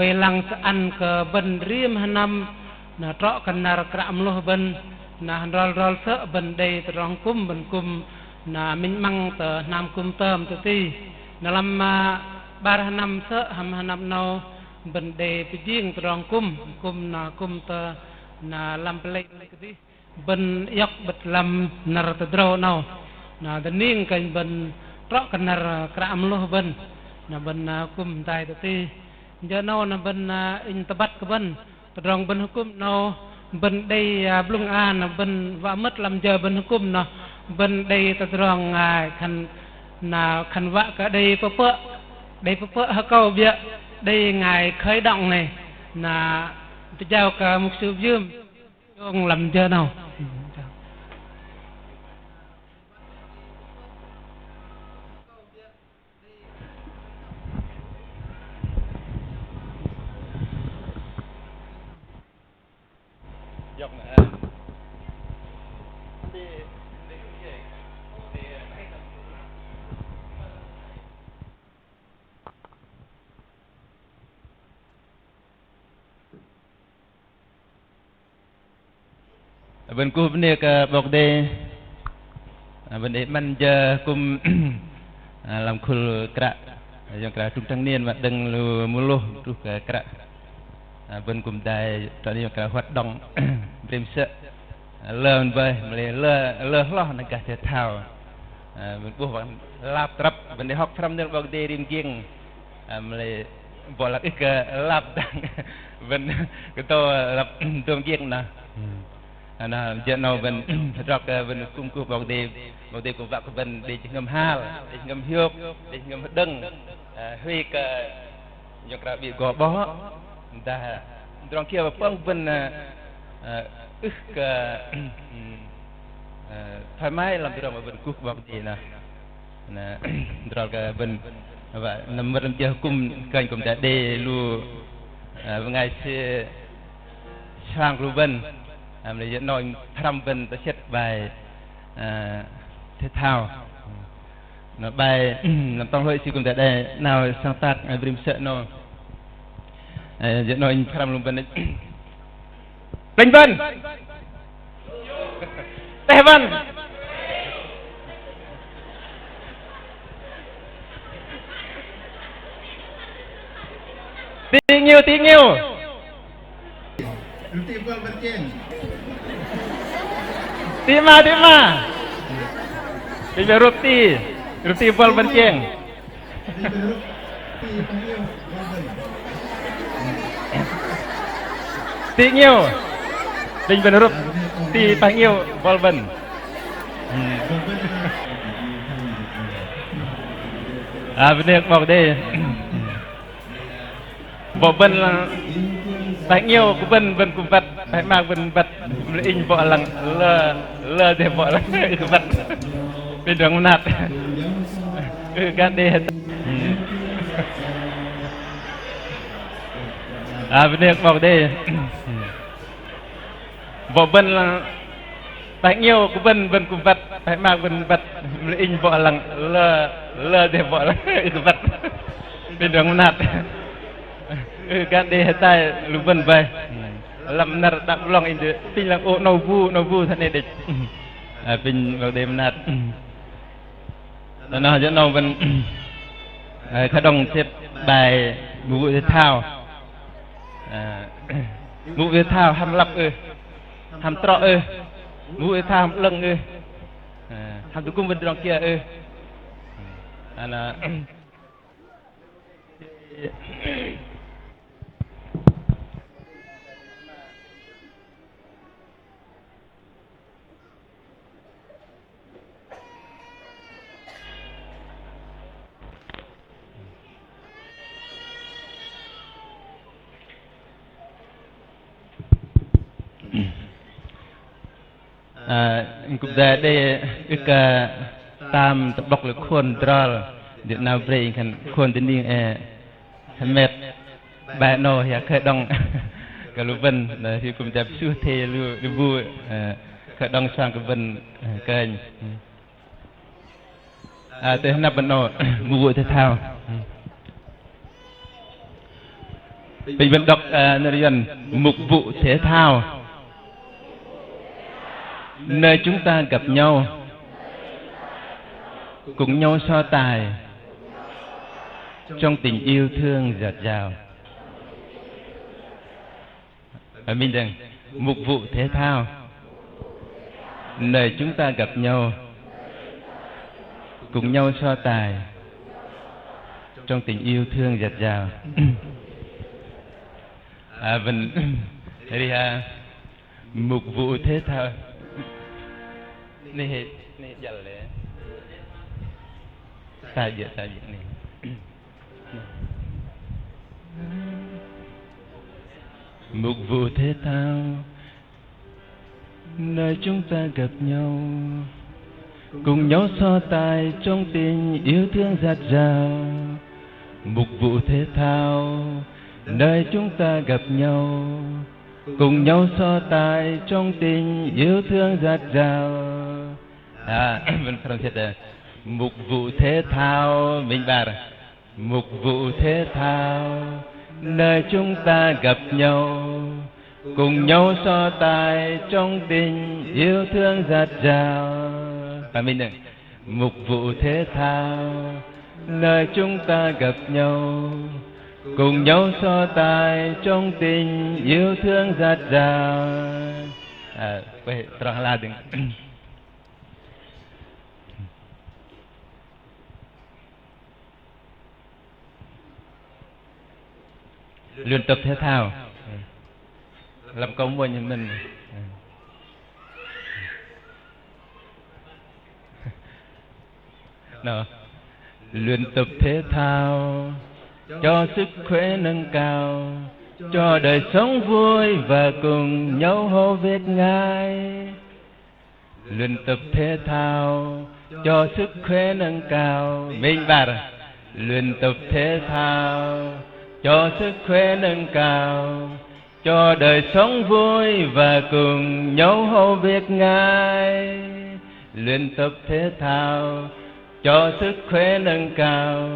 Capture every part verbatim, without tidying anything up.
Wei lăng sơ̆ ăn kơ bơ̆n rim hơnăm, na trŏ kơ năr kră mơlôh bơ̆n, na hơdrol hơdrol sơ̆ bơ̆n đei tơdrong kŭm bơ̆n kŭm, na minh 'măng tơ hnam kŭm tơm tơ ti. Na lăm, a, 'bar hơnăm sơ̆ hăm hơnăm 'nâu bơ̆n đei pơjing tơdrong kŭm, kŭm na kŭm tơ, na lăm pơlei kơdih. Bơ̆n iŏk 'bơ̆t lăm năr tơdrâu 'nâu. Na dơning kơnh bơ̆n trŏ kơ năr kră mơlôh bơ̆n. Na bơ̆n, a, kŭm dai tơ ti. Jơ 'nâu na bơ̆n, a, inh tơbăt kơ bơ̆n. Tơdrong bơ̆n hơkŭm 'nâu bơ̆n đei, a, blŭng a na bơ̆n wă mơ̆t lăm jơ bơ̆n hơkŭm noh. Bơ̆n đei tơdrong, a, khan na khan wă kơ đei pơpơ̆. Đei pơpơ̆ hơkâu 'biơ̆. Đei ngai khơi động này. Na pơjao kơ mục sư Viêm. Chông lăm jơ 'nâu. Bơ̆n kuh bơnê kơ 'Bok Kei-Dei. Bơ̆n đei 'măn jơ kŭm, a, lăm khul kră. Yŏng kră trung tráng niên mă đơ̆ng lu mơlôh truh kơ kră. Bơ̆n kŭm dai trŏ ni yŏng kră hoạt động brêm sơ̆. Lơ mơ̆n bơih, mă lei lơ, lơ hloh na gah thể thao. Bơ̆n 'bôh wă lap trăp, bơ̆n đei hŏk pơhrăm nơ̆r 'Bok Kei-Dei rim giĕng. Mă lei bŏ lăng ưh kơ lap dang. Bơ̆n kơdâu lăp dôm giĕng noh. Noh jơ 'nâu bơ̆n hơdrol kơ bơ̆n kŭm kuh 'Bok Kei-Dei, 'Bok Kei-Dei kŭm wă kơ bơ̆n đei jơhngơ̆m hal, đei jơhngơ̆m hiôk, đei jơhngơ̆m hơđơ̆ng. Huay kơ yŏng kră 'bĭ gô 'bôh, dah tơdrong kiơ păng bơ̆n ưh kơ thoải mái lăm tơdrong mă bơ̆n kuh 'Bok Kei-Dei noh. Na, hơdrol kơ bơ̆n, wă năm mơ̆t lăm jơ hơkŭm kơnh kŭm đei lu, ơ, bơngai sư suang lu bơ̆n. Ơ, mă lei jơ 'nâu inh pơhrăm bơ̆n tơsĕt bai, ơ, thể thao. Na bai lăm tŏng hlôi sư kŭm đei 'nao sáng tác, ơ, brêm sơ̆ 'nâu. Ơ, jơ 'nâu inh pơhrăm lu bơ̆n. Plĕnh bơ̆n. Teh bơ̆n. Ti 'ngiu, ti 'ngiu. Ti 'ma, ti 'ma. Ti 'ma rup ti. Rup ti bol bơ̆n cheng. Ti 'ngiu. Đĭnh bơ̆n hơrup ti pah 'ngiu bol bơ̆n. Ơ, bơnê kơ 'Bok Kei-Dei. Bŏ bơ̆n lăng tah 'ngiu kơ bơ̆n, bơ̆n kư̆m băt, tah 'măng bơ̆n băt, mă lei inh bŏ lăng lơ, lơ dêh bŏ lăng ưh kơ băt. Pinh đơ̆ng mơnat. Ưh kơ đei. Ơ, bơnê kơ 'Bok Kei-Dei. Bŏ bơ̆n lăng tah 'ngiu kơ bơ̆n, bơ̆n kư̆m băt, tah 'măng bơ̆n băt, mă lei inh bŏ lăng lơ, lơ dêh bŏ lăng ưh kơ băt. Pinh đơ̆ng mơnat. Ưh kơ đei hơdai lu bơ̆n bơih. Lăm năr đak 'blŏng inh đei pinh lăng ô 'nâu bu, 'nâu bu thoi 'nâu đĕch. Ơ, pinh 'Bok Kei-Dei mơnat. Tơ noh jơ 'nâu bơ̆n, ơ, khởi động tơsĕt bai mùi bụi thể thao. Ơ, mùi bụi thể thao hăm lăp ưh, hăm trŏ ưh, mùi bụi thể thao hăm 'lơ̆ng ưh, ơ, hăm tơgŭm bơ̆n tơdrong kiơ ưh. Ơ, na Ơ, kư̆m đei, đei ưh kơ tam tơ'blŏk lu khôn tơdrol, jơ 'nâu brei khan khôn tơ ning, ơ, hơmet bai 'nâu hia khởi động kơ lu bơ̆n, na hia kư̆m đei pơsuh thê lu, lu bu, ơ, khởi động sang kơ bơ̆n, ơ, kơnh. Ơ, tơ hơnăp bơ̆n 'nâu, mùi bụi thể thao. Pinh bơ̆n đọc, à, nơ̆r Yuăn, mục vụ thể thao. Nơi chúng ta gặp nhau, cùng nhau so tài trong tình yêu thương dạt dào. À, minh đăng, mục vụ thể thao. Nơi chúng ta gặp nhau, cùng nhau so tài trong tình yêu thương dạt dào. À, bơ̆n, ri ha, mục vụ thể thao. Nê, nê, jăl lĕ. Sa jê̆, sa jê̆ nê. Mục vụ thể thao, nơi chúng ta gặp nhau, cùng nhau so tài trong tình yêu thương dạt dào. Mục vụ thể thao, nơi chúng ta gặp nhau, cùng nhau so tài trong tình yêu thương dạt dào. À, bơ̆n phrăm sĕt, à, mục vụ thể thao, minh 'bar. Mục vụ thể thao, nơi chúng ta gặp nhau, cùng nhau so tài trong tình yêu thương dạt dào. Và minh đăng, mục vụ thể thao, nơi chúng ta gặp nhau, cùng nhau so tài trong tình yêu thương dạt dào. À, quay, trong la đừng. Luyện tập thể thao. Lăm kâu muôn mơ̆n. Nào. Luyện tập thể thao cho sức khỏe nâng cao, cho đời sống vui và cùng nhau hầu việc Ngài. Luyện tập thể thao cho sức khỏe nâng cao. Minh 'bar. Luyện tập thể thao cho sức khỏe nâng cao, cho đời sống vui và cùng nhau hầu việc Ngài. Luyện tập thể thao cho sức khỏe nâng cao,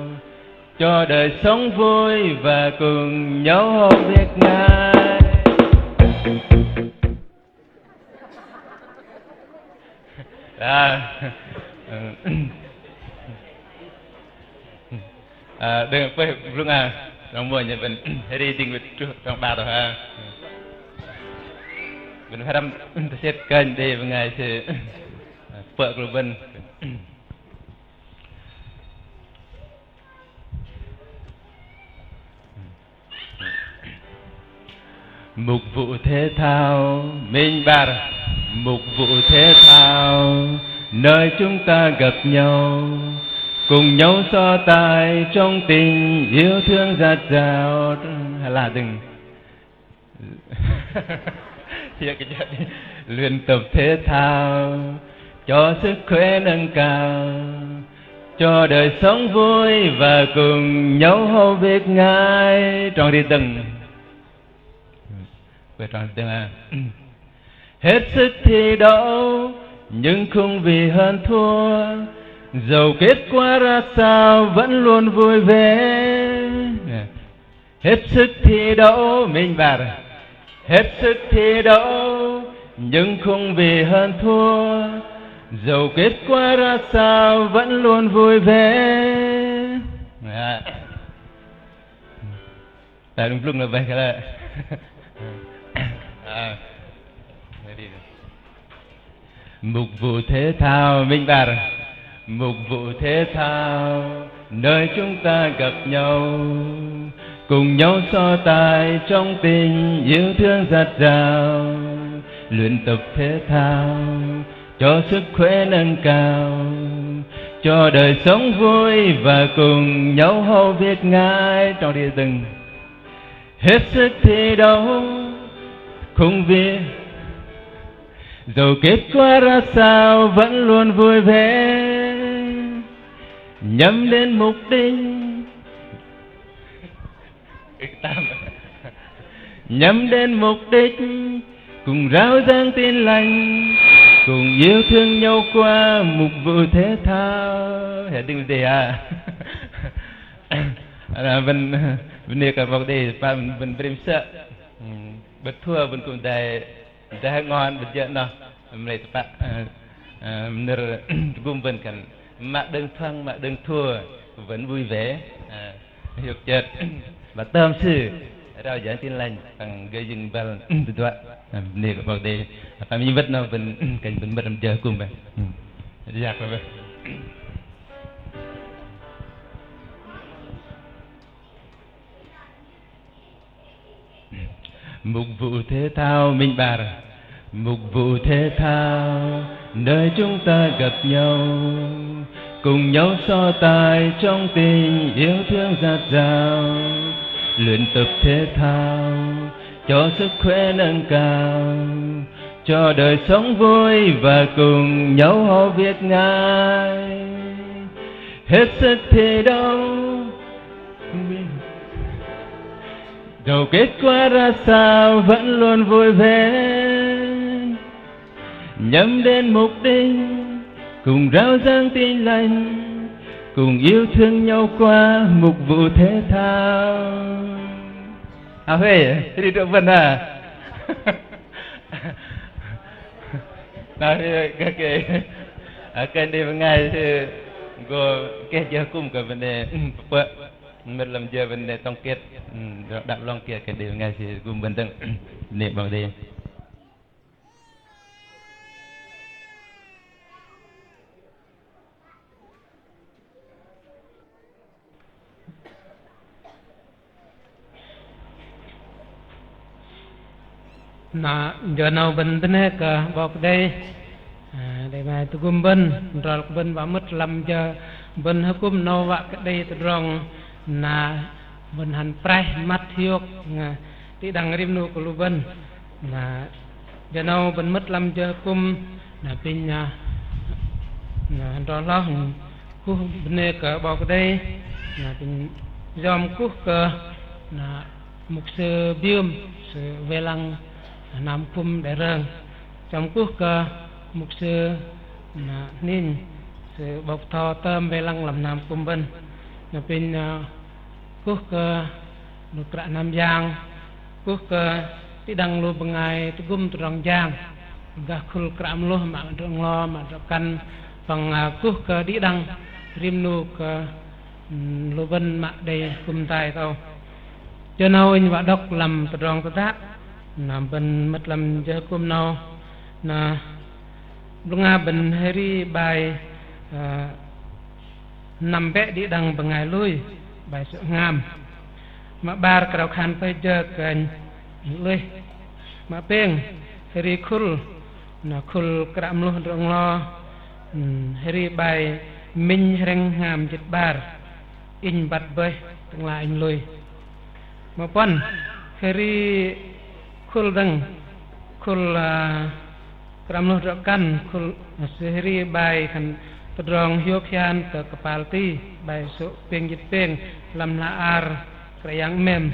cho đời sống vui và cùng nhau hầu việc Ngài. À, à, đơ̆ng pơih blŭng a, trong muôn mơ̆n bơ̆n, hơri đĭ wơ̆t truh trong 'bar ha. Bơ̆n pơhrăm tơsĕt kơnh đei bơngai sư pơ̆k lu bơ̆n. Mục vụ thể thao, minh 'bar. Mục vụ thể thao, nơi chúng ta gặp nhau, cùng nhau so tài trong tình yêu thương dạt dào. Hơlah đơ̆ng. Luyện tập thể thao cho sức khỏe nâng cao, cho đời sống vui và cùng nhau hầu việc Ngài. Trong ri đơ̆ng. Quay trong ri đơ̆ng a. Hết sức thi đấu nhưng không vì hơn thua, dầu kết quả ra sao vẫn luôn vui vẻ. Hết sức thi đấu, minh 'bar. Hết sức thi đấu nhưng không vì hơn thua, dầu kết quả ra sao vẫn luôn vui vẻ. Đó. Đơ̆ng blŭng là bơih kơ lơ. À. Mục vụ thể thao, minh 'bar. Mục vụ thể thao, nơi chúng ta gặp nhau, cùng nhau so tài trong tình yêu thương dạt dào. Luyện tập thể thao cho sức khỏe nâng cao, cho đời sống vui và cùng nhau hầu việc Ngài. Trong ri đơ̆ng. Hết sức thi đấu, không vì dầu kết quả ra sao vẫn luôn vui vẻ, nhắm đến mục đích, nhắm đến mục đích, cùng rao giảng tin lành, cùng yêu thương nhau qua mục vụ thể thao. Hơding đei a. Bơ̆n Bơnê kơ 'Bok Kei-Dei, tơpă bơ̆n 'brêm sơ̆. Hm, bơ̆n thua bơ̆n kư̆m dai, dai ngon bơ̆n jơ̆ noh. Mă lei tơpă, ơ, ơ, nơ̆r tơgŭm bơ̆n khan mă đơ̆ng thoăng, mă đơ̆ng thua, vẫn vui vẻ. Ơ, hiôk chơt. Mă tơm sư rao giảng Tin Lành, păng gơ̆ jing băl tơduă. Ơ, bơnê kơ 'Bok Kei-Dei. Păng minh wơ̆t noh bơ̆n, kơnh bơ̆n mơ̆t lăm jơ hơkŭm bơih. Hm. Yak bơih. Mục vụ thể thao minh 'bar. Mục vụ thể thao, nơi chúng ta gặp nhau, cùng nhau so tài trong tình yêu thương dạt dào. Luyện tập thể thao, cho sức khỏe nâng cao, cho đời sống vui và cùng nhau hò Việt Ngài. Hết sức thi đấu, dầu kết quả ra sao vẫn luôn vui vẻ, nhắm đến mục đích, cùng rao giảng Tin Lành, cùng yêu thương nhau qua mục vụ thể thao. À, huê, đi rượu vần à? Nă, kơ, kơ, ơ, kơ đei bơngai sư gô keh jơ hơkŭm kơ bơnê, pơpă, mơ̆t lăm jơ bơnê tổng kết, ưm, đăp 'long kiơ kơ đei bơngai sư gŭm bơ̆n dơ̆ng, bơnê 'Bok Kei-Dei. Nă, jơ 'nâu bơ̆n bơnê kơ 'Bok Kei-Dei. Ơ, đei bơngai tơgŭm bơ̆n, adrol kơ bơ̆n wă mơ̆t lăm jơ bơ̆n hơkŭm 'nâu wă kơ đei tơdrong, nă, bơ̆n hăn praih măt hiôk, nă, đĭ đăng rim 'nu kơ lu bơ̆n. Nă, jơ 'nâu bơ̆n mơ̆t lăm jơ hơkŭm, nă, apinh, nă, nă, adrol hloh, kuh bơnê kơ 'Bok Kei-Dei, nă, apinh yom kuh kơ, nă, mục sư Biơm, sư wei lăng hnam hơkŭm Đe Rơng. Yom kuh kơ mục sư, nă, Hning, sư 'bok bơtho tơm wei lăng lăm hnam hơkŭm bơ̆n. Nă, apinh, nă, kuh kơ lu kră hnam yang, kuh kơ đĭ đăng lu bơngai tơgŭm tơdrong jang, gah khul kră mơlôh mă drŏ-nglo, mă drŏ-kăn, păng, ơ, kuh kơ đĭ đăng rim 'nu kơ, ưm, lu bơ̆n mă đei hơkŭm tai tơ âu. Jơ 'nâu inh wă đŏk lăm tơdrong tơdă, nă, bơ̆n mơ̆t lăm jơ hơkŭm 'nâu, nă, blŭng a bơ̆n hơri bai, ơ, Năm bĕ đĭ đăng bơngai lui, bai sơ̆ hngam. Mă 'bar krao khan pơih jơ kơnh lui. Mă pêng, hơri khul, nă khul kră mơlôh drŏ-nglo, ưm, hơri bai minh hrĕng hngam jĭt 'bar, inh băt bơih, tơ'ngla inh lui. Mă puăn, hơri khul dơ̆ng, khul, ơ, kră mơlôh drŏ-kăn, khul, ơ, sư hơri bai khan tơdrong hiôk hian tơ kơpal ti, bai sô̆ pêng jĭt pêng lăm hla ar Kră Yang 'mêm.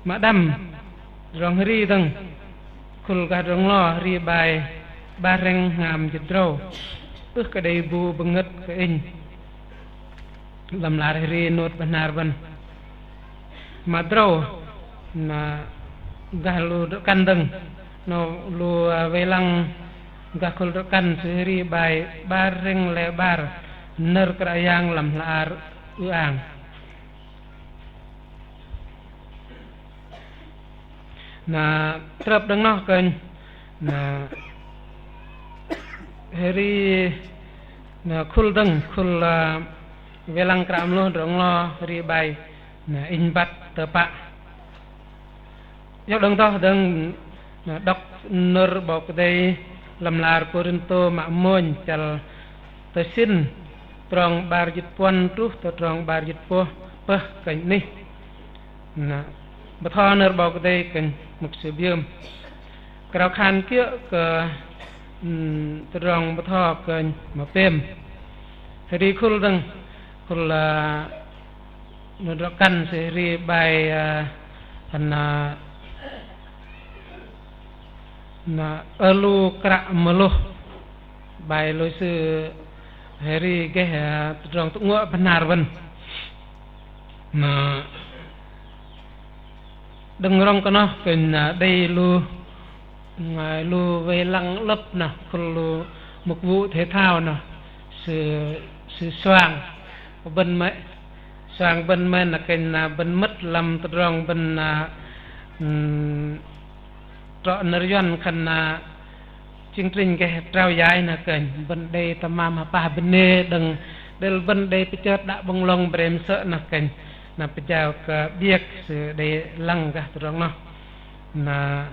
Mă đăm, tơdrong hơri dơ̆ng, khul gah drŏ-nglo hơri bai 'bar hrĕng hngam jĭt drâu, ưh kơ đei bu bơngơ̆t kơ inh. Lăm lar hơri hnôt bơhnar bơ̆n. Mă drâu, nă gah lu drŏ-kăn dơ̆ng, nă lu, ơ, wei lăng gah khul drŏ-kăn sư hơri bai 'bar hrĕng lei 'bar, nơ̆r Kră Yang lăm hla ar ư-ang. Nă trơp đơ̆ng noh kơnh, nă hơri, nă khul dơ̆ng, khul, ơ, wei lăng kră mơlôh drŏ-nglo hơri bai, nă inh băt tơpă. Iŏk đơ̆ng noh dơ̆ng, nă đŏk nơ̆r 'Bok Kei-Dei lăm lar Kôrintô mă mônh chăl tơsĭn, trong 'bar jĭt puăn truh tơ trong 'bar jĭt pơh, pơh kơnh anih. Nă, bơtho nơ̆r 'Bok Kei-Dei kơnh mục sư Biơm. Krao khan kiơ̆ kơ, ưm, tơdrong bơtho kơnh mă pêm. Hơri khul dơ̆ng, khul, ơ, lu drŏ-kăn sư hơri bai, ơ, khan, ơ, nă, ơ lu kră mơlôh. Bai lui sư hơri gah, ơ, tơdrong tơ'nguô̆ bơhnar bơ̆n. Na đơ̆ng rŏng kơ noh kơnh na đei lu, ngôi lu wei lăng lăp na khul lu mục vụ thể thao na sư, sư Soang bơ̆n mơ̆i, Soang bơ̆n mơ̆i na kơnh na bơ̆n mơ̆t lăm tơdrong bơ̆n na, ưm, trŏ nơ̆r Yuăn khan na chương trình gah trao giải na kơnh bơ̆n đei tơmam hơpah bơnê đơ̆ng đêl bơ̆n đei pơchơt đă bơ̆ng lŏng brem sơ̆ na kơnh na pơjao kơ 'biơ̆k sư đei lăng gah tơdrong noh. Na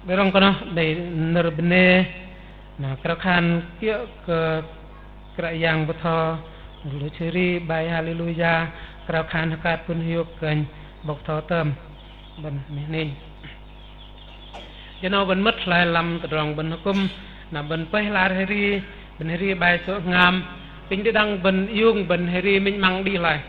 đei rŏng kơ noh đei nơ̆r bơnê na krao khan kiơ̆ kơ Kră Yang bơtho lu sư ri bai Haleluya krao khan hơkat pŭn hiôk kơnh bŏk tho tơm. Bơ̆n mih ning. Jơnâu bơ̆n mơ̆t hloi lăm tơdrong bơ̆n hơkŭm, na bơ̆n pơih lar hơri, bơ̆n hơri bai sô̆ hngam, pinh đĭ đăng bơ̆n iung bơ̆n hơri minh 'măng đĭ hloi.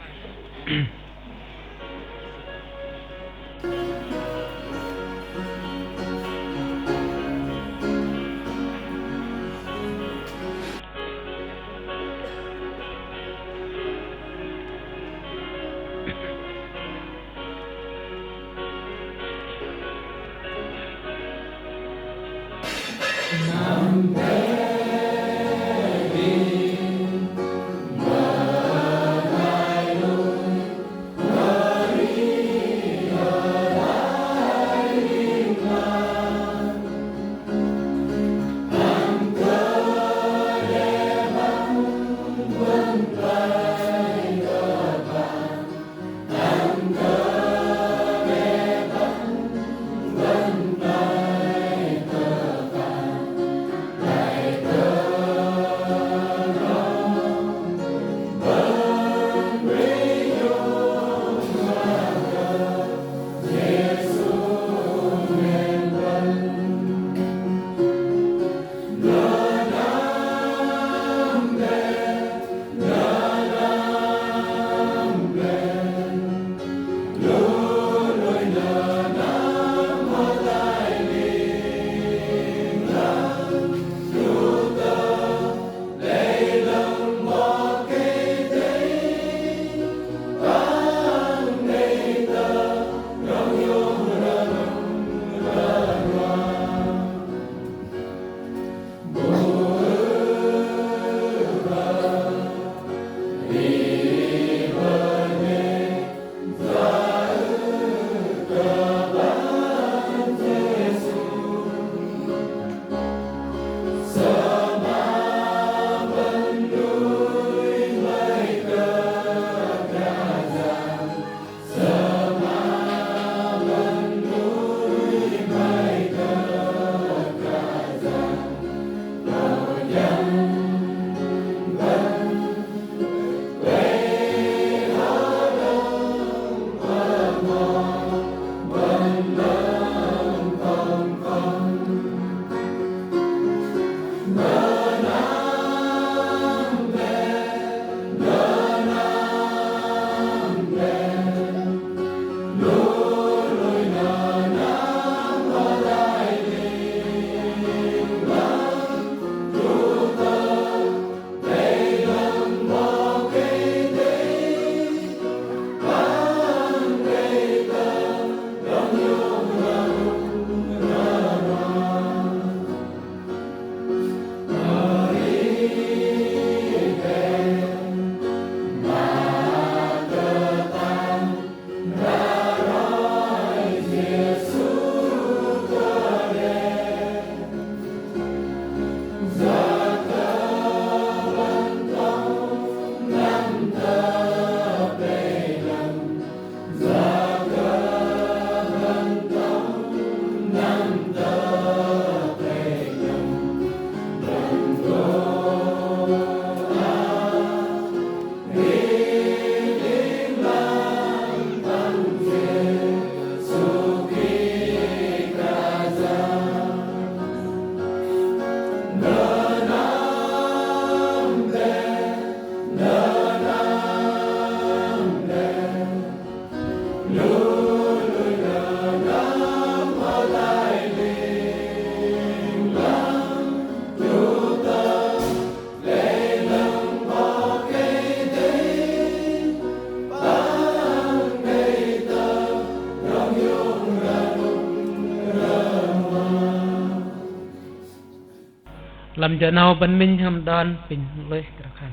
Lăm jơ 'nâu bơ̆n minh hăm đon pinh lui krao khan.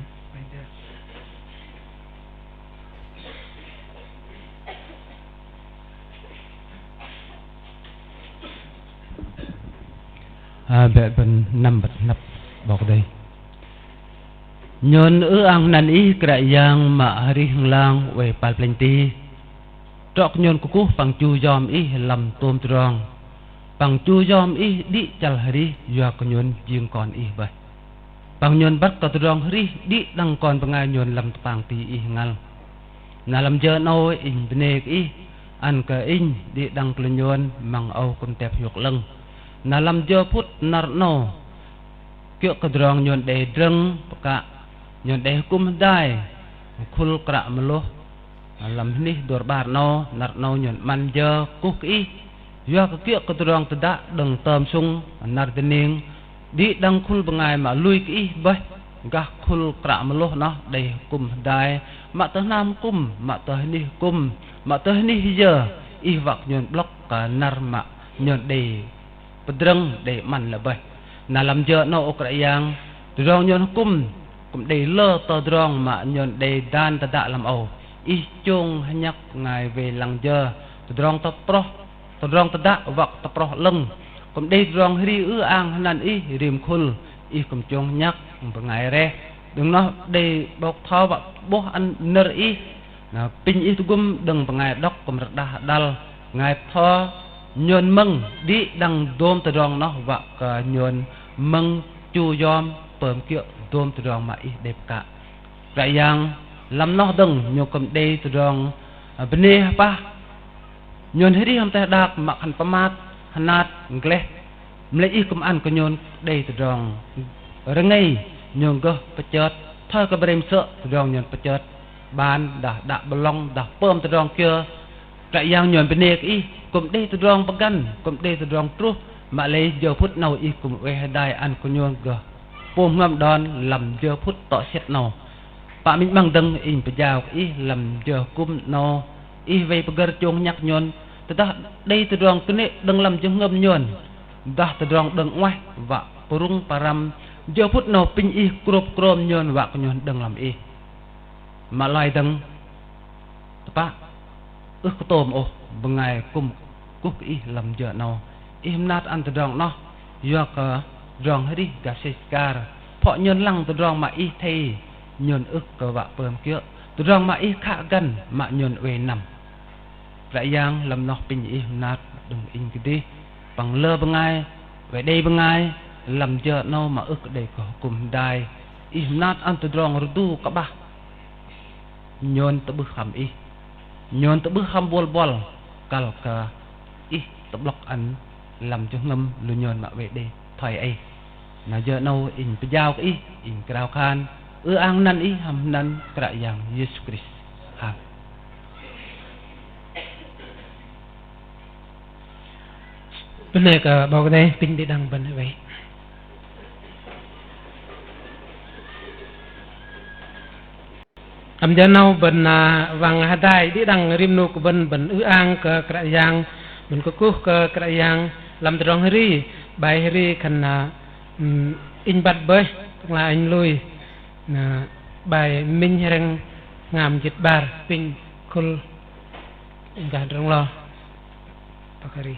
Ơ, bĕ bơ̆n năm bơ̆t hnăp 'Bok Kei-Dei. Nhôn ư-ang hơnăn Ih Kră Yang mă arih ling lang oei pal plĕnh ti. Trŏ kơ nhôn kơkuh păng chu yom Ih lăm tôm tơdrong. Păng chu yom Ih đĭ chăl arih yua kơ nhôn jing kon Ih bơih. Păng nhôn băt kơ tơdrong arih đĭ đăng kon bơngai nhôn lăm tơpang ti Ih ngăl. Na lăm jơ 'nâu inh bơnê kơ Ih, ăn kơ inh đĭ đăng kơ lu nhôn măng âu kư̆m tep hiôk 'lơ̆ng. Na lăm jơ phŭt năr 'nâu, kiơ̆ kơ tơdrong nhôn đei drơ̆ng pơkă, nhôn đei hơkŭm hơdai, khul kră mơlôh, lăm hnih dôr 'bar 'nâu, năr 'nâu nhôn 'măn jơ kuh kơ Ih, yua kơ kiơ̆ kơ tơdrong tơdă đơ̆ng tơm sŭng, năr dơning, đĭ đăng khul bơngai mă lui kơ Ih bơih, gah khul kră mơlôh noh đei hơkŭm hơdai, mă tơ hnam hơkŭm, mă tơ hnih hơkŭm, mă tơ hnih hơyơ, Ih wă kơ nhôn 'blŏk kơ năr mă nhôn đei pơdrơ̆ng đei 'măn lơ bơih. Na lăm jơ 'nâu ơ Kră Yang, tơdrong nhôn hơkŭm, kư̆m đei lơ tơdrong mă nhôn đei dan tơdă lăm âu. Ih chông hơnhăk bơngai wei lăng jơ, tơdrong tơproh, tơdrong tơdă wă kơ tơproh 'lơ̆ng. Kư̆m đei tơdrong hơri ư-ang hơnăn Ih rim khul, Ih kư̆m chông hơnhăk bơngai reh. Đơ̆ng noh đei 'bok bơtho wă 'bôh ăn nơ̆r Ih. Na pinh Ih tơgŭm đơ̆ng bơngai đŏk kư̆m rơđah hơđăl, bơngai bơtho nhôn mơ̆ng đĭ đăng dôm tơdrong noh wă kơ nhôn mơ̆ng chu yom pơm kiơ̆ dôm tơdrong mă Ih đei pơkă. Kră Yang, lăm noh dơ̆ng nhôn kư̆m đei tơdrong, ơ, bơnê hơpah. Nhôn hơrih hăm teh đak mă khan pơmat, hơnat, gleh. Mă lei Ih kư̆m ăn kơ nhôn đei tơdrong rơngei, nhôn gơh pơchơt, thoi kơ bơ̆rem sơ̆ tơdrong nhôn pơchơt. Ban, dah đă bơlŏng, dah pơm tơdrong kiơ, Kră Yang nhôn bơnê kơ Ih, kư̆m đei tơdrong pơgăn, kư̆m đei tơdrong truh, mă lei jơ phŭt 'nâu Ih kư̆m oei hơdai ăn kơ nhôn gơh pôm hngơ̆m đon lăm jơ phŭt tŏ sĕt 'nâu. Pă minh 'măng dơ̆ng inh pơjao kơ Ih lăm jơ hơkŭm 'nâu, Ih wei pơgơ̆r chông hơnhăk nhôn, tơdah đei tơdrong kơnê̆ đơ̆ng lăm jơhngơ̆m nhôn, dah tơdrong đơ̆ng 'nguaih wă pơrŭng pơrăm, jơ phŭt 'nâu pinh Ih krôp krôm nhôn wă kơ nhôn đơ̆ng lăm Ih. Mă lei dơ̆ng, tơpă, ưh kơ tôm ôh bơngai kư̆m kuh kơ Ih lăm jơ 'nâu. Ih mơnat ăn tơdrong 'noh, yua kơ tơdrong hơrih gah sĕch akar. Phŏ nhôn lăng tơdrong mă Ih athei, nhôn ưh kơ wă pơm kiơ̆. Tơdrong mă Ih khă găn, mă nhôn oei năm. Kră Yang lăm noh pinh Ih mơnat đơ̆ng inh kơdih. Păng lơ bơngai, oei đei bơngai, lăm jơ 'nâu mă ưh kơ đei kơ hơkŭm hơdai. Ih mơnat ăn tơdrong rơdu kơ'bah. Nhôn tơ'bưh hăm Ih. Nhôn tơ'bưh hăm bôl buăl, kăl kơ Ih tơ'blŏk ăn lăm jơhngơ̆m lu nhôn mă oei đei thoi ei. Na jơ 'nâu inh pơjao kơ Ih, inh krao khan, ư-ang hơnăn Ih hăm hơnăn Kră Yang Yêsu Krist. Amen. Bơnê kơ 'Bok Kei-Dei, pinh đĭ đăng bơ̆n oei. Lăm jơ 'nâu bơ̆n, ơ, wă hơdai đĭ đăng rim 'nu kơ bơ̆n, bơ̆n ư-ang kơ Kră Yang, bơ̆n kơkuh kơ Kră Yang lăm tơdrong hơri, bai hơri khan, ơ, ưm, inh băt bơih, tơ'ngla inh lui, na bai minh hrĕng hngam jĭt 'bar, pinh khul inh gah drơ̆ng lo. Pơkari.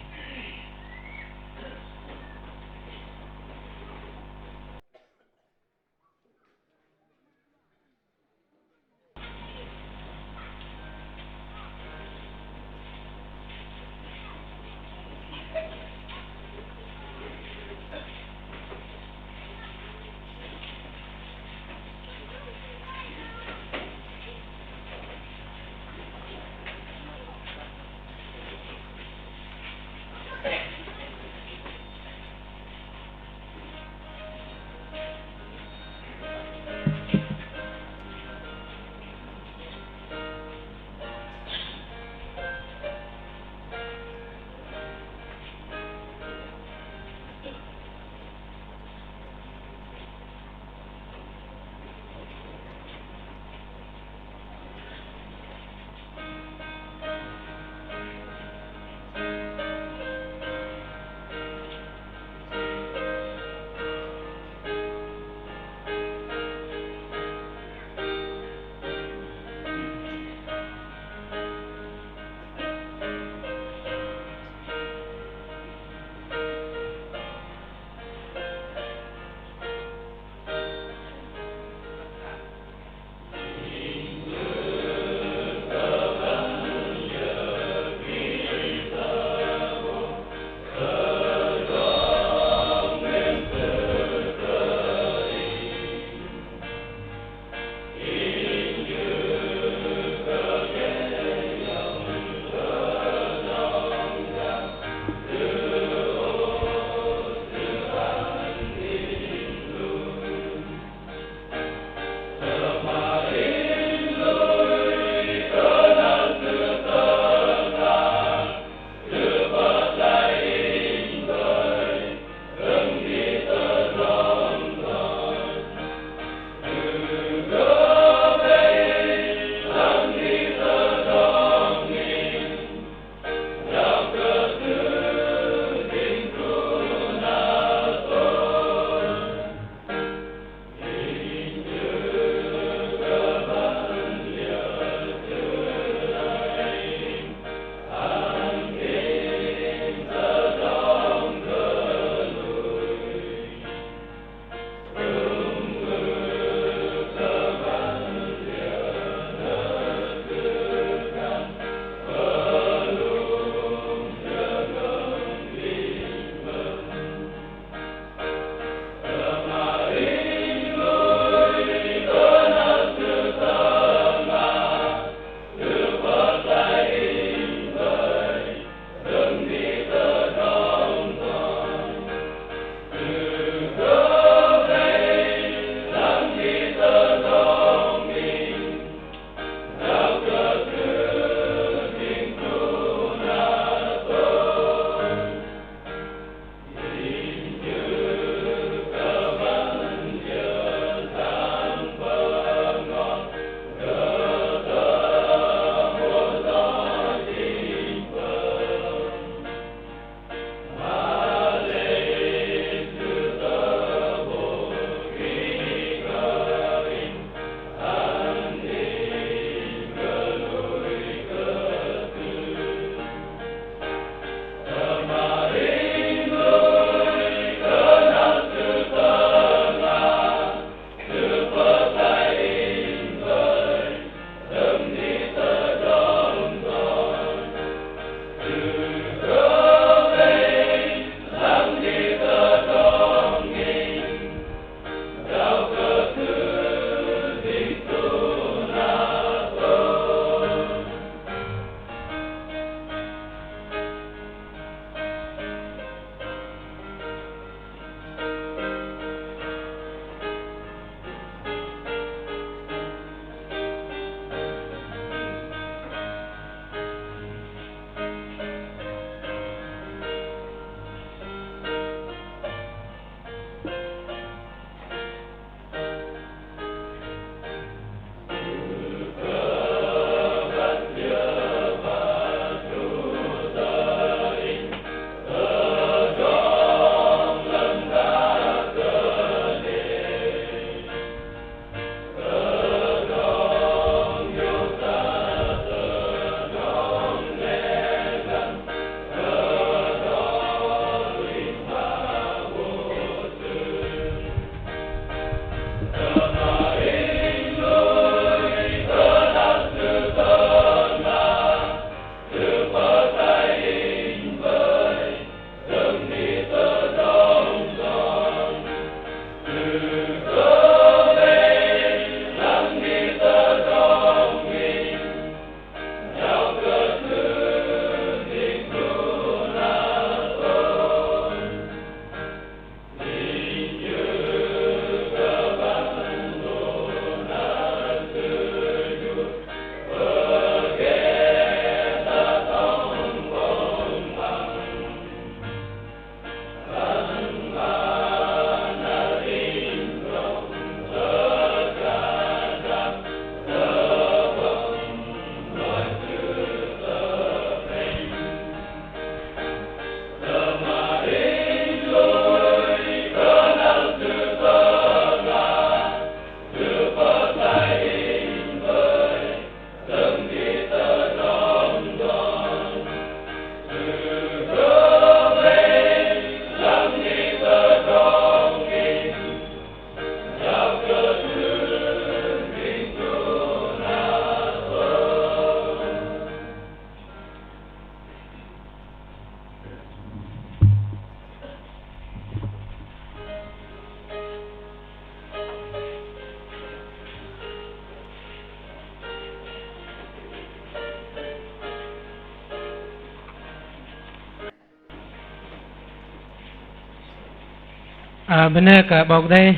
Ơ, bơnê kơ 'Bok Kei-Dei.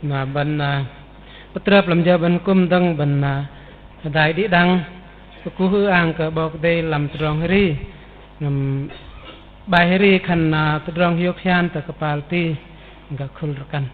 Na bơ̆n, ơ, pơtrơp lăm jơ bơ̆n kŭm dơ̆ng bơ̆n, ơ, hơdai đĭ đăng kơkuh ư-ang kơ 'Bok Kei-Dei lăm tơdrong hơri. Năm bai hơri khan, ơ, tơdrong hiôk hian tơ kơpal ti gah khul rơkăn.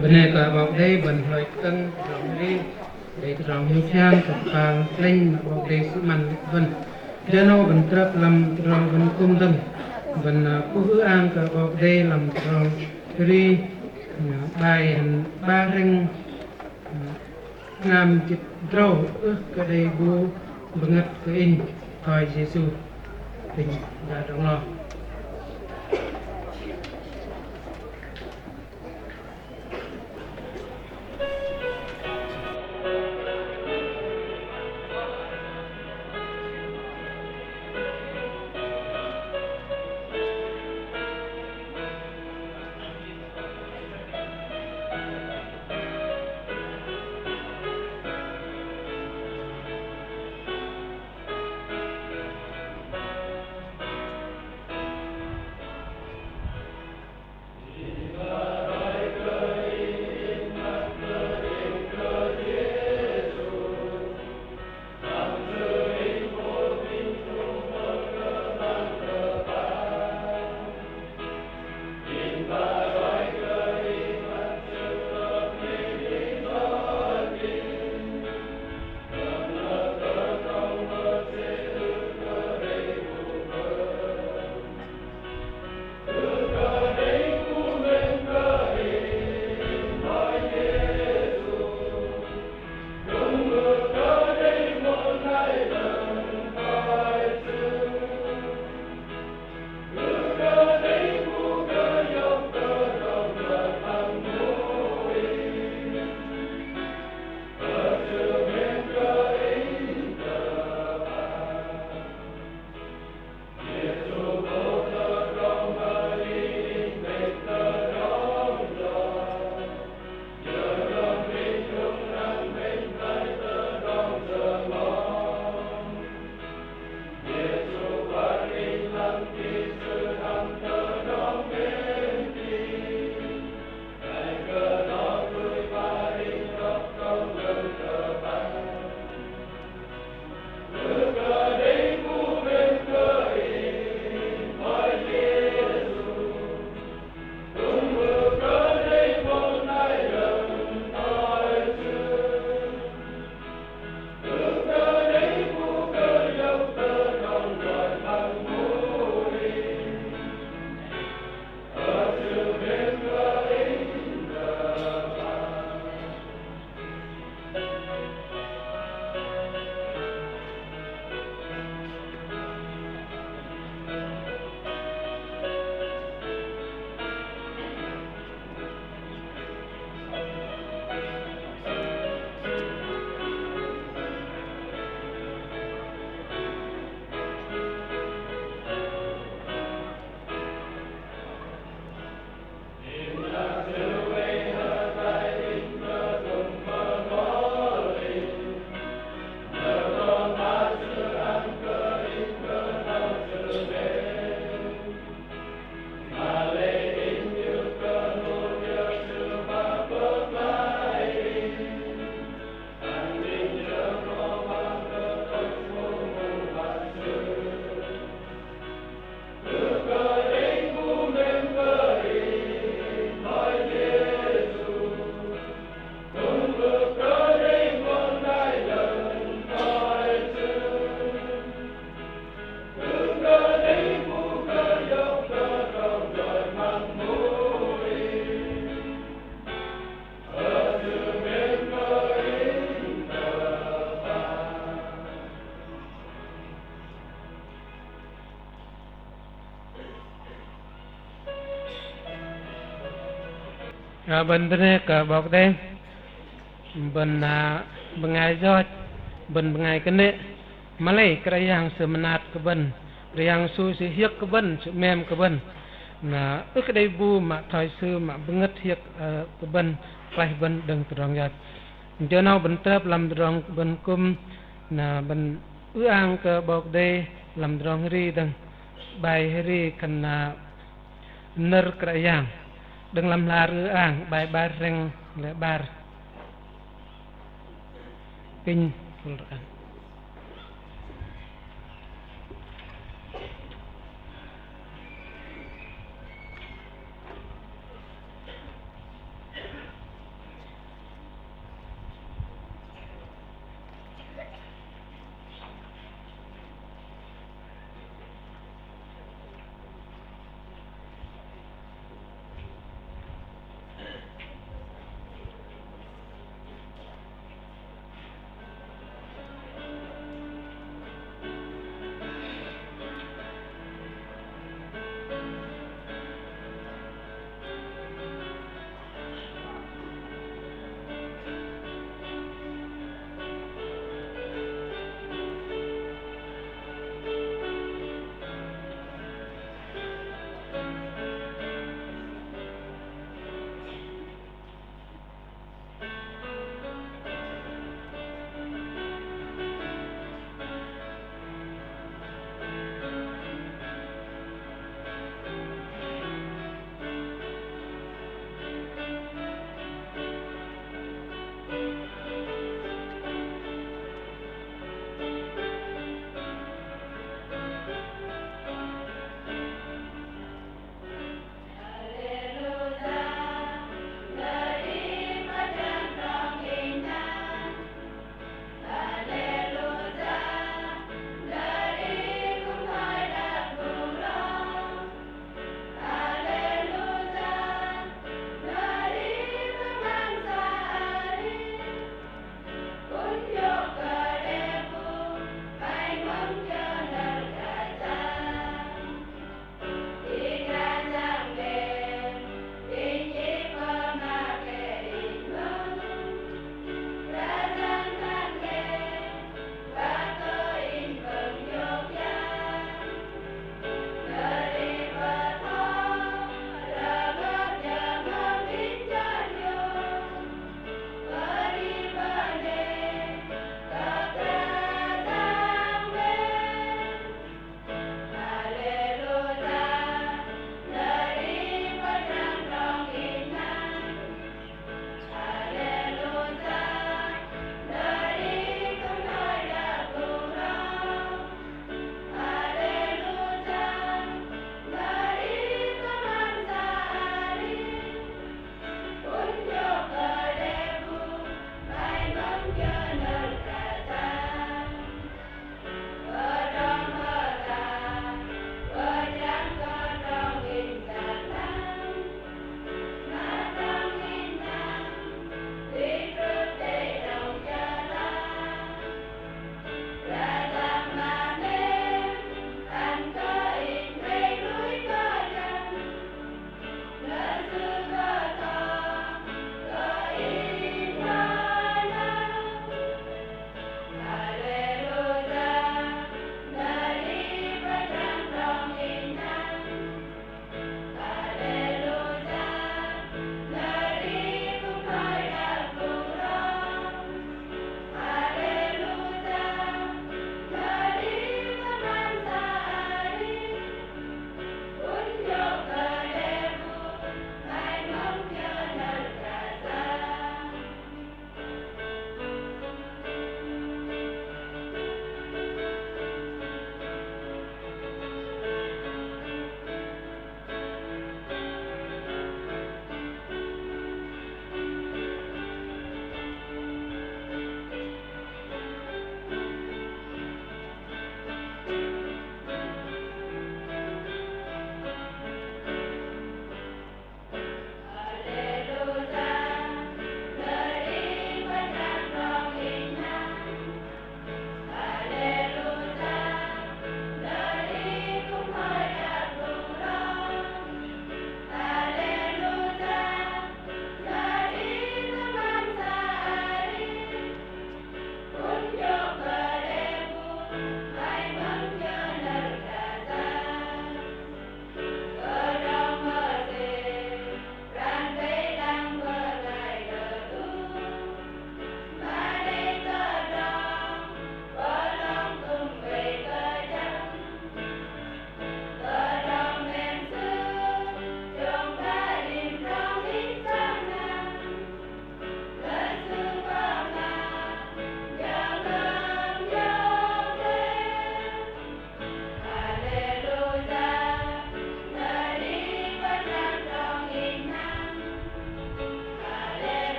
Bơnê kơ 'Bok Kei-Dei bơ̆n hlôi kơtơ̆ng tơdrong ri, đei tơdrong hiôk hian, kơpal plĕnh, 'Bok Kei-Dei sư 'măn lê̆ bơ̆n. Jơ 'nâu bơ̆n trơp lăm tơdrong bơ̆n kŭm dơ̆ng. Bơ̆n, ơ, pŭ ư-ang kơ 'Bok Kei-Dei lăm tơdrong ri, ơ, bai hăm 'bar hrĕng, ơ, hnam jĭt drâu: Ưh kơ đei bu bơngơ̆t kơ Inh, thoi Yêsu. Tơdrong lo. Ơ, bơ̆n bơnê kơ 'Bok Kei-Dei, bơ̆n, ơ, bơngai yoch, bơ̆n bơngai kơnê̆, mă lei Kră Yang Sư mơnat kơ bơ̆n, Kră Yang Sư, Sư hiơ̆k kơ bơ̆n, Sư 'mêm kơ bơ̆n. Na, ưh kơ đei bu mă thoi Sư mă bơngơ̆t hiơ̆k, ơ, kơ bơ̆n, klaih bơ̆n đơ̆ng tơdrong yoch. Jơ 'nâu bơ̆n trơp lăm tơdrong bơ̆n kŭm, na bơ̆n ư-ang kơ 'Bok Kei-Dei lăm tơdrong hơri dơ̆ng. Bai hơri khan, na, nơ̆r Kră Yang. Đơ̆ng lăm hla ư-ang, bai 'bar hrĕng lê̆ 'bar. Kinh.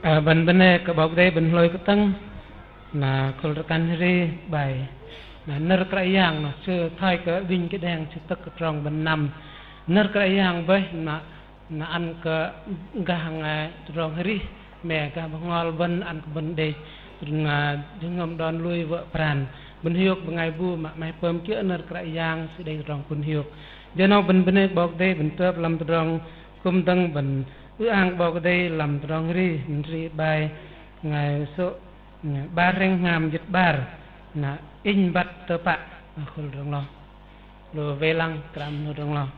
Ơ, bơ̆n bơnê kơ 'Bok Kei-Dei bơ̆n hlôi kơtơ̆ng. Na khul drơkăn hơri 'bai. Na nơ̆r Kră Yang noh sư thoi kơ ƀing kơđeng sư tơ̆k trong bơ̆n năm. Nơ̆r Kră Yang bơih na, na ăn kơ gah ngai tơdrong hơrih, mă gah bơhngol bơ̆n ăn kơ bơ̆n đei, na jơhngơ̆m đon lui wă pran. Bơ̆n hiôk bơngai bu mă 'maih pơm kiơ̆ nơ̆r Kră Yang sư đei tơdrong pŭn hiôk. Jơ 'nâu bơ̆n bơnê kơ 'Bok Kei-Dei bơ̆n tơp lăm tơdrong kŭm dơ̆ng bơ̆n ư-ang 'Bok Kei-Dei lăm tơdrong hơri, hơri 'bai ngai sô̆, 'bar hrĕng hngam jĭt 'bar, na inh băt tơpă, na khul drŏng loh. Lu wei lăng kram nu drŏng loh.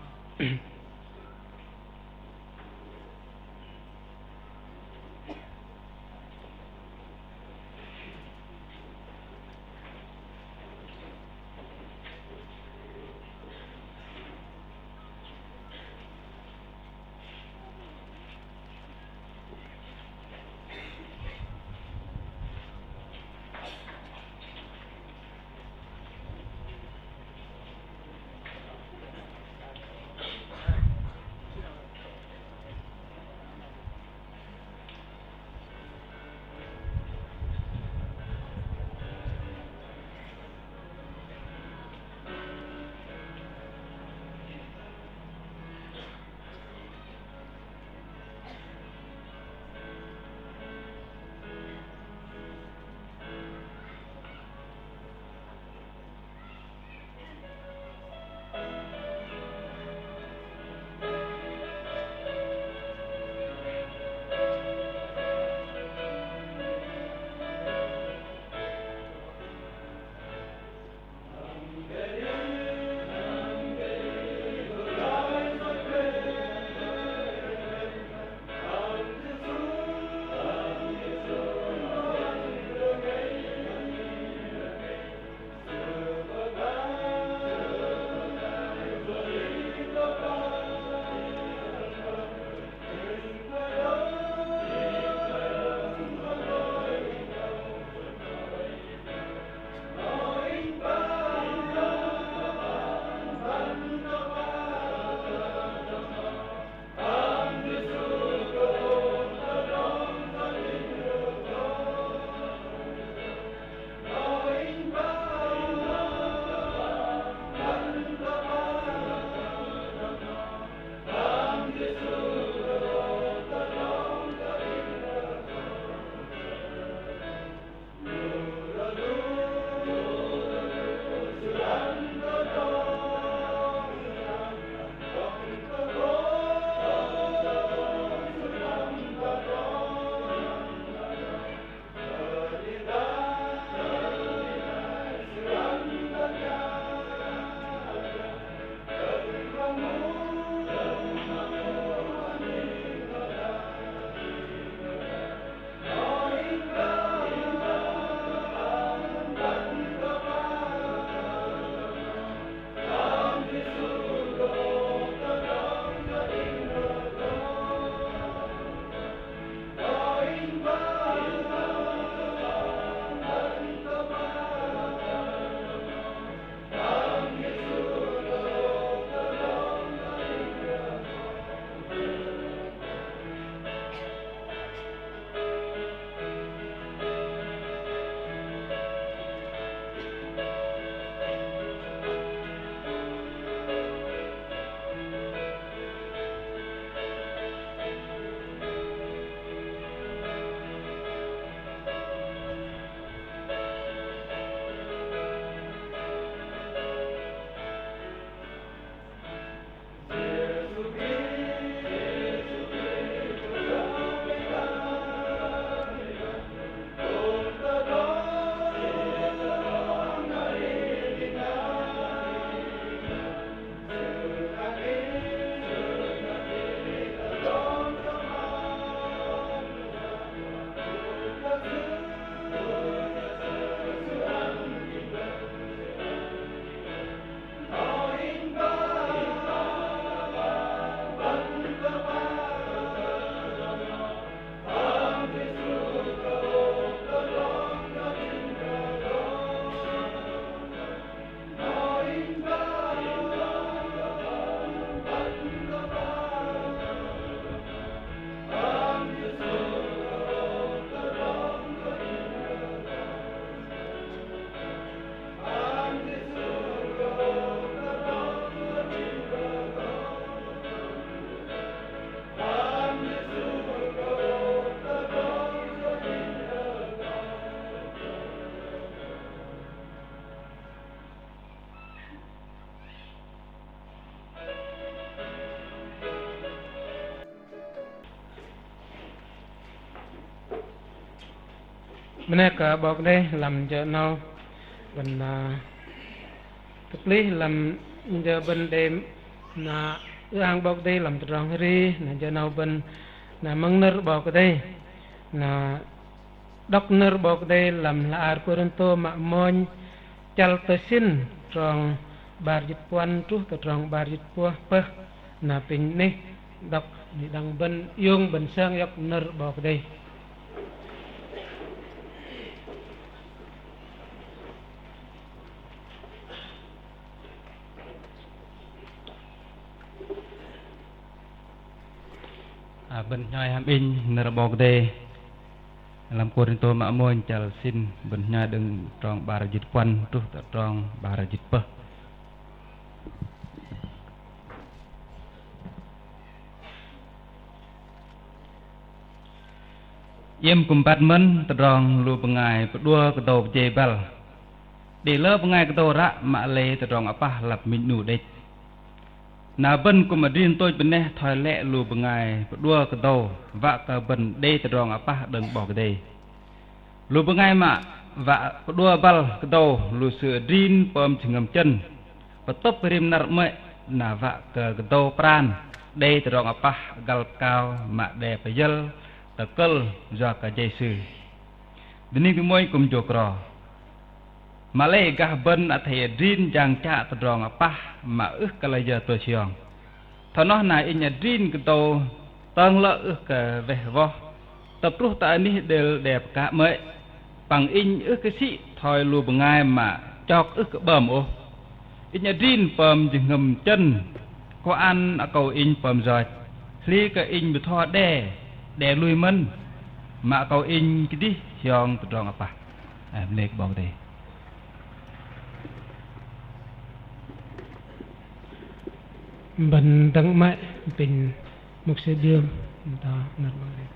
Bơnê kơ 'Bok Kei-Dei lăm jơ 'nâu. Bơ̆n na tơplih lăm jơ bơ̆n đei na ư-ang 'Bok Kei-Dei lăm tơdrong hơri, na jơ 'nâu bơ̆n na mơ̆ng nơ̆r 'Bok Kei-Dei. Na đŏk nơ̆r 'Bok Kei-Dei lăm hla ar Kôrintô mă mônh chăl tơsĭn trong 'bar jĭt puăn truh tơ trong 'bar jĭt puăn pơh. Na apinh 'nĕ đŏk, 'nĕ đăng bơ̆n iung bơ̆n sơng iŏk nơ̆r 'Bok Kei-Dei. A, bơ̆n hnhoi hăm inh nơ̆r 'Bok Kei-Dei lăm Kôrintô mă mônh chăl sĭn, bơ̆n hnhoi đơ̆ng trong 'bar jĭt puăn truh tơ trong 'bar jĭt pơh. Iĕm kư̆m băt mơ̆n tơdrong lu bơngai pơđua kơdâu pơjei băl. Đei lơ bơngai kơdâu ră mă lei tơdrong apah lăp minh 'nu đĕch. Na bơ̆n kư̆m adrin tôch bơneh thoi lĕ lu bơngai pơđua kơdâu wă kơ bơ̆n đei tơdrong apah đơ̆ng 'Bok Kei-Dei. Lu bơngai mă wă pơđua băl kơdâu lu sư adrin pơm jơhngơ̆m chơ̆n pơtŭp rim năr 'mơ̆i, na wă kơ kơdâu pran đei tơdrong apah găl pơkao mă đe pơyơ̆l tơkơ̆l yua kơ jei sư. Bơnê kơ mônh kư̆m jô̆ krô. Mă lei gah bơ̆n athei adrin jang chă tơdrong apah mă ưh kơ la jơ tôch hiong. Thoi noh na inh adrin kơdâu tơng lơ ưh kơ weh woh, tơpă truh tơ anih đêl đe pơkă 'mơ̆i. Păng inh ưh kơ sĭ thoi lu bơngai mă chok ưh kơ 'bơm ôh. Inh adrin pơm jơhngơ̆m chơ̆n, kơ ăn akâu inh pơm yoch, hli kơ inh bơtho đe, đe lui mơ̆n, mă akâu inh kơdih hiong tơdrong apah. A, bơnê kơ 'Bok Kei-Dei. Bơ̆n dơ̆ng 'mơ̆i, apinh mục sư Điêu, tơ nơ̆r 'Bok Kei-Dei.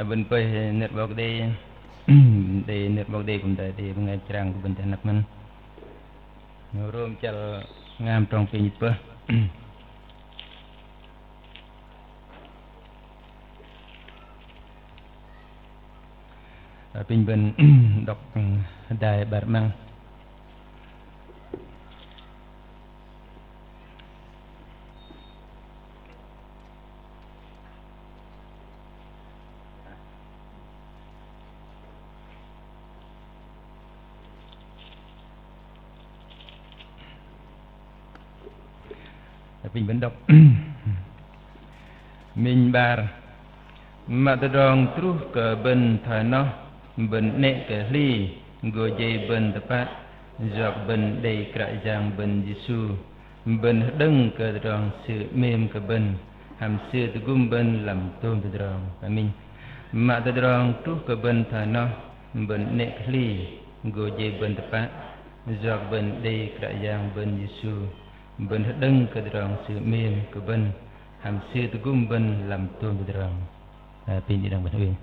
Bơ̆n pơih nơ̆r 'Bok Kei-Dei, đei nơ̆r 'Bok Kei-Dei kư̆m đei, đei bơngai pơchrang kơ bơ̆n tơ hơnăp mơ̆n. Rôm chăl tơhngam trong pêng jĭt pơh. Apinh bơ̆n đŏk hơdai 'bar 'măng. Apinh bơ̆n đŏk. Minh 'bar. Mă tơdrong truh kơ bơ̆n thoi noh, bơ̆n 'nĕ kơ hli, gô jei bơ̆n tơpă, yua kơ bơ̆n đei Kră Yang bơ̆n Yêsu, bơ̆n hơđơ̆ng kơ tơdrong Sư 'mêm kơ bơ̆n, hăm Sư tơgŭm bơ̆n lăm tôm tơdrong. Apinh. Mă tơdrong truh kơ bơ̆n thoi noh, bơ̆n 'nĕ kơ hli, gô jei bơ̆n tơpă, yua kơ bơ̆n đei Kră Yang bơ̆n Yêsu, bơ̆n hơđơ̆ng kơ tơdrong Sư 'mêm kơ bơ̆n, hăm Sư tơgŭm bơ̆n lăm tôm tơdrong. Apinh đĭ đăng bơ̆n hơđơ̆ng.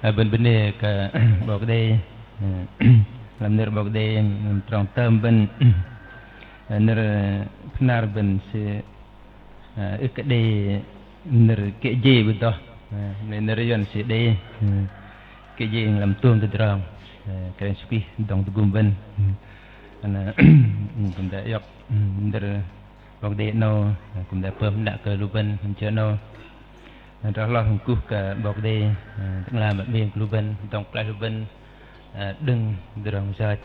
A, bơ̆n bơnê kơ 'Bok Kei-Dei, lăm nơ̆r 'Bok Kei-Dei, lăm trong tơm bơ̆n, nơ̆r Bahnar bơ̆n sư, ưh kơ đei nơ̆r kĕ jei bơdoh, nơ̆r Yuăn sư đei kĕ jei lăm tôm tơdrong, Kră Yang Yêsu Krist dŏng tơgŭm bơ̆n. Ana, kư̆m đei iŏk nơ̆r 'Bok Kei-Dei 'nâu, kư̆m đei pơm nă kơ lu bơ̆n, hăm jơ 'nâu. Adrol hloh kŭh kơ 'Bok Kei-Dei, tơ'ngla mă 'mêm kơ lu bơ̆n, dŏng klaih lu bơ̆n, đơ̆ng tơdrong yoch,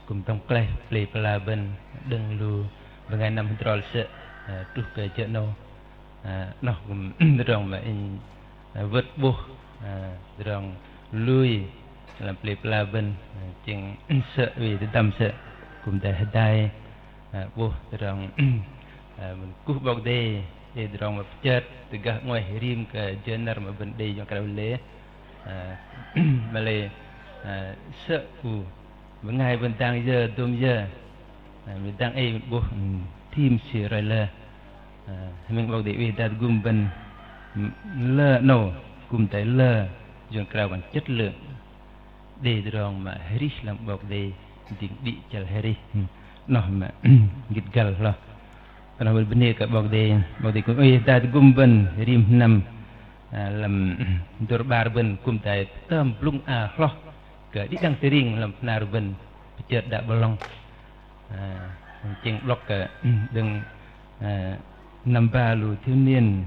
kư̆m dŏng klaih pơlei pơla bơ̆n, đơ̆ng lu bơngai năm hơdrol sơ̆, truh kơ jơ 'nâu. Noh kư̆m tơdrong mă inh wơ̆t 'bôh, tơdrong lui lăm pơlei pơla bơ̆n, jing sơ̆ wei tơdăm sơ̆, kư̆m đei hơdai 'bôh tơdrong, bơ̆n kŭh 'Bok Kei-Dei, đei tơdrong mă pơchơt tơ gah 'nguaih rim kơ jơ năr mă bơ̆n đei jơ̆ng krao lê̆. Mă lei sơ̆ ku bơngai bơ̆n dang yơ dôm yơ, mă dang ei 'bôh, thim sư roi lơ. Hơmĕng 'Bok Kei-Dei wei dah tơgŭm bơ̆n, lơ 'nâu, kư̆m tai lơ, yua krao khan chất lượng đei tơdrong mă arih lăm 'Bok Kei-Dei, dĭng đĭ chăl arih. Noh mă gĭt găl hloh. Noh bơ̆n bơnê kơ 'Bok Kei-Dei, 'Bok Kei-Dei kư̆m oei hơdai tơgŭm bơ̆n rim sơnăm, ơ, lăm dôr 'bar bơ̆n kư̆m tai tơm blŭng a hloh kơ đĭ đăng tơring lăm pơhnar bơ̆n pơchơt đă 'blŏng. Ơ, chĕng 'blŏk kơ đơ̆ng, ơ, năm ba lu thiếu niên,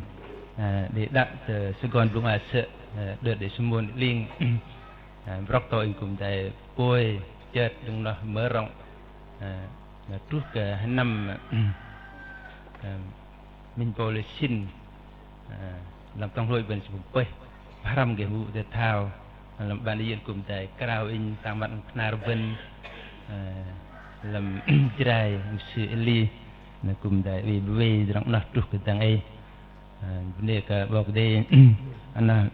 ơ, đei đă tơ Sài Gòn blŭng a sơ̆, ơ, đơ̆t đei Simôn Đĭ Ling, ơ, brŏk tơ inh kư̆m tai pôi chơt đơ̆ng noh mơrŏng, ơ, truh kơ hơnăm, ơ, minh pô lei sĭn, ơ, lăm tŏng hlôi bơ̆n sư pơm pơih, pơhrăm gơh mŭ tơthao, lăm ban yên kư̆m tai krao inh tang măt pơhnar bơ̆n, ơ, lăm Jrai, sư Eli, na kư̆m tai oei bơwei tơdrong noh truh kơ dang ei. Ơ, bơnê kơ 'Bok Kei-Dei, na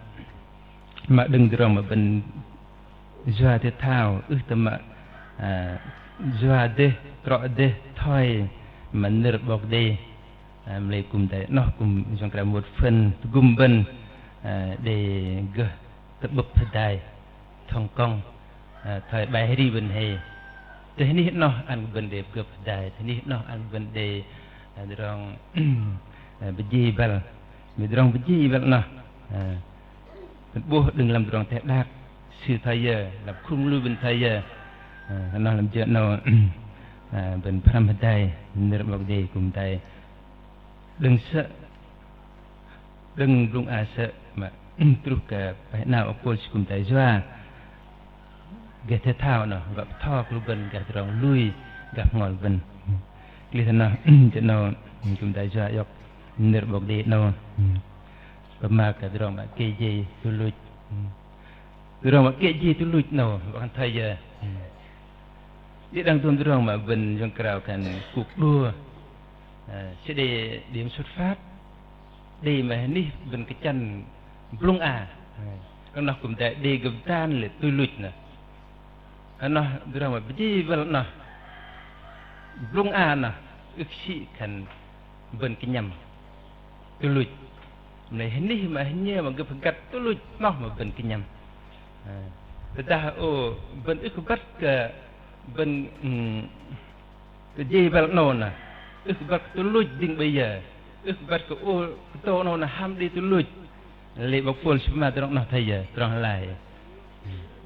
mă đơ̆ng tơdrong mă bơ̆n yua tơthao, ưh tơ mă, ơ, yua dêh, trŏ dêh, thoi mă nơ̆r 'Bok Kei-Dei. Ơ, mă lei kư̆m tai noh kư̆m yua krao một phần tơgŭm bơ̆n, ơ, đei gơh tơ'bơ̆p hơdai, thông công, ơ, thoi 'bai hơri bơ̆n hei. Tơ hơnih noh ăn bơ̆n đei gơh hơdai, tơ hơnih noh ăn bơ̆n đei, ơ, tơdrong, ơ, bơjei băl. Mă tơdrong bơjei băl noh, ơ, bơ̆n 'bôh đơ̆ng lăm tơdrong teh đak, sư thoi yơ, lăm khul lui bơ̆n thoi yơ. Ơ, noh lăm jơ 'nâu, ơ, bơ̆n pơhrăm hơdai nơ̆r 'Bok Kei-Dei kư̆m tai đơ̆ng sơ̆, đơ̆ng blŭng a sơ̆ mă truh kơ pơih 'nao apôs kư̆m tai yua gah tơthao noh, wă bơtho kơ lu bơ̆n gah tơdrong lui gah bơhngol bơ̆n. Klaih tơ noh, jơ 'nâu kư̆m tai yua iŏk nơ̆r 'Bok Kei-Dei 'nâu pơma kơ tơdrong mă kĕ jei tuch luch. Tơdrong mă kĕ jei tuch luch 'nâu wă khan thoi yơ. Đĭ đăng dôm tơdrong mă bơ̆n yua krao khan cuộc đua, ơ, sư đei điểm xuất phát, đei mă hơnih bơ̆n kơchăng blŭng a. Ơ, noh kư̆m tai đei gơ̆p dan lê̆ tuch luch noh. Ơ, noh tơdrong mă bơjei băl noh. Blŭng a noh ưh kơ sĭ khan bơ̆n kơnhăm tuch luch. Mă lei hơnih mă hơnhơ mă gơ̆p hơgăt tuch luch noh mă bơ̆n kơnhăm. Ơ, tơdah ô bơ̆n ưh kơ băt kơ bơ̆n, ưm, kơ jei băl 'nâu noh, ưh kơ băt kơ tuch luch dĭng 'bơ̆ yơ, ưh kơ băt kơ ô kơdâu 'nâu noh hăm đei tuch luch. Lê̆ 'bok Pôl sư pơma tơdrong noh thoi yơ, tơdrong hơlai.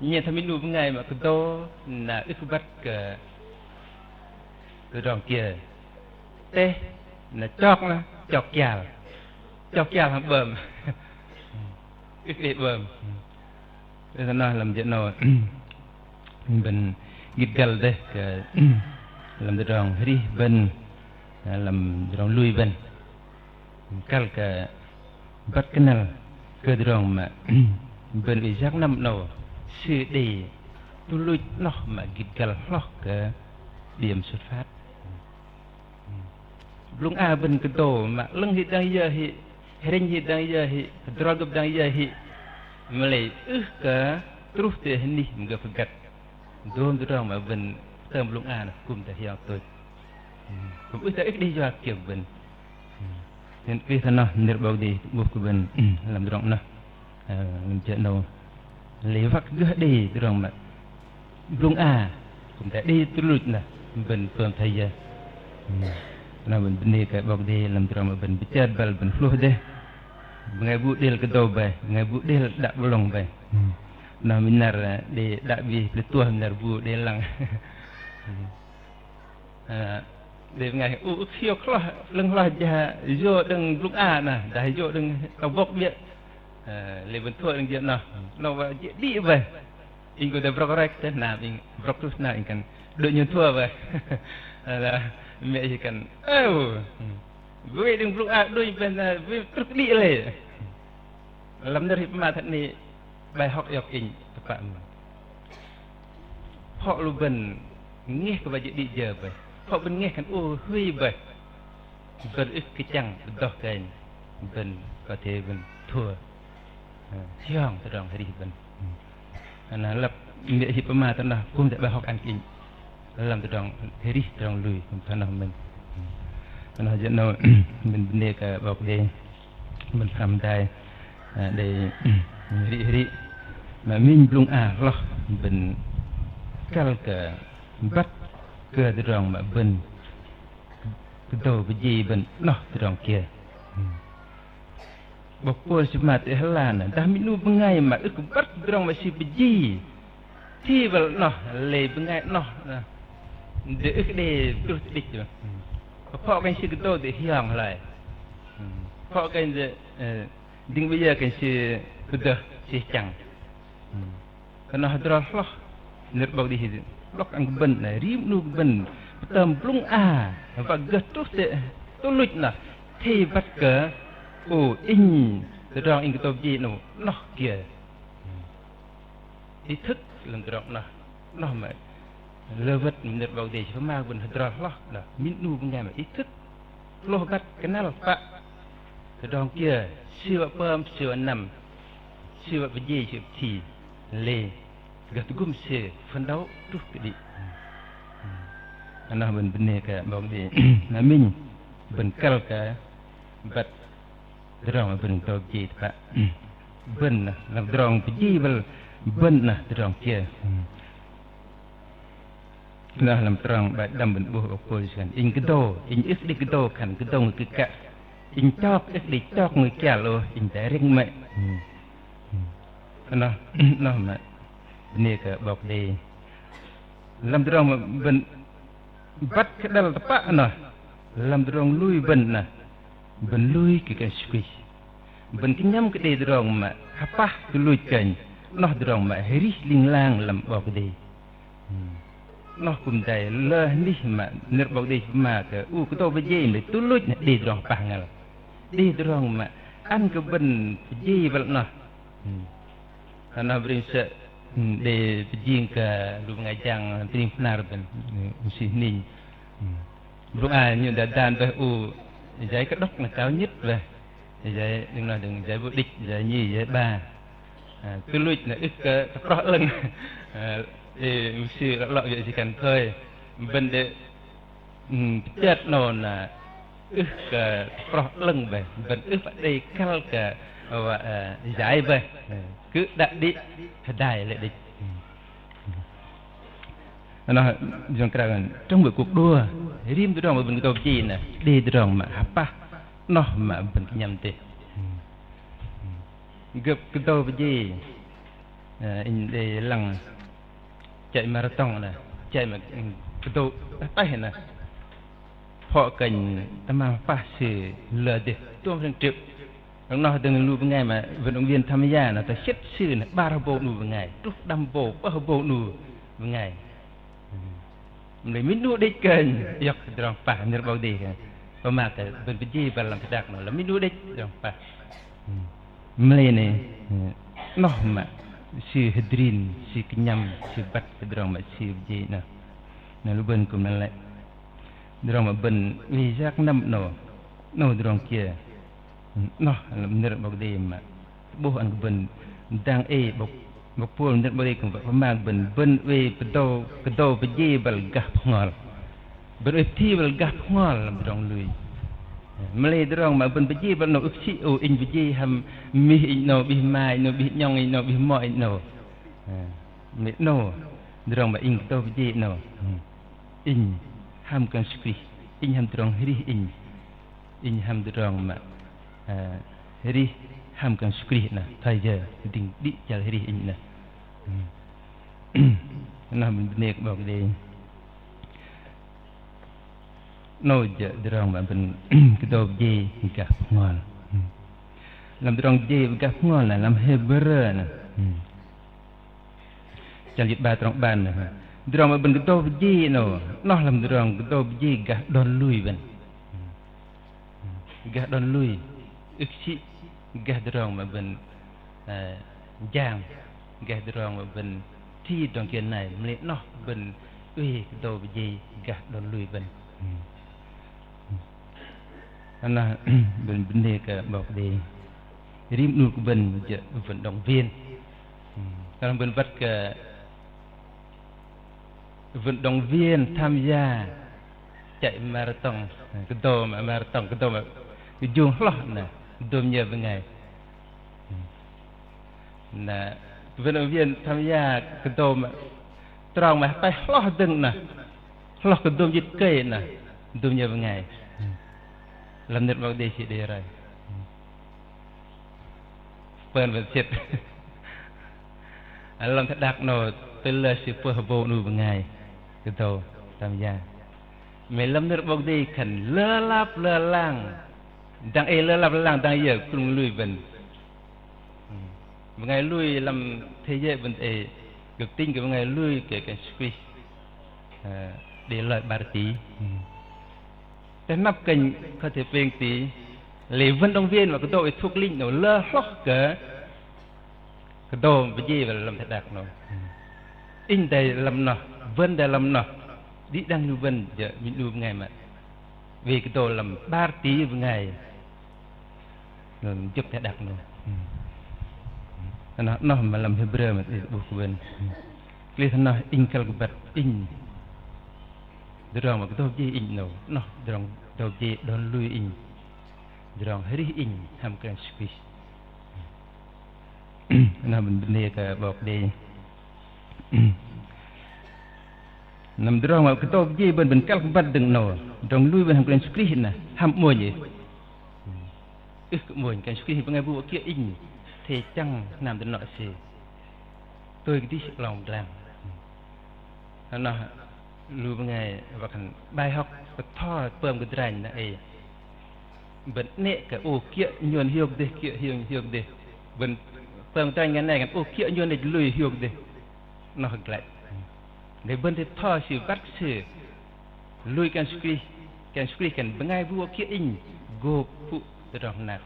Nhen thoi minh 'nu bơngai mă kơdâu na ưh kơ băt kơ tơdrong kiơ. Teh na chok na, chok kial. Chok kial hăm 'bơm. Ưh kơ đei 'bơm. Tơ noh lăm jơ 'nâu bơ̆n gĭt găl dêh kơ lăm tơdrong arih bơ̆n, lăm tơdrong lui bơ̆n. Kăl kơ băt kơnăl kơ tơdrong mă bơ̆n oei yak năm 'nâu sư đei tuch luch noh mă gĭt găl hloh kơ điểm xuất phát. Blŭng a bơ̆n kơdâu mă 'lơ̆ng hĭ dang yơ hĭ, hrĕnh hĭ dang yơ hĭ, hơdrol gơ̆p dang yơ hĭ. Mă lei ưh kơ truh tơ hơnih mă gơ̆p hơgăt. Dôm tơdrong mă bơ̆n tơm blŭng a noh kư̆m tơ hiong tôch. Kư̆m ưh tơ ưh kơ đei yua kiơ̆ bơ̆n. Nhen klaih tơ noh nơ̆r 'Bok Kei-Dei tơ'bôh kơ bơ̆n lăm tơdrong noh. Ơ, lăm jơ 'nâu lei wă kơ gơh đei tơdrong mă blŭng a kư̆m tơ đei tuch luch noh bơ̆n pơm thoi yơ. Noh bơ̆n bơnê kơ 'Bok Kei-Dei lăm tơdrong mă bơ̆n pơchơt băl bơ̆n hlôh dêh. Bơngai bu đêl kơdâu bơih, bơngai bu đêl đă 'blŏng bơih. Noh minh năr đei đă bih plĕ tuh minh năr bu đei lăng. Ơ, đei bơngai ưh kơ hiôk hloh, 'lơ̆ng hloh jah yua đơ̆ng blŭng a noh, dah yua đơ̆ng tơbŏk 'biơ̆. Ơ, lei bơ̆n thua đơ̆ng jơ noh, noh wă jê̆ đĭ bơih. Inh kư̆m tơ brŏk rek tơ hnam inh, brŏk truh hnam inh khan đunh nhen thua bơih. Ơ, mĕ ih khan, ơ, wei đơ̆ng blŭng a đunh bơih na, wei truh đĭ lei. Lăm nơ̆r hĭ pơma thoi 'nâu, 'bai hŏk iŏk inh tơpă mơ̆n. Phŏ lu bơ̆n ngeh kơ wă jê̆ đĭ jơ bơih. Phŏ bơ̆n ngeh khan ô huay bơih. Bơ̆n ưh kơ chăng tơdŏh kơnh bơ̆n có thể bơ̆n thua. Ơ, hiong tơdrong arih bơ̆n. Ơ, na lăp mĕ hĭ pơma tơ noh kư̆m tơ 'bai hŏk ăn kơ inh. Lăm tơdrong arih tơdrong lui kư̆m tơ noh mơ̆n. Tơ noh jơ 'nâu bơ̆n bơnê kơ 'Bok Kei-Dei. Bơ̆n pơhrăm hơdai, ơ, đei hrih hrih. Mă minh blŭng a hloh bơ̆n kăl kơ băt kơ tơdrong mă bơ̆n kơdâu pơjei bơ̆n 'noh tơdrong kiơ. 'Bok Pôl sư pơma tơ Hêla nơh, dah minh 'nu bơngai mă ưh kơ băt tơdrong mă sư pơjei, thi băl 'noh, lei bơngai 'noh, ơ, đei ưh kơ đei truh tơ đĭch. Pơphŏ kơnh sư kơdâu đei hiong hloi. Pơphŏ kơnh đei, ơ, dĭng bơih kơnh sư pơdơh, sư chăng. Kơ noh hơdrol hloh, nơ̆r 'Bok Kei-Dei, 'blŏk ăn kơ bơ̆n, na rim 'nu kơ bơ̆n, pơtơm blŭng a, wă gơh truh tơ, tơ luch noh, thê băt kơ, ô, inh, tơdrong inh kơdâu pơjei 'noh, 'noh kiơ. Ý thức lăm tơdrong 'noh, 'noh mă, lơ wơ̆t nơ̆r 'Bok Kei-Dei sư pơma bơ̆n hơdrol hloh, noh, minh 'nu bơngai mă ý thức, hlôh băt kơnăl pă, tơdrong kiơ, sư wă pơm, sư wă năm, sư wă pơjei, sư wă pơthi, lei, gơh tơgŭm sư phấn đấu truh kơ đĭ. Noh bơ̆n bơnê kơ 'Bok Kei-Dei. Na minh, bơ̆n kăl kơ băt tơdrong bơ̆n kơdâu pơjei tơpă. Bơ̆n noh, lăm tơdrong pơjei băl bơ̆n noh tơdrong kiơ. Noh lăm trong bai đăm bơ̆n 'bôh 'Bok Pôl sư khan, inh kơdâu, inh ưh kơ đei kơdâu khan kơdâu ngôi kư̆ kă. Inh chok, ưh kơ đei chok ngôi kial ôh, inh tơ rĕng 'mơ̆i. Noh, noh mă bơnê kơ 'Bok Kei-Dei. Lăm tơdrong mă bơ̆n băt kơđăl tơpă noh, lăm tơdrong lui bơ̆n noh, bơ̆n lui kơ Kră Yang Yêsu Krist. Bơ̆n kơnhăm kơ đei tơdrong mă hơpah tơluch kơnh, noh tơdrong mă arih ling lang lăm 'Bok Kei-Dei. Noh kư̆m đei lơ anih mă nơ̆r 'Bok Kei-Dei pơma kơ, ơ, kơdâu pơjei mă tơluch noh đei tơdrong hơpah ngăl. Đei tơdrong mă ăn kơ bơ̆n pơjei băl noh. Noh bơ̆n sơ̆, đei pơjing kơ lu bơngai jang pơring pơnar bơ̆n, ơ, sư hơning. Blŭng a ñu đa dan bơih, ơ, giải kơ đŏk noh cao nhất bơih. Giải đơ̆ng noh đơ̆ng giải vô địch, giải nhì, giải ba. Ơ, tơluch noh ưh kơ tơproh 'lơ̆ng. Ơ, đei mục sư lơ lơ wă sư khan thoi. Bơ̆n đei, ưm, pơchơt noh na ưh kơ tơproh 'lơ̆ng bơih. Bơ̆n ưh pă đei kăl kơ, ơ, ơ, giải bơih. Ơ, kư̆m đă đĭ hơdai lê̆ đĕch. Ơ, noh, jơ̆ng krao trong bơ̆ kŭk đua. Rim tơdrong bơ̆n kơdâu pơjei noh, đei tơdrong mă hơpah. Noh mă bơ̆n kơnhăm dêh. Gơ̆p kơdâu pơjei. Ơ, inh đei lăng chạy marathon noh, chạy mă, ưm, kơdâu tah tah noh. Pơ̆ kơnh tơmam pah sư lơ dêh, tôm hrĕng trĭp. Noh dơ̆ng lu bơngai mă vận động viên tham gia noh tơsĭt sư noh 'bar hơbâu 'nu bơngai, truh đăm hơbâu, pơh hơbâu 'nu bơngai. Mă lei minh 'nu đĕch kơnh, iŏk tơdrong pah nơ̆r 'Bok Kei-Dei kơ. Pơma kơ bơ̆n pơjei băl lăm teh đak noh, lăm minh 'nu đĕch tơdrong pah. Mă lei noh, noh mă sư hơdrin, sư kơnhăm, sư băt kơ tơdrong mă sư pơjei noh. Noh lu bơ̆n kư̆m lăng lăi. Tơdrong mă bơ̆n oei yak năm 'nâu, 'nâu tơdrong kiơ. Noh lăm nơ̆r 'Bok Kei-Dei mă tơ'bôh ăn kơ bơ̆n dang ei 'bok, 'bok Pôl nơ̆r 'Bok Kei-Dei kư̆m pơma bơ̆n, bơ̆n oei pơdâu, kơdâu pơjei băl gah bơhngol. Bơ̆n oei pơthi băl gah bơhngol lăm tơdrong lui. Mă lei tơdrong mă bơ̆n pơjei băl 'nâu ưh kơ sĭ, ô, inh pơjei hăm mih inh 'nâu, 'bih ma inh 'nâu, 'bih 'nhŏng inh 'nâu, 'bih mŏ inh 'nâu. Mă lei 'nâu tơdrong mă inh kơdâu pơjei 'nâu. Inh hăm Kră Yang Yêsu Krist, inh hăm tơdrong arih inh. Inh hăm tơdrong mă, ơ, arih hăm Kră Yang Yêsu Krist noh, thoi yơ, dĭng đĭ chăl arih inh noh. Noh bơ̆n bơnê kơ 'Bok Kei-Dei. 'Nâu jơ̆ tơdrong mă bơ̆n kơdâu pơjei gah bơhngol. Lăm tơdrong pơjei gah bơhngol noh, lăm Hêbrơ noh. Chăl jĭt 'bar trong 'bar noh. Tơdrong mă bơ̆n kơdâu pơjei 'nâu, noh lăm tơdrong kơdâu pơjei gah đon lui bơ̆n. Gah đon lui, ưh kơ sĭ, gah tơdrong mă bơ̆n, ơ, jang, gah tơdrong mă bơ̆n thi tơdrong kiơ nai, mă lei noh bơ̆n oei kơdâu pơjei gah đon lui bơ̆n. Noh bơ̆n bơnê kơ 'Bok Kei-Dei. Rim 'nu kơ bơ̆n jơ̆ vận động viên. Tơdrong bơ̆n băt kơ vận động viên tham gia chạy marathon, kơdâu mă marathon, kơdâu mă kơjung hloh noh. dôm nhơ bơngai. Na, kơ bơ̆n âu wiên tham gia kơdâu mă trong mă hơpăh hloh dơ̆ng noh, hloh kơ dôm jĭt kơ̆i noh, dôm nhơ bơngai. Lăm nơ̆r 'Bok Kei-Dei sư đei roi. Pơ̆n bơ̆n sĭt. Lăm teh đak 'nâu tơlơi sư pơh hơbâu 'nu bơngai kơdâu tham gia. Mă lăm nơ̆r 'Bok Kei-Dei khan lơ lăp lơ lang. Dang ei lơ lăp lơ lang dang yơ kư̆m lui bơ̆n. Bơngai lui lăm thế giới bơ̆n ei gơ̆p tĭng kơ bơngai lui kơ, kơ Yêsu Krist. Ơ, đei loi 'bar tỉ. Tơ hơnăp kơnh kơ thê pêng tỉ, lei wơ̆n đơ̆ng wiên mă kơdâu ei thuộc linh 'nâu lơ hloh kơ kơdâu bơjê wă lăm teh đak 'nâu. Inh dai lăm noh, wơ̆n dai lăm noh, đĭ đăng lu bơ̆n, jơ̆ minh 'nu bơngai mă. Wei kơdâu lăm 'bar tỉ bơngai. Lăm jơ̆p teh đak 'nâu. Noh, noh mă lăm Hêbrơ mă tơ'bôh kơ bơ̆n. Klaih noh inh kăl kơ băt inh. Tơdrong mă kơdâu bơjê inh 'nâu. Noh, tơdrong kơdâu bơjê đon lui inh. Tơdrong arih inh hăm Kră Yang Yêsu Krist. Noh bơ̆n bơnê kơ 'Bok Kei-Dei. Năm tơdrong mă kơdâu bơjê bơ̆n, bơ̆n kăl kơ băt dơ̆ng 'nâu. Tơdrong lui bơ̆n hăm Kră Yang Yêsu Krist noh hăm mônh ưh. Ưh kơ mônh, Kră Yang Yêsu Krist bơngai bu kiơ̆ inh, athei chăng hnam dơnŏ sư. Tôi kơdih 'long pơglang. Noh, lu bơngai wă khan bài học bơtho pơm kơdranh noh ei. Bơ̆n 'nĕ kơ ô kiơ̆ nhôn hiôk dêh, kiơ̆ hiôk, hiôk dêh. Bơ̆n pơm kơdranh kơ 'nĕ kơ ô kiơ̆ nhôn đĕch lui hiôk dêh. Noh glăi. Đei bơ̆n tơtho sư băt sư lui Kră Yang Yêsu Krist, Kră Yang Yêsu Krist khan bơngai bu kiơ̆ inh gô pŭ tơdrong hơnat.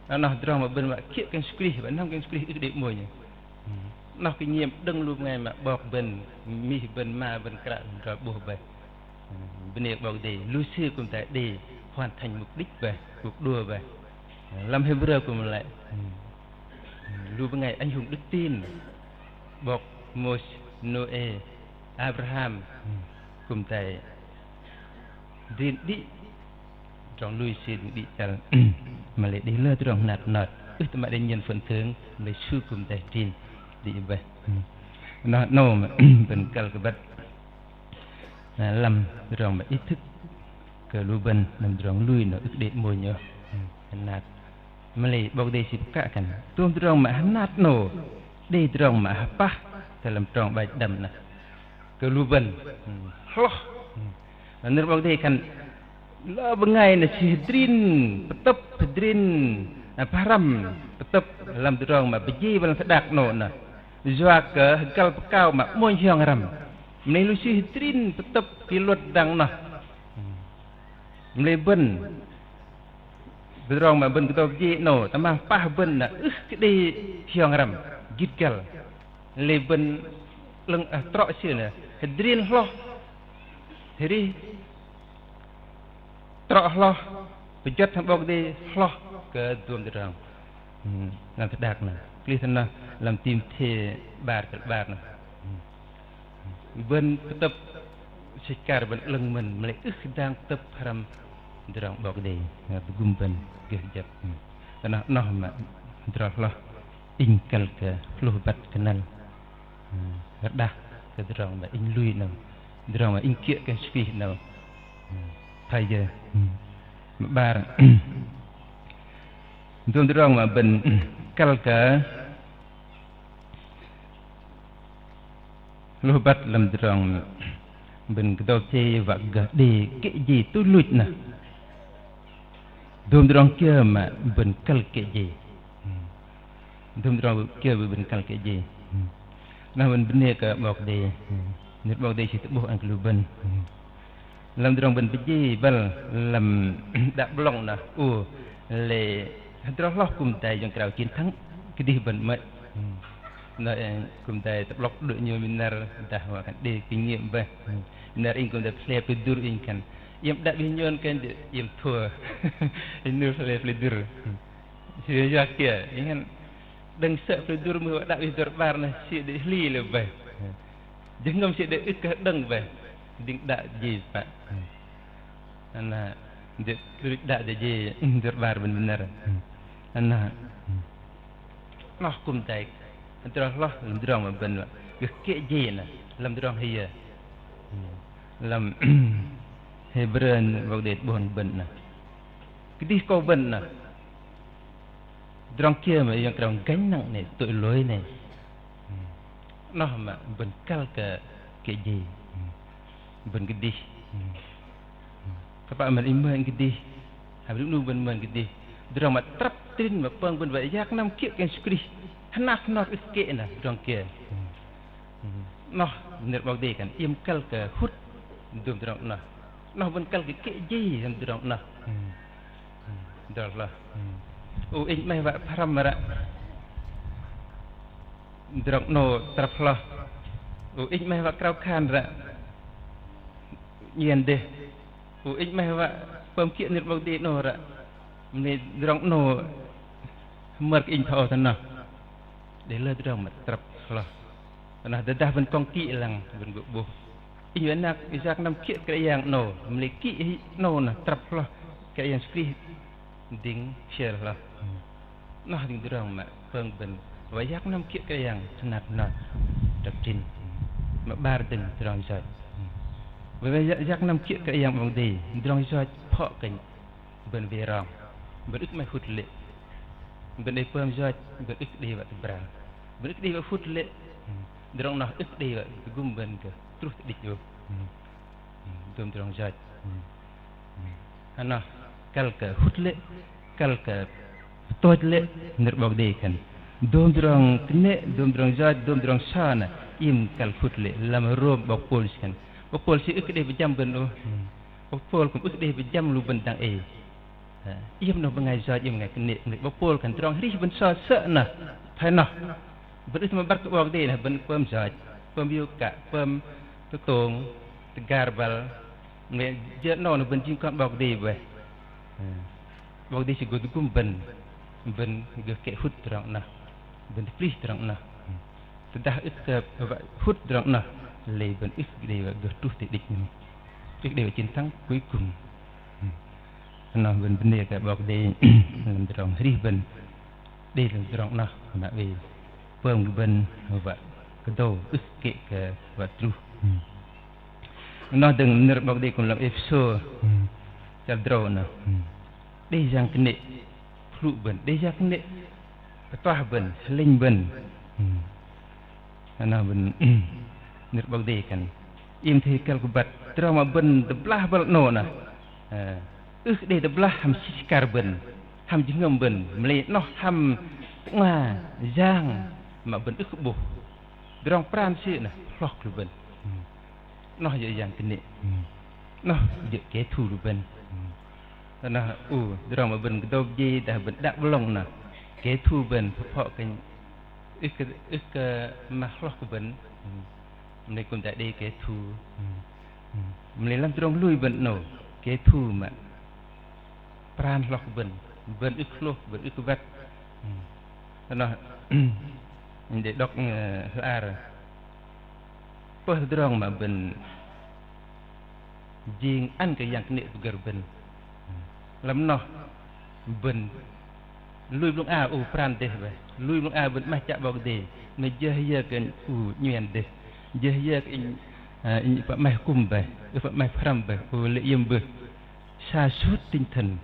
Noh, noh tơdrong mă bơ̆n mă kiơ̆ Kră Yang Yêsu Krist, bơ̆n hăm Kră Yang Yêsu Krist ưh đei mônh. Noh kinh nghiệm đơ̆ng lu bơngai mă 'bok bơ̆n, mih bơ̆n, ma bơ̆n kră bơ̆n roi 'bôh bơih. Bơnê 'Bok Kei-Dei, lu sư kư̆m tai đei hoàn thành mục đích bơih, cuộc đua bơih. Lăm Hêbrơ kư̆m lei. Lu bơngai anh hùng đức tin, 'bok Môis, Nôê, Abraham, kư̆m tai drin đĭ trong lui sư đĭ chăl. Mă lei đei lơ tơdrong hơnat hơnot, ưh tơ mă đei nhân phần thưởng, mă lei sư kư̆m tai drin đĭ bơih. Noh, noh mă bơ̆n kăl kơ băt. Na, lăm tơdrong mă ý thức kơ lu bơ̆n, lăm tơdrong lui noh ưh kơ đei mônh ôh. Hơnat. Mă lei 'Bok Kei-Dei sư pơkă khan dôm tơdrong mă hơnat noh đei tơdrong mă hơpah tơ lăm trong 'bar jĭt đăm noh. Kơ lu bơ̆n hloh. Nơ̆r 'Bok Kei-Dei khan lơ bơngai noh sư hơdrin pơtơ̆p, hơdrin pơhrăm pơtơ̆p lăm tơdrong mă bơjê bơ̆n lăm teh đak noh noh. Yua kơ hơgăl pơkao mă mônh hiong răm. Mă lei lu sư hơdrin pơtơ̆p kơ luật dang noh. Mă lei bơ̆n tơdrong mă bơ̆n kơdâu bơjê 'nâu, tơmam pah bơ̆n noh ưh kơ đei hiong răm, gĭt găl. Lei bơ̆n 'lơ̆ng, ơ, trŏ sư noh, hơdrin hloh, arih trŏ hloh, pơjơ̆t hăm 'Bok Kei-Dei hloh kơ dôm tơdrong. Lăm teh đak noh, klaih tơ noh lăm Timôthê 'bar chăl 'bar noh. Bơ̆n pơtơ̆p sĕch akar bơ̆n 'lơ̆ng mơ̆n, mă lei ưh kơ dang pơtơ̆p hrăm tơdrong 'Bok Kei-Dei, tơgŭm bơ̆n gơh kơjăp. Tơ noh, noh mă tơdrong hloh inh kăl kơ hlôh băt kơnăl. Rơđah kơ tơdrong mă inh lui 'nâu, tơdrong mă inh kiơ̆ kơ Yêsu Krist 'nâu. Thoi yơ. Mă 'bar. Dôm tơdrong mă bơ̆n kăl kơ hlôh băt lăm tơdrong bơ̆n kơdâu bơjê wă gơh đei kĕ jei tuch luch noh. Dôm tơdrong kiơ mă bơ̆n kăl kĕ jei. Dôm tơdrong kiơ bơ̆n kăl kĕ jei. Noh bơ̆n bơnê kơ 'Bok Kei-Dei. Nơ̆r 'Bok Kei-Dei sư tơ'bôh ăn kơ lu bơ̆n. Lăm tơdrong bơ̆n bơjê băl lăm đă 'blŏng noh. Ô, lei hơdrol hloh kư̆m tai yŏng krao chiến thắng kơdih bơ̆n 'mơ̆i. Noh, ơ, kư̆m tai tơ'blŏk đuaĭ nhôn minh năr dah wă khan đei kinh nghiệm bơih. Minh năr inh kư̆m tai pơlei pơlei dur inh khan. Iĕm đă bơih nhôn khan iĕm thua. Inh nơ̆r pơlei pơlei dur. Sư yua kiơ, inh khan đơ̆ng sơ̆ pơlei dur mưh wă đă bơih dur 'bar noh, sư đei hli lei bơih. Jơhngơ̆m sư đei ưh kơ đơ̆ng bơih. Dĭng đă jei pă. Na, Đĭ, đĭ đă đe jei, dơ̆r 'bar bơ̆n bơnăr. Noh kŭm tai tơdrong hloh lăm tơdrong mă bơ̆n wă kơ kĕ jei noh lăm tơdrong hơyơ. Lăm Hêbrơ 'Bok Kei-Dei 'bôh bơ̆n noh, kơdih akâu bơ̆n noh. Tơdrong kiơ mă yŏng krao gánh nặng nè, tội lỗi nè. Noh mă bơ̆n kăl kơ kĕ jei. Bơ̆n kơdih. Tơpă mơ̆n inh mơ̆n kơdih. Hăm rim 'nu bơ̆n mơ̆n kơdih. Tơdrong mă trăp trin mă pơm bơ̆n wă yak năm kiơ̆ kơ Yêsu Krist. Hơnat hơnot ưh kơ kĕ noh tơdrong kiơ. Noh nơ̆r 'Bok Kei-Dei khan iĕm kăl kơ hŭt dôm tơdrong noh. Noh bơ̆n kăl kơ kĕ jei hăm tơdrong noh. Tơdrong hloh. Ô inh 'maih wă pơhrăm ră tơdrong 'nâu trăp hloh. Ô inh 'maih wă krao khan ră 'nhen dêh. Ô inh 'maih wă pơm kiơ̆ nơ̆r 'Bok Kei-Dei 'nâu ră. Mă lei tơdrong 'nâu hơmơr kơ inh thoi âu thoi noh. Đei lơ tơdrong mă trăp hloh. Noh tơdah bơ̆n kŏng kĭ lăng bơ̆n gô 'bôh. Inh wă yak năm kiơ̆ Kră Yang 'nâu, mă lei kĭ 'nâu noh trăp hloh, Kră Yang Yêsu Krist dĭng sel hloh. Noh dĭng tơdrong mă pơm bơ̆n wă yak năm kiơ̆ Kră Yang hơnat hơnot trăp trin. Mă 'bar dơ̆ng tơdrong yoch. Wă yak năm kiơ̆ Kră Yang 'Bok Kei-Dei, tơdrong yoch phŏ kơnh bơ̆n wei rong, bơ̆n ưh kơ 'maih hŭt lê̆. Bơ̆n đei pơm yoch, bơ̆n ưh kơ đei wă tơbral. Bơ̆n ưh kơ đei wă hŭt lê̆. Tơdrong noh ưh kơ đei wă tơgŭm bơ̆n kơ truh tơ đĭch ôh. Dôm tơdrong yoch. Hăm noh kăl kơ hŭt lê̆, kăl kơ pơtôch lê̆, nơ̆r 'Bok Kei-Dei khan dôm tơdrong kơnê̆, dôm tơdrong yoch, dôm tơdrong sơ̆ noh iĕm kăl hŭt lê̆. Lăm Rôm 'bok Pôl sư khan, 'bok Pôl sư ưh kơ đei pơjăm bơ̆n ôh. 'Bok Pôl kŭm ưh kơ đei pơjăm lu bơ̆n dang ei. Iĕm noh bơngai yoch, iĕm bơngai kơnê̆. Mă lei 'bok Pôl khan tơdrong arih bơ̆n sơ̆ sơ̆ noh thoi noh. Bơ̆n ưh mă băt kơ 'Bok Kei-Dei noh, bơ̆n pơm yoch, pơm hiôk kă, pơm tơtông, tơgar băl. Mă lei jơ 'nâu noh bơ̆n jing kon 'Bok Kei-Dei bơih. 'Bok Kei-Dei sư gô tơgŭm bơ̆n, bơ̆n gơh kĕ hŭt tơdrong noh, bơ̆n tơplih tơdrong noh. Tơdah ưh kơ wă hŭt tơdrong noh, lei bơ̆n ưh kơ đei wă gơh truh tơ đĭch noh, ưh kơ đei wă chiến thắng cuối cùng. Noh bơ̆n bơnê kơ 'Bok Kei-Dei lăm tơdrong arih bơ̆n. Đei lăm tơdrong noh mă oei pơm kơ bơ̆n wă kơdâu ưh kơ kĕ kơ wă truh. Noh dơ̆ng nơ̆r 'Bok Kei-Dei kŭm lăm Êphêsô chăl tơdrâu noh. Đei yang kơnê̆ pơhlŭ bơ̆n, đei yang kơnê̆ pơtuah bơ̆n, hơlĕnh bơ̆n. Noh bơ̆n nơ̆r 'Bok Kei-Dei khan iĕm athei kăl kơ băt tơdrong mă bơ̆n tơblah băl 'nâu noh. Ưh kơ đei tơblah hăm sĭt sĭt akar bơ̆n, hăm jơhngơ̆m bơ̆n, mă lei noh hăm tơ'ngla yang mă bơ̆n ưh kơ 'bôh. Tơdrong pran sư noh hloh kơ lu bơ̆n. Noh jơ̆ yang kơnê̆. Noh jơ̆ kẻ thù lu bơ̆n. Noh, u, tơdrong mă bơ̆n kơdâu jei dah bơ̆n đă 'blŏng noh, kẻ thù bơ̆n pơphŏ kơ ưh kơ, ưh kơ mă hloh kơ bơ̆n. Mă lei kŭm đei kẻ thù. Mă lei lăm tơdrong lui bơ̆n 'nâu, kẻ thù mă pran hloh kơ bơ̆n, bơ̆n ưh kơ hlôh, bơ̆n ưh kơ băt. Noh, inh đei đŏk, ơ, hla ar. Pơh tơdrong mă bơ̆n jing ăn kơ yang kơnê̆ pơgơ̆r bơ̆n. Lăm noh bơ̆n lui blŭng a, u, pran dêh bơih. Lui blŭng a bơ̆n 'maih chă 'Bok Kei-Dei. Noh jơ hơyơ kơ inh, u, 'nhen dêh. Jơ hơyơ kơ inh, ơ, inh pă 'maih hơkŭm bơih, inh pă 'maih pơhrăm bơih, u, lê̆ iĕm bơih. Sa sút tinh thần.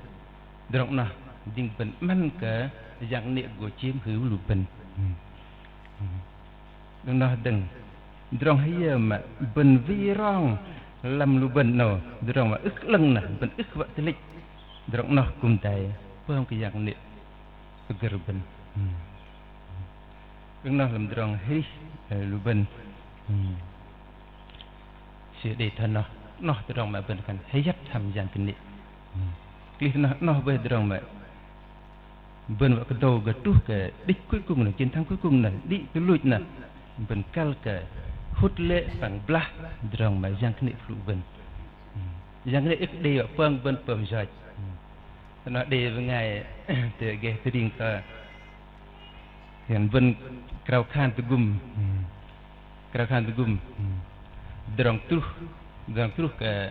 Tơdrong noh jing bơ̆n 'măn kơ yang kơnê̆ gô chiếm hữu lu bơ̆n. Đơ̆ng noh dơ̆ng, tơdrong hơyơ mă bơ̆n wei rong lăm lu bơ̆n 'nâu, tơdrong mă ưh kơ 'lơ̆ng noh, bơ̆n ưh kơ wă tơlĕch. Tơdrong noh kŭm tai pơm kơ yang kơnê̆ pơgơ̆r bơ̆n. Đơ̆ng noh lăm tơdrong arih, ơ, lu bơ̆n. Sư đei thoi noh, noh tơdrong mă bơ̆n khan hơyăt hăm yang kơnê̆. Klih noh, noh bơih tơdrong mă bơ̆n wă kơdâu gơh truh kơ đích cuối cùng noh, chiến thắng cuối cùng noh, đĭ tuch luch noh, bơ̆n kăl kơ hŭt lê̆ păng blah tơdrong mă yang kơnê̆ pơhlŭ bơ̆n. Yang kơnê̆ ưh kơ đei wă pơm bơ̆n pơm yoch. Tơ noh đei bơngai tơ gah tơring kơ khan bơ̆n krao khan tơgŭm. Krao khan tơgŭm. Tơdrong truh, tơdrong truh kơ,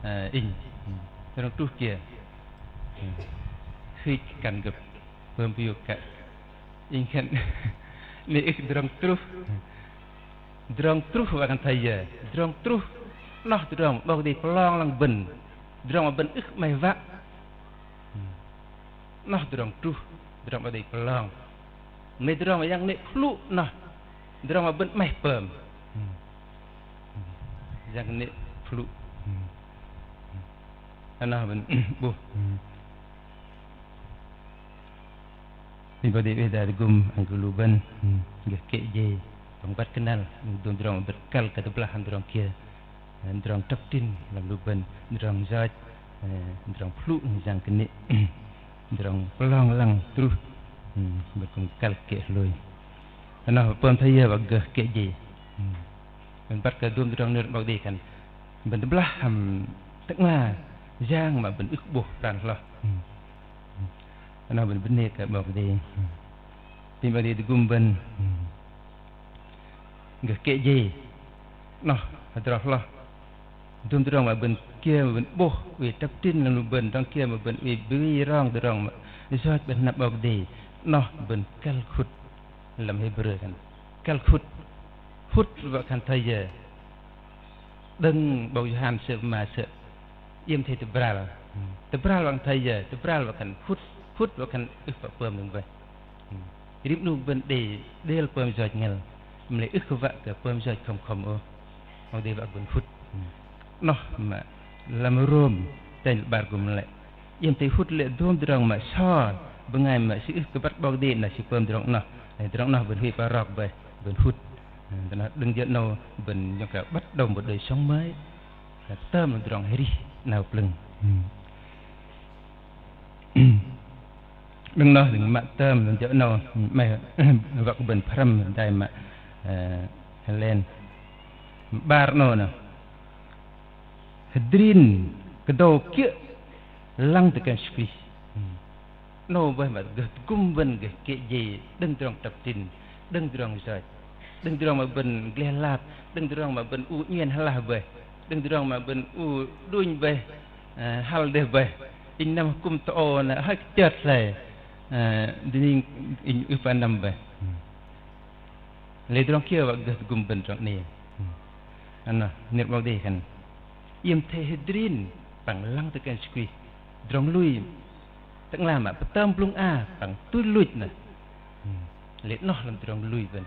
ơ, inh. Tơdrong truh kiơ? Hưch kăn gơ̆p. Pơm piu kă. Inh khan 'nĕ ưh tơdrong truh. Tơdrong truh wă khan thoi yơ? Tơdrong truh 'noh tơdrong 'Bok Kei-Dei pơlong lăng bơ̆n. Tơdrong mă bơ̆n ưh 'maih wă. 'Noh tơdrong truh, tơdrong 'Bok Kei-Dei pơlong. Mă lei tơdrong mă yang 'nĕ pơhlŭ 'noh, tơdrong mă bơ̆n 'maih pơm. Yang 'nĕ pơhlŭ. Tơ 'noh bơ̆n 'bôh. Apinh 'Bok Kei-Dei wih dai tơgŭm ăn kơ lu bơ̆n gơh kĕ jei, păng băt kơnăl dôm tơdrong bơ̆n kăl kơ tơblah hăm tơdrong kiơ. Tơdrong trăp trĭn lăm lu bơ̆n, tơdrong yoch, tơdrong pơhlŭ, yang kơnê̆, tơdrong pơlong lăng truh, bơ̆n kư̆m kăl kĕ hlôi. Tơ 'noh pơm thoi yơ wă gơh kĕ jei. Bơ̆n băt kơ dôm tơdrong nơ̆r 'Bok Kei-Dei khan bơ̆n tơblah hăm Tơ'ngla yang mă bơ̆n ưh 'bôh pran hloh. Tơ 'noh bơ̆n bơnê kơ 'Bok Kei-Dei. Apinh 'Bok Kei-Dei tơgŭm bơ̆n gơh kĕ jei. 'Noh hơdrol hloh. Dôm tơdrong mă bơ̆n kiơ mă bơ̆n 'bôh oei trăp trĭn lăm lu bơ̆n, tơdrong kiơ mă bơ̆n oei bơ̆n rong, tơdrong mă yoch bơ̆n hnăp 'Bok Kei-Dei, 'noh bơ̆n kăl khŭt. Lăm Hêbrơ khan kăl khŭt. Hŭt wă khan thoi yơ? Đơ̆ng 'bok Yôhan sơ̆ pơma sơ̆ iĕm thoi tơbral. Tơbral wă khan thoi yơ? Tơbral wă khan hŭt. Hŭt wă khan ưh pă pơm đơ̆ng bơih. Rim 'nu bơ̆n đei đêl pơm yoch ngăl, mă lei ưh kơ wă kơ pơm yoch khŏm khŏm ôh. 'Bok Kei-Dei wă bơ̆n hŭt. 'Noh mă lăm Rôm chăl 'bar gŭm lei iĕm thoi hŭt lê̆ dôm tơdrong mă so bơngai mă sư ưh kơ băt 'Bok Kei-Dei na sư pơm tơdrong 'noh. Tơdrong 'noh bơ̆n huay pơrok bơih, bơ̆n hŭt. Tơ 'noh đơ̆ng jơ 'nâu bơ̆n nhŏng krao băt đầu một đời sống mới. Tơm tơdrong arih 'nao plơ̆ng. Đơ̆ng noh đơ̆ng mă tơm đơ̆ng jơ 'nâu 'maih wă kơ bơ̆n pơhrăm dai mă, ơ, Helen. Mă 'bar 'nâu nơh. Hơdrin kơdâu kiơ̆ lăng tơ Kră Yang Yêsu Krist. 'Nâu bơih mă gơh tơgŭm bơ̆n gơh kĕ jei đơ̆ng tơdrong trăp trĭn, đơ̆ng tơdrong yoch, đơ̆ng tơdrong mă bơ̆n gleh lap, đơ̆ng tơdrong mă bơ̆n u 'nhen hơlah bơih, đơ̆ng tơdrong mă bơ̆n u đunh bơih, ơ, hăl dêh bơih. Inh năm akŭm tơ âu na hơi kơ chơt hloi, ơ, dơning inh ưh pă năm bơih. Lei tơdrong kiơ wă gơh tơgŭm bơ̆n tơdrong 'nâu. Ơ, nơ̆r 'Bok Kei-Dei khan iĕm thoi hơdrin păng lăng tơ Kră Yang Yêsu Krist. Tơdrong lui Tơ'ngla mă pơtơm blŭng a păng tuch luch nơh. Lei 'noh lăm tơdrong lui bơ̆n.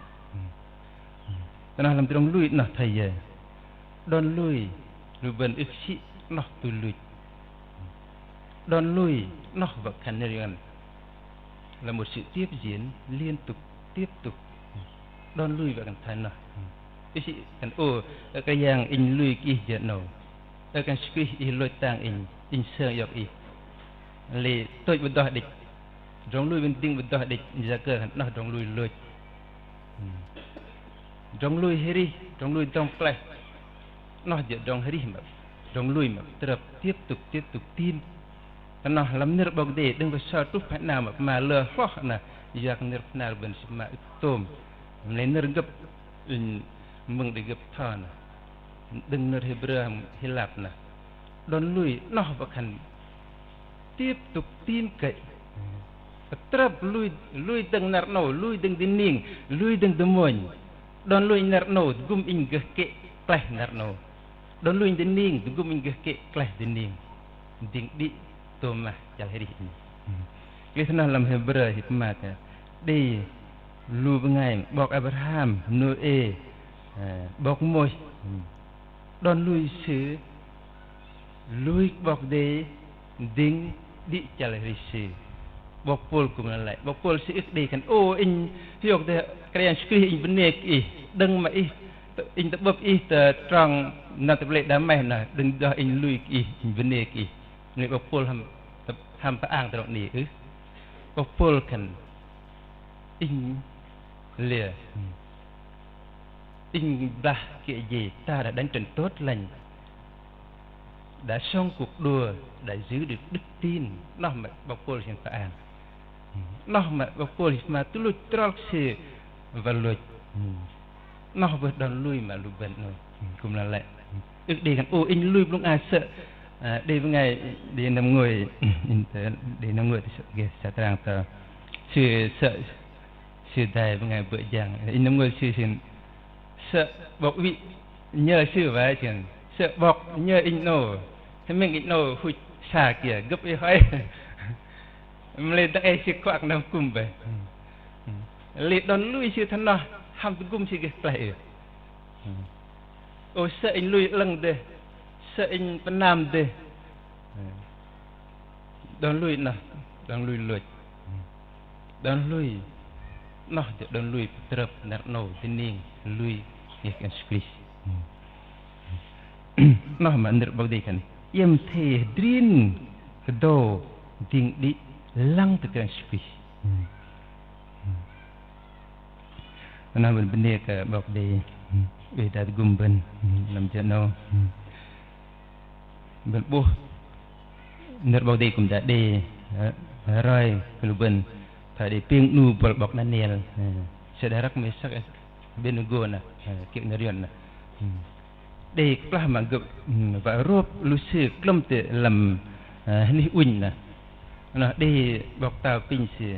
Tơ 'noh lăm tơdrong lui 'noh thoi yơ? Đon lui lu bơ̆n ưh sĭ 'noh tuch luch. Đon lui 'noh wă khan nơ̆r Yuăn là một sự tiếp diễn liên tục, tiếp tục. Đon lui wă khan thoi noh. Ưh sĭ khan ô, ơ Kră Yang inh lui kơ Ih jơ 'nâu. Ơ Kră Yang Yêsu Krist Ih lôch tang inh, inh sơng iŏk Ih. Lei tôch bơdoh đĕch. Tơdrong lui bơ̆n dĭng bơdoh đĕch, Yakơ khan 'noh tơdrong lui lôch. Tơdrong lui arih, tơdrong lui dŏng pơklaih. 'Noh jơ̆ tơdrong arih mă, tơdrong lui mă pơtrơp tiếp tục, tiếp tục tin. Tơ 'noh lăm nơ̆r 'Bok Kei-Dei đơ̆ng bơsơ truh phai 'nao mă pơma lơ hloh nơh, yua kơ nơ̆r Bahnar bơ̆n sư pơma ưh kơ tôm. Mă lei nơ̆r gơ̆p, inh mơ̆ng đei gơ̆p tho nơh. Đơ̆ng nơ̆r Hêbrơ hăm Hilap nơh. Đon lui 'noh wă khan tiếp tục tin cậy. Pơtrơp lui, lui đơ̆ng năr 'nâu, lui đơ̆ng dơning, lui đơ̆ng dơmônh. Đon lui năr 'nâu tơgŭm inh gơh kĕ klaih năr 'nâu. Đon lui dơning tơgŭm inh gơh kĕ klaih dơning. Dĭng đĭ tôm mah chăl arih inh. Lei tơ 'noh lăm Hêbrơ sư pơma kơ đei lu bơngai 'bok Abraham, Nôê, ơ, 'bok Môis. Đon lui sư lui kơ 'Bok Kei-Dei dĭng đĭ chăl arih sư. 'Bok Pôl kư̆m lei lăi. 'Bok Pôl sư ưh kơ đei khan ô inh hiôk dêh Kră Yang Yêsu Krist inh bơnê kơ Ih. Đơ̆ng mă Ih, inh tơ'bơ̆p Ih tơ trong năm tơ pơlei Đames nơh, đơ̆ng bơdoh inh lui kơ Ih, inh bơnê kơ Ih. Lei 'bok Pôl hăm, hăm pơang tơdrong 'nâu ưh. 'Bok Pôl khan inh lê̆. Inh blah kĕ jei, ta đã đánh trận tốt lành, đã sống cuộc đua, đã giữ được đức tin. 'Noh mă 'bok Pôl sư pơang. 'Noh mă 'bok Pôl sư pơma tuch luch trŏ kơ sư wă lôch. 'Noh bơih đon lui mă lu bơ̆n 'nâu kư̆m lei lăi. Ưh kơ đei khan ô inh lui blŭng a sơ̆ À, đei bơngai, đei năm ngôi, đei năm ngôi tơ gơh sa trang tơ sư sơ̆, sư dai bơngai bơ̆ jang. Inh năm ngôi sư, sư sơ̆ 'bok wih nhơ sư wă, sư sơ̆ 'bok nhơ inh 'nâu. Tơmĕng inh 'nâu huch sa kiơ gơ̆p ih hoi. Mă lei dang ei sư kuă năm kư̆m bơih. Lei đon lui sư thoi noh, hăm tơgŭm sư gơh klaih ưh. Ô, sơ̆ inh lui 'lơ̆ng dêh, sơ̆ inh pơnam dêh. Đon lui noh, đon lui lôch. Đon lui noh jơ̆ đon lui pơtrơp năr 'nâu dơning lui ngeh kơ Yêsu Krist. Noh mă nơ̆r 'Bok Kei-Dei khan, iĕm athei hơdrin kơdâu dĭng đĭ lăng tơ Kră Yang Yêsu Krist. Noh bơ̆n bơnê kơ 'Bok Kei-Dei, oei hơdai tơgŭm bơ̆n lăm jơ 'nâu. Bơ̆n 'bôh nơ̆r 'Bok Kei-Dei kư̆m đei, ơ, roi kơ lu bơ̆n, thoi đei pêng 'nu buăl 'bok Đaniel, ơ, Sêdrak, Mêsak, Abêdnêgô noh, ơ, kiơ̆ nơ̆r yuăn noh. Đei kơplah mă gơ̆p, ơ, wă rôp lu sư klơ̆m tơ lăm, ơ, hơnih ŭnh noh. Noh đei 'bok pơtao apinh sư.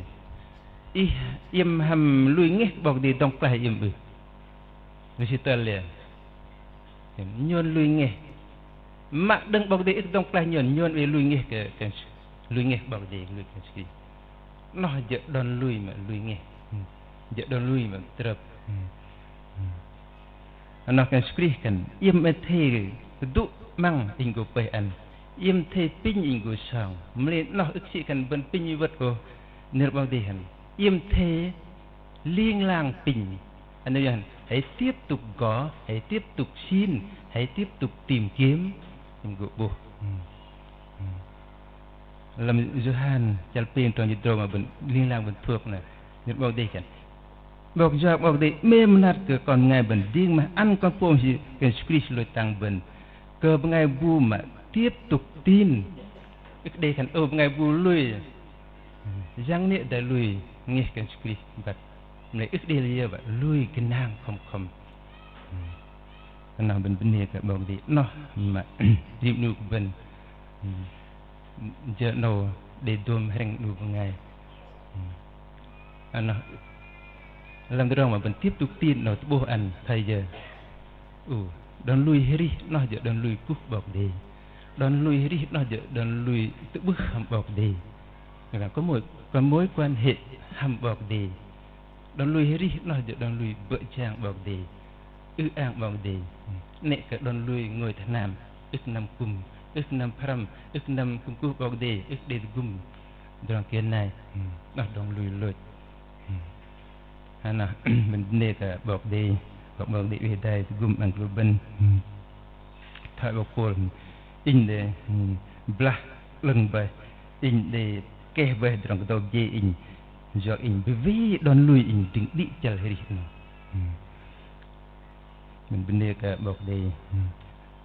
Ih iĕm hăm lui ngeh kơ 'Bok Kei-Dei dŏng klaih iĕm ưh? Lu sư tơl yơ. Nhôn lui ngeh. Mă đơ̆ng 'Bok Kei-Dei ưh kơ dŏng klaih nhôn, nhôn oei lui ngeh kơ, kơ, lui ngeh kơ 'Bok Kei-Dei, lui kơ Sư. Noh jơ̆ đon lui mă lui ngeh. Jơ̆ đon lui mă pơtrơp. Noh kơ Sư Krist khan, iĕm athei tơdŭ 'măng inh gô pơih ăn, iĕm athei apinh inh gô song. Mă lei noh ưh kơ sĭ khan bơ̆n apinh wơ̆t ôh. Nơ̆r 'Bok Kei-Dei khan, iĕm athei ling lang apinh. Ăn khan, hãy tiếp tục gõ, hãy tiếp tục xin, hãy tiếp tục tìm kiếm. Inh gô 'bôh. Lăm Yôhan chăl pêng trong jĭt tơdrâu mă bơ̆n ling lang bơ̆n pơhrăm noh, nơ̆r 'Bok Kei-Dei khan, 'Bok Kei-Dei 'mêm mơnat kơ kon bơngai bơ̆n dĭng mah ăn Kon pôm Sư, kơ Sư Krist lôch tang bơ̆n. Kơ bơngai bu mă tiếp tục tin. Ưh kơ đei khan ơ bơngai bu lui, yang nĕ đei lui ngeh kơ Sư Krist băt. Mă lei ưh kơ đei lei yơ băt lui gơnang khŏm khŏm. Noh bơ̆n bơnê kơ 'Bok Kei-Dei, noh mă rim 'nu kơ bơ̆n. Jơ 'nâu đei dôm hrĕng 'nu bơngai. Noh lăm tơdrong mă bơ̆n tiếp tục tin 'nâu tơ'bôh ăn thoi yơ. Ơ, đon lui arih noh jơ̆ đon lui kuh 'Bok Kei-Dei. Đon lui arih noh jơ̆ đon lui tơ'bưh hăm 'Bok Kei-Dei. Nghĩa là có mối, có mối quan hệ hăm 'Bok Kei-Dei. Đon lui arih noh jơ̆ đon lui bơ̆ jang 'Bok Kei-Dei. Ư-ang 'Bok Kei-Dei. 'Nĕ kơ đon lui ngôi tơ hnam, ưh kơ năm kư̆m, ưh kơ năm pơhrăm, ưh kơ năm kư̆m kuh 'Bok Kei-Dei, ưh kơ đei tơgŭm tơdrong kiơ nai. Noh đon lui lôch. Hă noh, bơ̆n bơnê kơ 'Bok Kei-Dei, 'Bok, 'Bok Kei-Dei oei hơdai tơgŭm ăn kơ lu bơ̆n. Thoi 'bok Pôl, inh đei blah 'lơ̆ng bơih, inh đei keh bơih tơdrong kơdâu jei inh, yua inh bơwei đon lui inh dĭng đĭ chăl arih 'nâu. Bơ̆n bơnê kơ 'Bok Kei-Dei.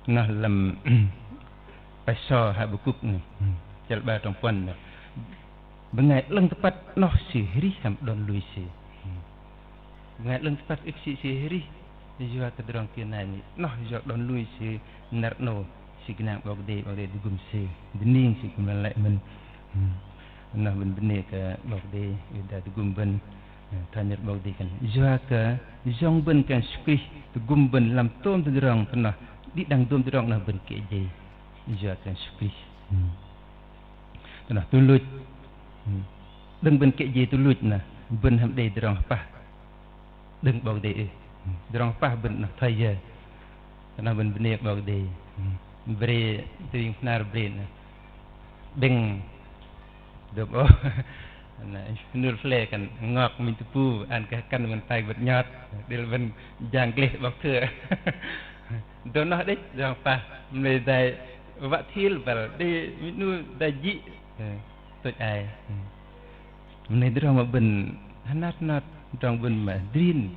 Noh lăm Êphêsô Habakuk noh, chăl 'bar trong puăn noh. Bơngai 'lơ̆ng tơpăt noh sư arih hăm đon lui sư. Bơngai 'lơ̆ng tơpăt ưh kơ sĭ sư arih yua kơ tơdrong kiơ nai, noh yua đon lui sư năr 'nâu sư gơnang 'Bok Kei-Dei, 'Bok Kei-Dei tơgŭm sư, dơning sư kư̆m lăng lăi mơ̆n. Noh bơ̆n bơnê kơ 'Bok Kei-Dei, oei hơdai tơgŭm bơ̆n. Thoi nơ̆r 'Bok Kei-Dei khan, yua kơ Yang bơ̆n kơ Sư Krist tơgŭm bơ̆n lăm tôm tơdrong tơ noh, đĭ đăng dôm tơdrong noh bơ̆n kĕ jei. Yua kơ Sư Krist. Tơ noh tuch luch. Đơ̆ng bơ̆n kĕ jei tuch luch noh, bơ̆n hăm đei tơdrong hơpah đơ̆ng 'Bok Kei-Dei ưh? Tơdrong hơpah bơ̆n noh thoi yơ? Tơ noh bơ̆n bơnê kơ 'Bok Kei-Dei. Bre, tơring Bahnar bre noh. 'Bĕng dôm ôh. Noh, inh pơnul pơlei khan ngok minh tơpu, ăn kơ hơkăn bơ̆n tai bơ̆n 'nhot. Đêl bơ̆n jang gleh 'bok thưa. Dôm noh đĕch tơdrong hơpah, mă lei dai wă thil băl đei minh 'nu dai jĭ. Tôch ai. Mă lei tơdrong mă bơ̆n hơnat hơnat, tơdrong bơ̆n mă hơdrin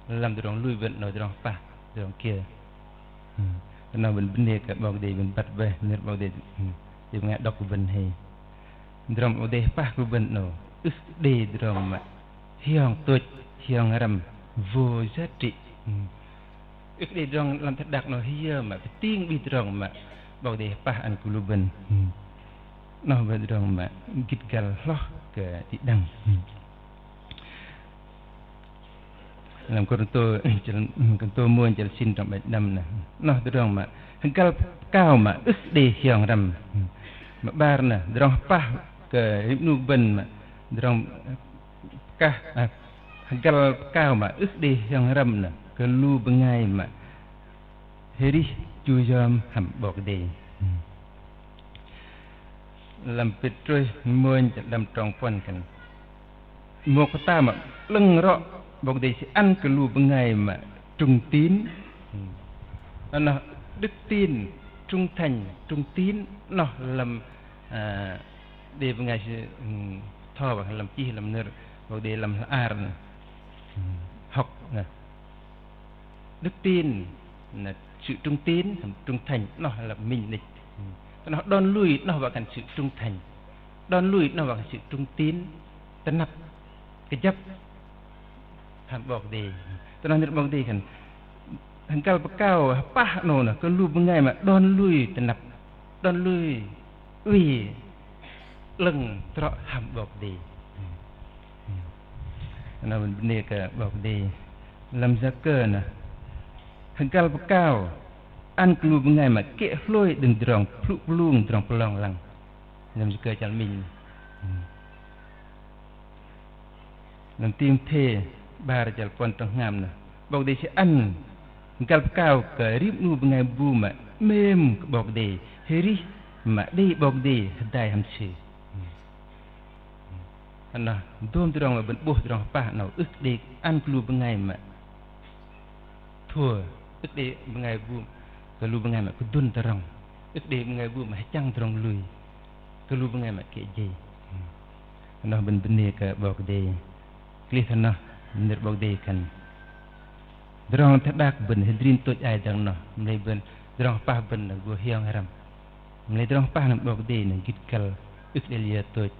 lăm tơdrong lui bơ̆n 'nâu tơdrong hơpah, tơdrong kiơ. Tơ noh bơ̆n bơnê kơ 'Bok Kei-Dei bơ̆n băt bơih nơ̆r 'Bok Kei-Dei. Tơ bơngai đŏk kơ bơ̆n hei. Tơdrong 'Bok Kei-Dei hơpah kơ bơ̆n 'nâu ưh kơ đei tơdrong mă hiong tôch, hiong răm, vô giá trị. Ưh kơ đei tơdrong lăm teh đak 'nâu hơyơ mă pơting 'bih tơdrong mă 'Bok Kei-Dei hơpah ăn kơ lu bơ̆n. Noh bơih tơdrong mă gĭt găl hloh kơ đĭ đăng. Lăm Kôrintô, Kôrintô mônh chăl sĭn trong 'bar đăm nơh. Noh tơdrong mă hơgăl pơkao mă ưh kơ đei hiong răm. Mă 'bar nơh, tơdrong hơpah kơ rim 'nu bơ̆n mă tơdrong pơkah, hơgăl pơkao mă ưh kơ đei hiong răm nơh kơ lu bơngai mă arih chu yom hăm 'Bok Kei-Dei. Lăm Pêtrôs mônh chăl đăm trong puăn khan: Mơ̆k pơtao mă 'lơ̆ng rŏ 'Bok Kei-Dei sư ăn kơ lu bơngai mă trung tín. Noh đức tin, trung thành, trung tín, noh lăm, ơ, đe bơngai sư, ưm, bơtho wă lăm chih lăm nơ̆r 'Bok Kei-Dei lăm hla ar nơh. Hŏk nơh. Đức tin, noh sự trung tín, trung thành, noh lăm minh 'nĕch. Tơ noh đon lui, noh wă khan sự trung thành. Đon lui, noh wă khan sự trung tín. Tơnăp, kơjăp hăm 'Bok Kei-Dei. Tơ noh nơ̆r 'Bok Kei-Dei khan hơgăl pơkao hơpah 'nâu nơh kơ lu bơngai mă đon lui tơnăp, đon lui oei 'lơ̆ng trŏ hăm 'Bok Kei-Dei. Noh bơ̆n bơnê kơ 'Bok Kei-Dei. Lăm Yakơ nơh, hơgăl pơkao ăn kơ lu bơngai mă kĕ hlôi đơ̆ng tơdrong plŭ plung, tơdrong pơlong lăng. Lăm Yakơ chăl minh. Lăm Timôthê 'bar chăl puăn trong hngam nơh, 'Bok Kei-Dei sư ăn găl pơkao kơ rim 'nu bơngai bu mă 'mêm kơ 'Bok Kei-Dei, arih mă đei 'Bok Kei-Dei hơdai hăm sư. Noh dôm tơdrong mă bơ̆n 'bôh tơdrong hơpah 'nâu ưh kơ đei ăn kơ lu bơngai mă thua, ưh kơ đei bơngai bu kơ lu bơngai mă kơdŭn tơdrong, ưh kơ đei bơngai bu mă hơchăng tơdrong lui kơ lu bơngai mă kĕ jei. Noh bơ̆n bơnê kơ 'Bok Kei-Dei. Klih tơ noh nơ̆r 'Bok Kei-Dei khan tơdrong teh đak bơ̆n hơdrin tôch ai dang noh, mă lei bơ̆n tơdrong hơpah bơ̆n noh gô hiong răm. Mă lei tơdrong hơpah nơ̆ng 'Bok Kei-Dei noh gĭt găl ưh kơ đei liơ tôch.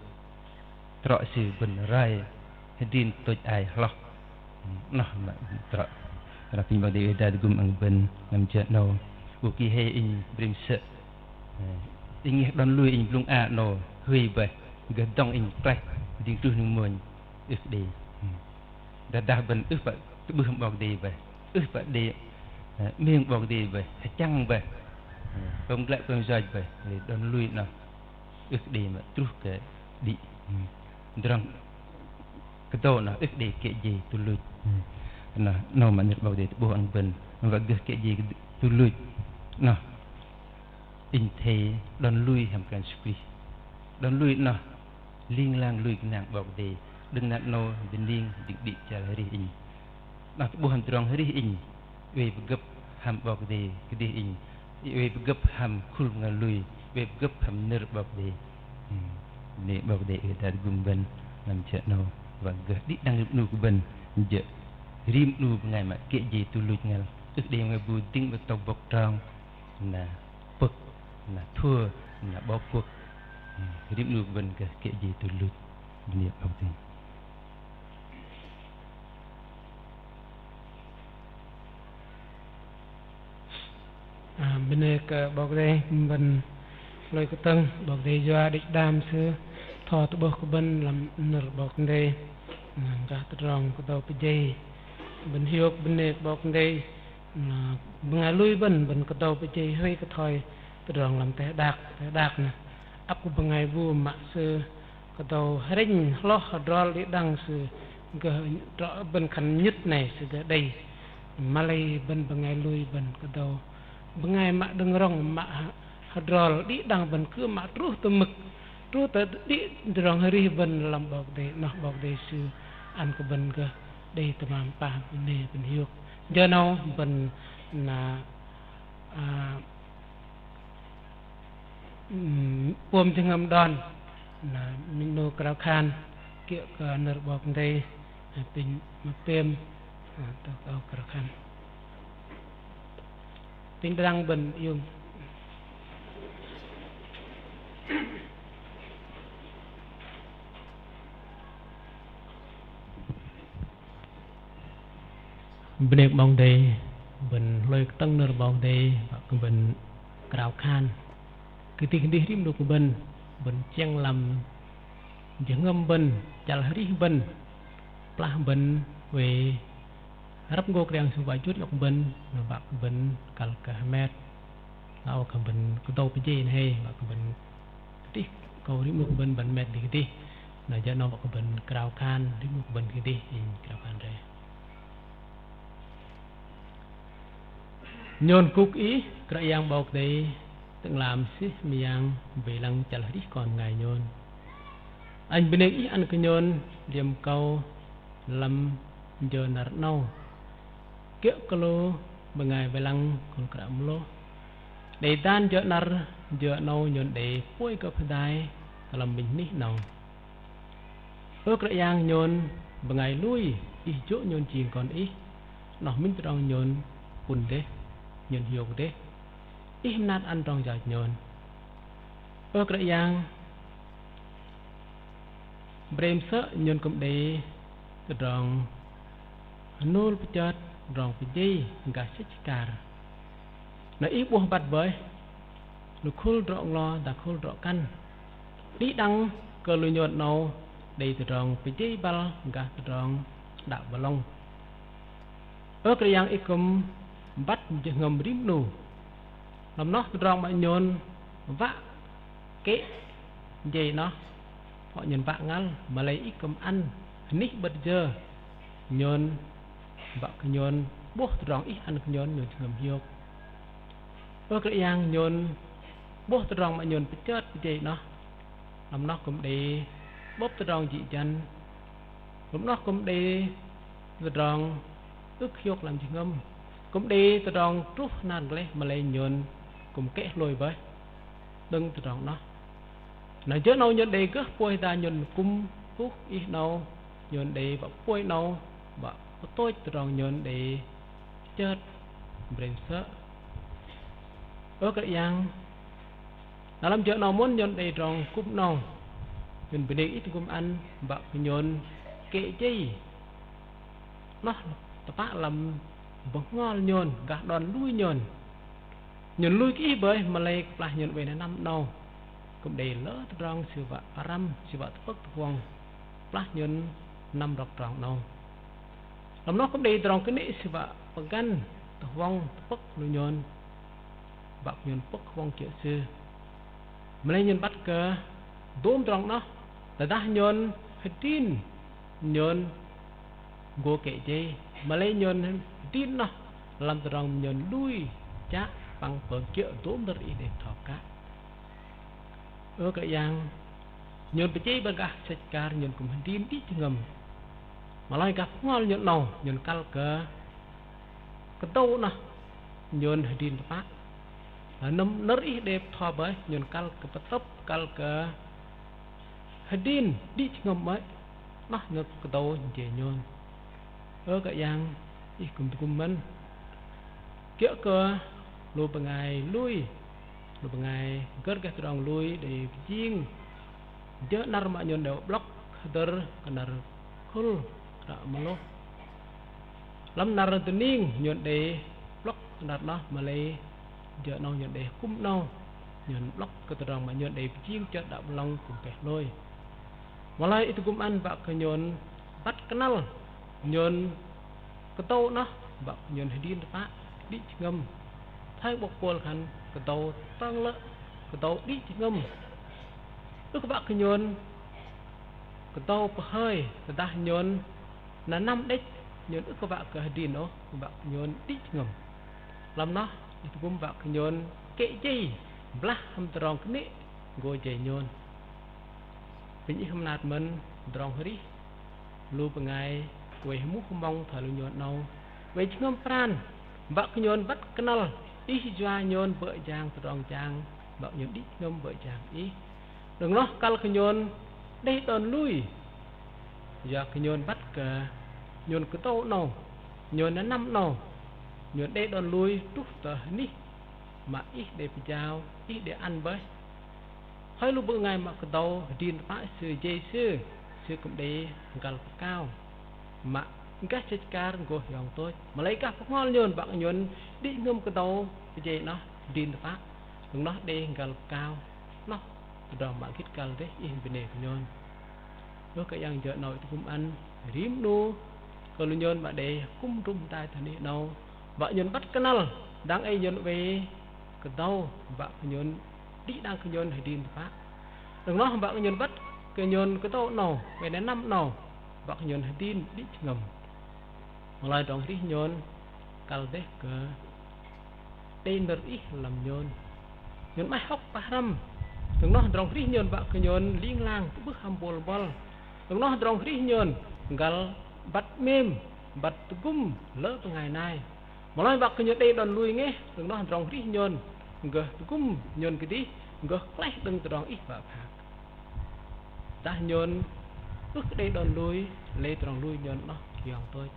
Trŏ sư bơ̆n roi hơdrin tôch ai hloh. Noh mă trŏ. Ră pinh 'Bok Kei-Dei wih hơdai tơgŭm ăn bơ̆n lăm jơ 'nâu. Ơ ki hei inh brêm sơ̆. Inh ngeh đon lui inh blŭng a 'nâu huay bơih. Gơh dŏng inh klaih dĭng truh ning mônh ưh kơ đei. Dah dah bơ̆n ưh pă tơ'bưh hăm 'Bok Kei-Dei bơih. Ưh pă đei, ơ, 'mêm 'Bok Kei-Dei bơih. Hơchăng bơih. Ơ, pơm glăi pơm yoch bơih. Đon lui noh ưh kơ đei mă truh kơ đĭ. Tơdrong kơdâu noh ưh kơ đei kĕ jei tuch luch. Noh, noh mă nơ̆r 'Bok Kei-Dei tơ'bôh ăn bơ̆n. Wă gơh kĕ jei tuch luch. Noh, inh athei đon lui hăm Kră Yang Yêsu Krist. Đon lui noh ling lang lui gơnang 'Bok Kei-Dei. Đơ̆ng năr 'nâu, dơning, dơ̆ng đĭ chăl arih inh. Noh tơ'bôh hăm tơdrong arih inh oei pơgơ̆p hăm 'Bok Kei-Dei kơdih inh, oei pơgơ̆p hăm khul bơngai lui, oei pơgơ̆p hăm nơ̆r 'Bok Kei-Dei. Ơ, bơnê 'Bok Kei-Dei wih hơdai tơgŭm bơ̆n lăm jơ 'nâu, wă gơh đĭ đăng rim 'nu kơ bơ̆n jơ̆ rim 'nu bơngai mă kĕ jei tuch luch ngăl, ưh kơ đei bơngai bu dĭng bơtâu bŏk trong, na pơ̆k, na thua, na 'bok kuŏk. Rim 'nu kơ bơ̆n gơh kĕ jei tuch luch. Bơnê 'Bok Kei-Dei. Ơ, bơnê kơ 'Bok Kei-Dei, bơ̆n hlôi kơtơ̆ng 'Bok Kei-Dei yua đĭch đam Sư bơtho tơ'bôh kơ bơ̆n lăm nơ̆r 'Bok Kei-Dei. Ơ, gah tơdrong kơdâu pơjei bơ̆n hiôk bơnê kơ 'Bok Kei-Dei. Ơ, bơngai lui bơ̆n, bơ̆n kơdâu pơjei huay kơ thoi tơdrong lăm teh đak, teh đak nơh. Ăp kơ bơngai bu mă sư kơdâu hrĕnh hloh hơdrol đĭ đăng sư gơh trŏ bơ̆n khan nhŭt nai sư gơh đei. Mă lei bơ̆n bơngai lui bơ̆n kơdâu bơngai mă đơ̆ng rŏng mă hơdrol đĭ đăng bơ̆n kư̆m mă truh tơ mơ̆k, truh tơ đĭ tơdrong arih bơ̆n lăm 'Bok Kei-Dei, noh 'Bok Kei-Dei Sư ăn kơ bơ̆n gơh đei tơmam pah bơnê bơ̆n hiôk. Jơ 'nâu bơ̆n na, ơ, ưm, pôm jơhngơ̆m đon, na minh 'nu krao khan kiơ̆ kơ nơ̆r 'Bok Kei-Dei, na pinh mă pêm, na tơ kơ krao khan. Pinh đăng bơ̆n iung. Bơnê kơ 'Bok Kei-Dei, bơ̆n hlôi kơtơ̆ng nơ̆r 'Bok Kei-Dei, wă kơ bơ̆n krao khan. kơdih kơdih rim 'nu kơ bơ̆n, bơ̆n chiăng lăm jơhngơ̆m bơ̆n, chăl hơrih bơ̆n, kơplah bơ̆n oei răp gô Kră Yang Yêsu wă jur iŏk bơ̆n, na wă kơ bơ̆n kăl kơ hơmet. Âu kơ bơ̆n kơdâu pơjei 'noh hei, wă kơ bơ̆n kơdih kơ rim 'nu kơ bơ̆n, bơ̆n hơmet kơdih kơdih. Na jơ 'nâu wă kơ bơ̆n krao khan rim 'nu kơ bơ̆n kơdih, inh krao khan re. Nhôn kŭk Ih Kră Yang 'Bok Kei-Dei, tơ'ngla mơsêh mơyang wei lăng chăl hơrih kon bơngai nhôn. Inh bơnê Ih ăn kơ nhôn liêm akâu lăm jơ năr 'nâu. Kiơ̆ kơ lu bơngai wei lăng khul kră mơlôh đei dan jơ năr jơ 'nâu nhôn đei pôi kơ pơdai tơ lăm minh hơnih 'nâu. Ơ Kră Yang, nhôn bơngai lui Ih jô̆ nhôn jing kon Ih, 'noh minh tơdrong nhôn pŭn dêh, nhôn hiôk dêh. Ih mơnat ăn tơdrong yoch nhôn. Ơ Kră Yang, brêm sơ̆ nhôn kư̆m đei tơdrong hơnôl pơchơt, tơdrong pơjei gah sĕch akar. Na Ih 'bôh băt bơih lu khul drŏ nglo dah khul drŏ kăn. Đĭ đăng kơ lu nhôn 'nâu đei tơdrong pơjei băl gah tơdrong đă bơlŏng. Ơ Kră Yang, Ih kư̆m băt jơhngơ̆m rim 'nu. Lăm noh tơdrong mă nhôn wă kĕ jei 'noh, wă nhôn wă ngăl, mă-lei Ih kư̆m ăn hơnih 'bơ̆t jơ nhôn, wă kơ nhôn 'bôh tơdrong Ih ăn kơ nhôn, nhôn jơhngơ̆m hiôk. Ơ Kră Yang, nhôn 'bôh tơdrong mă nhôn pơchơt pơjei 'noh. Lăm noh kư̆m đei 'bơ̆p tơdrong jĭ jăn. Lăm noh kư̆m đei tơdrong ưh kơ hiôk lăm jơhngơ̆m. Kư̆m đei tơdrong truh hơnat gleh, mă-lei nhôn kư̆m kĕ hlôi bơih đơ̆ng tơdrong 'noh. Na jơ 'nâu nhôn đei gơh pôi dah nhôn kŭm kŭk Ih 'nâu, nhôn đei wă pôi 'nâu, wă pơtôch tơdrong nhôn đei pơchơt, brêm sơ̆. Ơ Kră Yang, na lăm jơ 'nâu mơ̆n nhôn đei tơdrong kŭm 'nâu, nhôn bơnê Ih tơgŭm ăn, wă kơ nhôn kĕ jei 'noh tơpă lăm bơhngol nhôn, gah đon lui nhôn. Nhôn lui kơ Ih bơih, mă-lei kơplah nhôn oei năm 'nâu, kư̆m đei lơ tơdrong Sư wă pơrăm, Sư wă tơpơ̆k tơguăng, kơplah nhôn năm rŏk trong 'nâu. Lăm noh kư̆m đei tơdrong kơnê̆ Sư wă pơgăn tơguăng tơpơ̆k lu nhôn, wă kơ nhôn pơ̆k tơguăng kiơ̆ Sư. Mă-lei nhôn băt kơ dôm tơdrong 'noh, tơdah nhôn hơdrin nhôn gô kĕ jei, mă-lei nhôn hơdrin 'noh lăm tơdrong nhôn lui chă păng pơm kiơ̆ dôm nơ̆r Ih đei bơtho pơkă. Ơ Kră Yang, nhôn pơjei băl gah sĕch akar, nhôn kư̆m hơdrin đĭ jơhngơ̆m. Mă-lei gah bơhngol nhôn 'nâu, nhôn kăl kơ kơdâu 'noh nhôn hơdrin tơpă. Lăm nơ̆r Ih đei bơtho bơih, nhôn kăl kơ pơtŭp, kăl kơ hơdrin đĭ jơhngơ̆m bơih, 'noh nhôn kơdâu jei nhôn. Ơ Kră Yang, Ih kư̆m tơgŭm mơ̆n. Kiơ̆ kơ lu bơngai lui, lu bơngai gơ̆r gah tơdrong lui đei pơjing jơ năr mă nhôn đei 'blŏk hơdơ̆r kơ năr khul kră mơlôh. Lăm năr dơning nhôn đei 'blŏk kơ năr 'noh, mă-lei jơ 'nâu nhôn đei kŭm 'nâu, nhôn 'blŏk kơ tơdrong mă nhôn đei pơjing chơt đă bơlŏng kư̆m kĕ hlôi. Mă-lei Ih tơgŭm ăn wă kơ nhôn băt kơnăl, nhôn kơdâu 'noh wă kơ nhôn hơdrin tơpă đĭ jơhngơ̆m. Thoi 'bok Pôl khan kơdâu tơng lơ, kơdâu đĭ jơhngơ̆m. Ưh kơ wă kơ nhôn kơdâu pơhơi, tơdah nhôn na năm đĕch, nhôn ưh kơ wă kơ hơdrin ôh, wă kơ nhôn đĭ jơhngơ̆m. Lăm noh Ih tơgŭm wă kơ nhôn kĕ jei blah hăm tơdrong kơnê̆ gô jei nhôn. Apinh Ih mơnat mơ̆n tơdrong hơrih lu bơngai oei hơmuh hơmŏng thoi lu nhôn 'nâu, oei jơhngơ̆m pran, wă kơ nhôn băt kơnăl Ih yua nhôn bơ̆ jang tơdrong jang, wă kơ nhôn đĭ jơhngơ̆m bơ̆ jang Ih. Đơ̆ng noh kăl kơ nhôn đei đon lui, yua kơ nhôn băt kơ nhôn kơdâu 'nâu, nhôn na năm 'nâu, nhôn đei đon lui truh tơ hơnih mă Ih đei pơjao, Ih đei ăn bơih. Thoi lu bơngai mă kơdâu hơdrin tơpă sư jei sư, sư kư̆m đei găl pơkao. Mă gah sĕch akar gô hiong tôch. Mă-lei gah bơhngol nhôn, wă kơ nhôn đĭ jơhngơ̆m kơdâu pơjei 'noh hơdrin tơpă. Đơ̆ng noh đei găl pơkao, noh tơdrong mă gĭt kăl dêh, ih bơnê kơ nhôn. Ơ kơ Yang jơ 'nâu ih tơgŭm ăn rim 'nu kơ lu nhôn mă đei akŭm hơdôm hơdai tơ anih 'nâu, wă kơ nhôn băt kơnăl dang ei nhôn oei kơdâu, wă kơ nhôn đĭ đăng kơ nhôn hơdrin tơpă. Đơ̆ng noh wă kơ nhôn băt kơ nhôn kơdâu 'nâu, oei năm 'nâu, wă kơ nhôn hơdrin đĭ jơhngơ̆m. Mă lei tơdrong arih nhôn kăl dêh kơ đei nơ̆r ih lăm nhôn. Nhôn 'maih hŏk pah răm. Đơ̆ng noh tơdrong arih nhôn wă kơ nhôn ling lang tơ'bưh hăm bôl bŏl. Đơ̆ng noh tơdrong arih nhôn găl băt 'mêm, băt tơgŭm lơ bơngai nai. Mă lei wă kơ nhôn đei đon lui ngeh, đơ̆ng noh tơdrong arih nhôn gơh tơgŭm nhôn kơdih, gơh klaih đơ̆ng tơdrong ih wă phak. Dah nhôn ưh kơ đei đon lui, lei tơdrong lui nhôn noh kiơ̆ng tôch.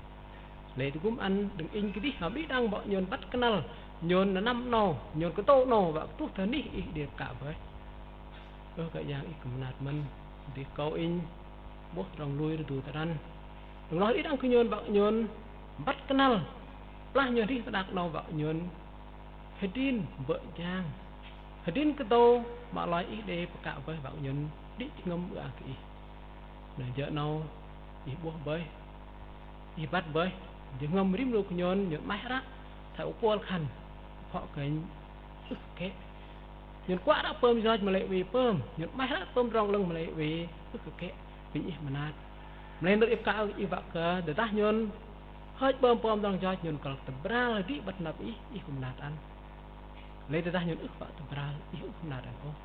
Lei tơgŭm ăn đơ̆ng inh kơdih hăm đĭ đăng wă nhôn băt kơnăl, nhôn năm 'nâu, nhôn kơdâu 'nâu, wă kơ truh tơ anih ih đei pơkă boih. Ơ kơ Yang ih kư̆m mơnat mơ̆n, dêh akâu inh 'bôh tơdrong lui rơdu tơrăn. Đơ̆ng noh đĭ đăng kơ nhôn wă nhôn băt kơnăl, plah nhôn arih tơ đak 'nâu wă nhôn hơdrin bơ̆ jang, hơdrin kơdâu mă lei ih đei pơkă boih, wă nhôn đĭ jơhngơ̆m ư-ang kơ ih. Na jơ 'nâu ih 'bôh boih, ih băt boih, jơhngơ̆m rim 'nu kơ nhôn, nhôn 'maih ră thoi âu Pôl khan, phŏ kơnh ưh kĕ. Nhôn kuă ră pơm yoch mă lei oei pơm, nhôn 'maih ră pơm tơdrong 'lơ̆ng mă lei oei ưh kĕ. Apinh ih mơnat. Mă lei nơ̆r ih pơkă ih wă kơ tơdah nhôn hơch pơm pơm tơdrong yoch, nhôn kăl tơbral đĭ băt năp ih, ih kư̆m mơnat ăn. Lei tơdah nhôn ưh wă tơbral, ih ưh kơ mơnat ăn ôh.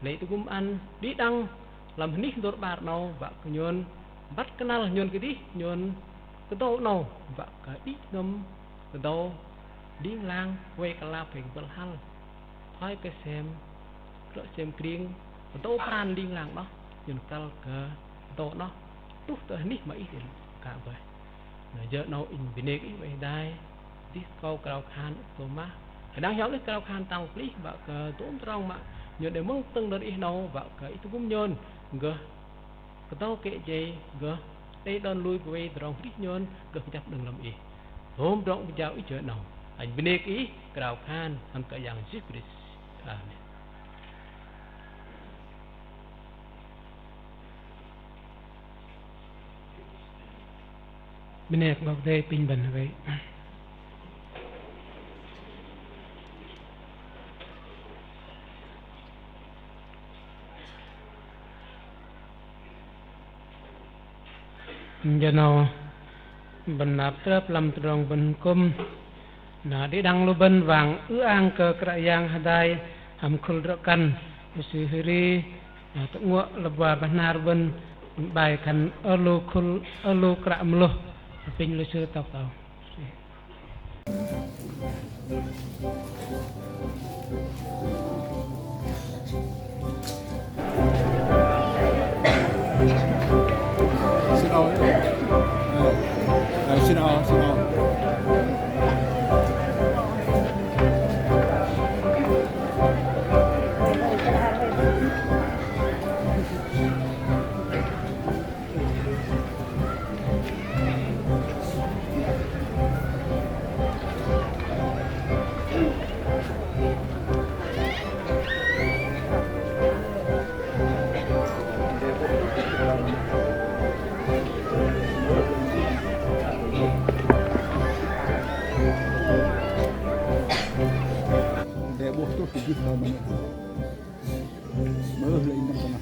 Lei tơgŭm ăn đĭ đăng lăm hơnih dôr 'bar 'nâu wă kơ nhôn băt kơnăl nhôn kơdih, nhôn kơdâu 'nâu wă kơ đĭ jơhngơ̆m kơdâu ling lang, oei kơ lap, oei kơ bơ̆l hăl. Thoi kơ sem, klơ̆ sem kring, kơdâu pran ling lang noh, nhôn kăl kơ kơdâu noh truh tơ hơnih mă ih đei pơkă boih. Na jơ 'nâu inh bơnê kơ ih oei hơdai, dêh akâu krao khan ưh kơ tôm mah. Kơdang hiong ih krao khan tang plih, wă kơ dôm tơdrong mă nhôn đei mơ̆ng tơ̆ng nơ̆r ih 'nâu, wă kơ ih tơgŭm nhôn gơh kơdâu kĕ jei, gơh đei đon lui bơwei tơdrong arih nhôn gơh kơjăp đơ̆ng lăm ih. Dôm tơdrong ưh kơ jao ih jơ 'nâu. Inh bơnê kơ ih krao khan hăm kơ Yang Yêsu Krist. Amen. Bơnê kơ 'Bok Kei-Dei, apinh bơ̆n oei. Jơ 'nâu bơ̆n năp trơp lăm tơdrong bơ̆n kŭm. Na đĭ đăng lu bơ̆n wang ư-ang kơ Kră Yang hơdai hăm khul drơ̆ kăn, lu sư hơri, na tơ'nguă lăp wa bơhnar bơ̆n, 'bai khan Ơ lu khul, ơ lu kră mơlôh, apinh lu sư tŏk tŏk. Xin ao. Ờ, ờ, xin ao, xin ao. Đe 'bôh truh kơ jĭt thoi mă. Mă ưh lei năm tơnah.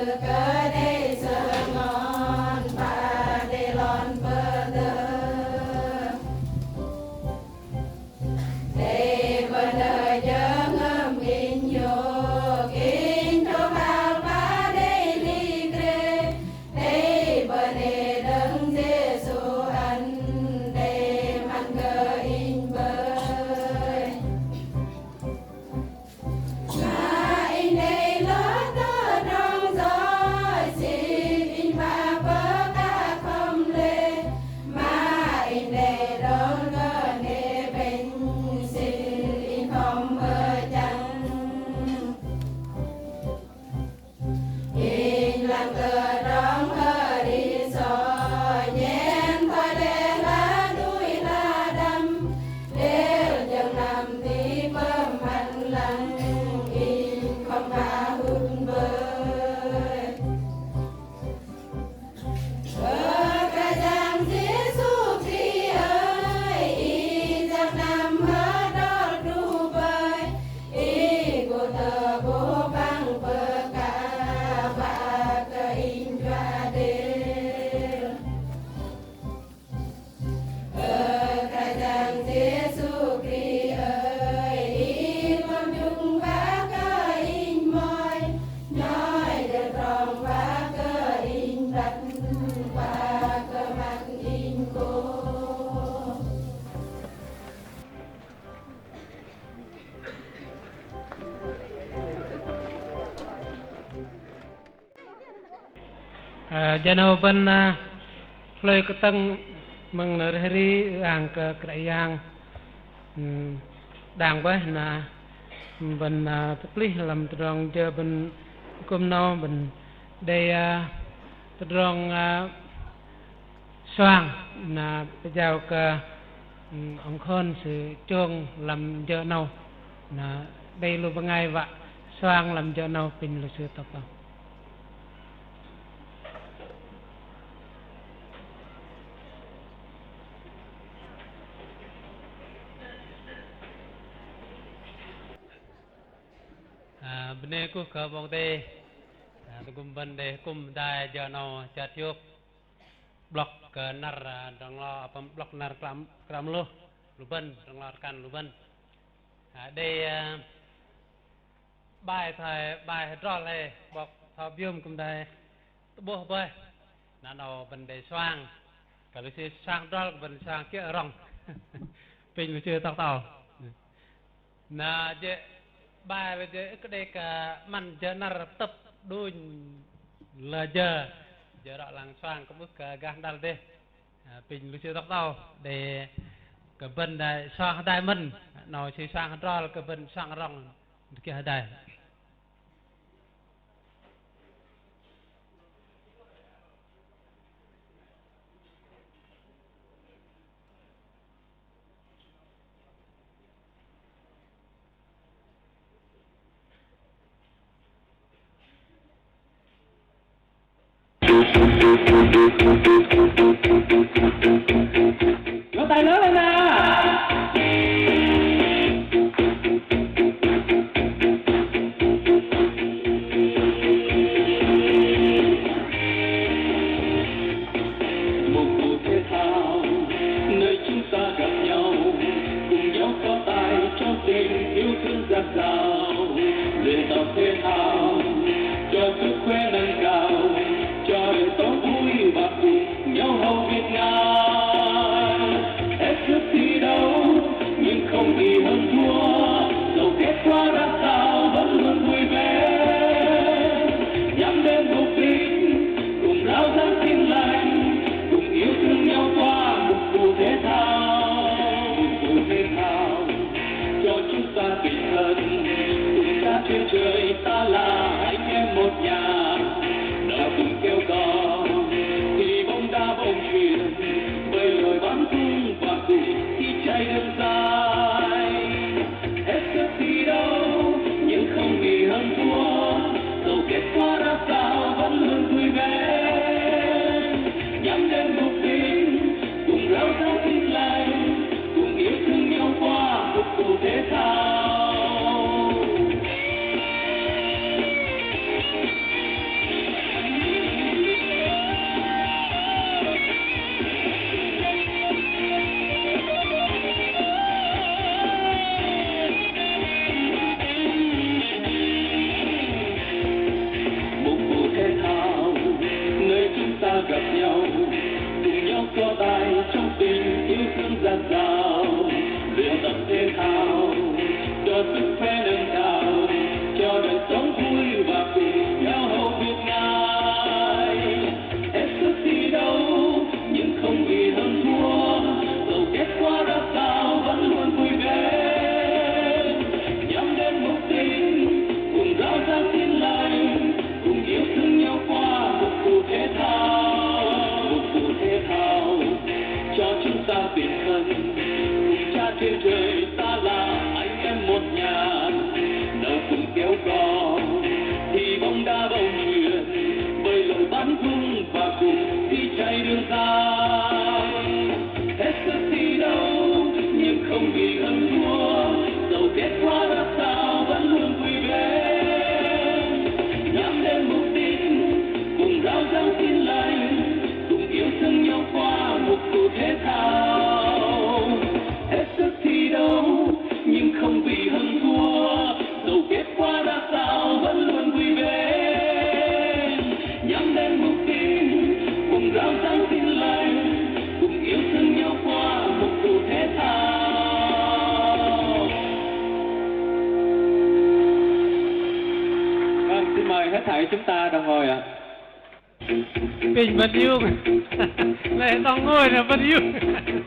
Kơ đei sơngon ba đei lon bơdơh. Đei bơnê jơhngơ̆m inh hiôk, inh tơbal ba đei ling gre. Đei bơnê đơ̆ng Yêsu ăn, đei măn kơ inh bơih. Mă inh đei lơ tơdrong yoch, sĭt inh ba pơkă khŏm lê̆. Mă inh đei đon kơ nê pêng, sĭt inh khŏm bơ̆jang. Inh lăng tơdrong hơri soi, nhen thoi đe hla đuih hla đăm. Đêl jơhngơ̆m ti pơm ăn lăng, inh khŏm ba hun bơih. Ơ Kră Yang Yêsu Krist ơi, Ih jang năm hơdrol tơbơ̆i, Ih gô tơ'bôh păng pơkă ba kơ inh jua đêl. Ơ Kră Yang Yêsu Krist ơi, Ih pơm jŭng ba kơ inh mơ̆i, nhoi jơ̆ trong ba kơ inh băt, ba kơ măng inh gô. Ơ, jơ 'nâu bơ̆n, ơ, hlôi kơtơ̆ng mơ̆ng nơ̆r hơri ư-ang kơ Kră Yang. Ưm, đang bơih na bơ̆n, ơ, tơplih lăm tơdrong jơ bơ̆n kư̆m 'nâu bơ̆n đei, ơ, tơdrong, ơ, soang na pơjao kơ, ưm, ong khôn sư chông lăm jơ 'nâu. Na đei lu bơngai wă soang lăm jơ 'nâu, pinh lu sư tŏk tŏk. Ơ, bơnê kuh kơ 'Bok Kei-Dei. Ơ, tơgŭm bơ̆n đei kư̆m hơdai jơ 'nâu chơt hiôk. 'Blŏk kơ năr, ơ, drŏ nglo, apăm 'blŏk năr klăm, klăm lu, lu bơ̆n, drŏ nglo arkan lu bơ̆n. Ơ, đei, ơ, 'bai thoi, 'bai hơdrol hei, 'bok thoi biơm kư̆m đei tơ'bôh bơih. Na 'nâu bơ̆n đei soang. Kơ lu sư soang hơdrol, kơ bơ̆n soang kiơ̆ rŏng. Pinh lu sư tŏk tŏk. Na jê̆ 'bai lu jê̆ ưh kơ đei kơ 'măn jơ năr tơ̆p đunh lơ jơ. Jơ rŏ lăng soang kư̆m ưh kơ gah đăl dêh. Ơ, pinh lu sư tŏk tŏk. Đei kơ bơ̆n đei soang hơdai mơ̆n. 'Nâu sư soang hơdrol kơ bơ̆n soang rŏng. Kiơ hơdai. Vỗ tay lớn lên nào. Một cuộc thể thao nơi chúng ta gặp nhau, cùng nhau so tài trong tình yêu thương dạt dào. Luyện tập thể thao cho sức khỏe nâng cao, cho đời sống vui và cùng nhau hầu Việt Nam. Hết sức thi đấu nhưng không vì hơn thua, dầu kết quả ra sao vẫn luôn vui vẻ. Nhắm đến mục đích, cùng rao giảng Tin Lành, cùng yêu thương nhau qua một cuộc thể thao. Một cuộc thể thao cho chúng ta tinh thần, cùng cả thế giới ta là anh em một nhà. Đào cùng kêu to thì bóng đá bóng chuyền Gặp nhau, cùng nhau so tài trong tình yêu thương dạt dào, luyện tập thể thao cho sức khỏe nâng cao, cho đời sống vui và cùng nhau hậu Việt Nam. Hết sức thi đấu nhưng không vì hơn thua, dầu kết quả ra sao vẫn luôn vui vẻ. Nhắm đến mục đích, cùng rao giảng tin lành, cùng yêu thương nhau qua mục cụ thể thao. Mục cụ thể thao cho chúng ta tinh thần, cùng Cha trên trời ta là anh em một nhà. Nào cùng kéo co thi bóng đá bóng chuyền, bơi lội bắn cung và cùng thi chạy đường dài. Hết sức thi đấu nhưng không vì hơn thua, dầu kết quả ra sao vẫn luôn vui vẻ. Nhắm đến mục đích, cùng rao giảng tin lành, cùng yêu thương nhau qua mục cụ thể thao. Hết sức thi đấu nhưng không vì hơn thua, dầu kết quả ra sao vẫn luôn vui vẻ. Nhắm đến mục đích, cùng rao giảng tin lành, cùng yêu thương nhau qua mục cụ thể thao. Vâng, xin mời hết thảy chúng ta đồng ngồi ạ. Pinh bơ̆n iung. Lei tŏng ngôi nơ bơ̆n iung.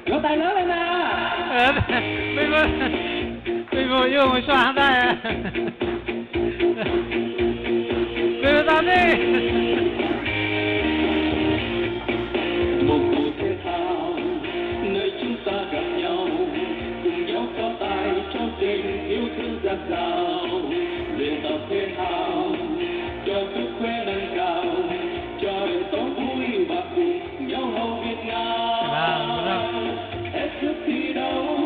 Vỗ tay lớn lên nào. Ơ, pinh bơ̆n, pinh bơ̆n iung mă sua hơdai. Pinh bơ̆n tơm đĭ. Một cuộc thể thao, nơi chúng ta gặp nhau, cùng nhau so tài trong tình yêu thương dạt dào, luyện tập thể thao cho sức khỏe nâng cao, cho đời sống vui và cùng nhau hậu Việt Nam. Vâng, vâng. Hết sức thi đấu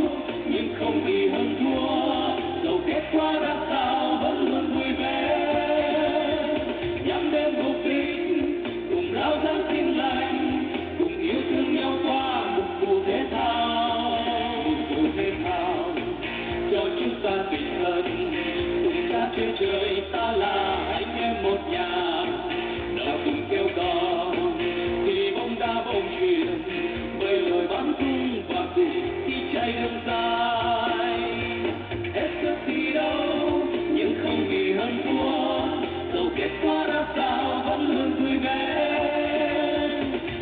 nhưng không vì hơn thua, dầu kết quả ra sao vẫn luôn vui vẻ. Nhắm đến mục đích, cùng rao giảng tin lành, cùng yêu thương nhau qua mục cụ thể thao. Mục cụ thể thao cho chúng ta tinh thần, cùng Cha trên trời ta là anh em một nhà. Nào cùng kéo co thi bóng đá bóng chuyền, bơi lội bắn cung và cùng thi chạy đường dài. Hết sức thi đấu nhưng không vì hơn thua, dầu kết quả ra sao vẫn luôn vui vẻ.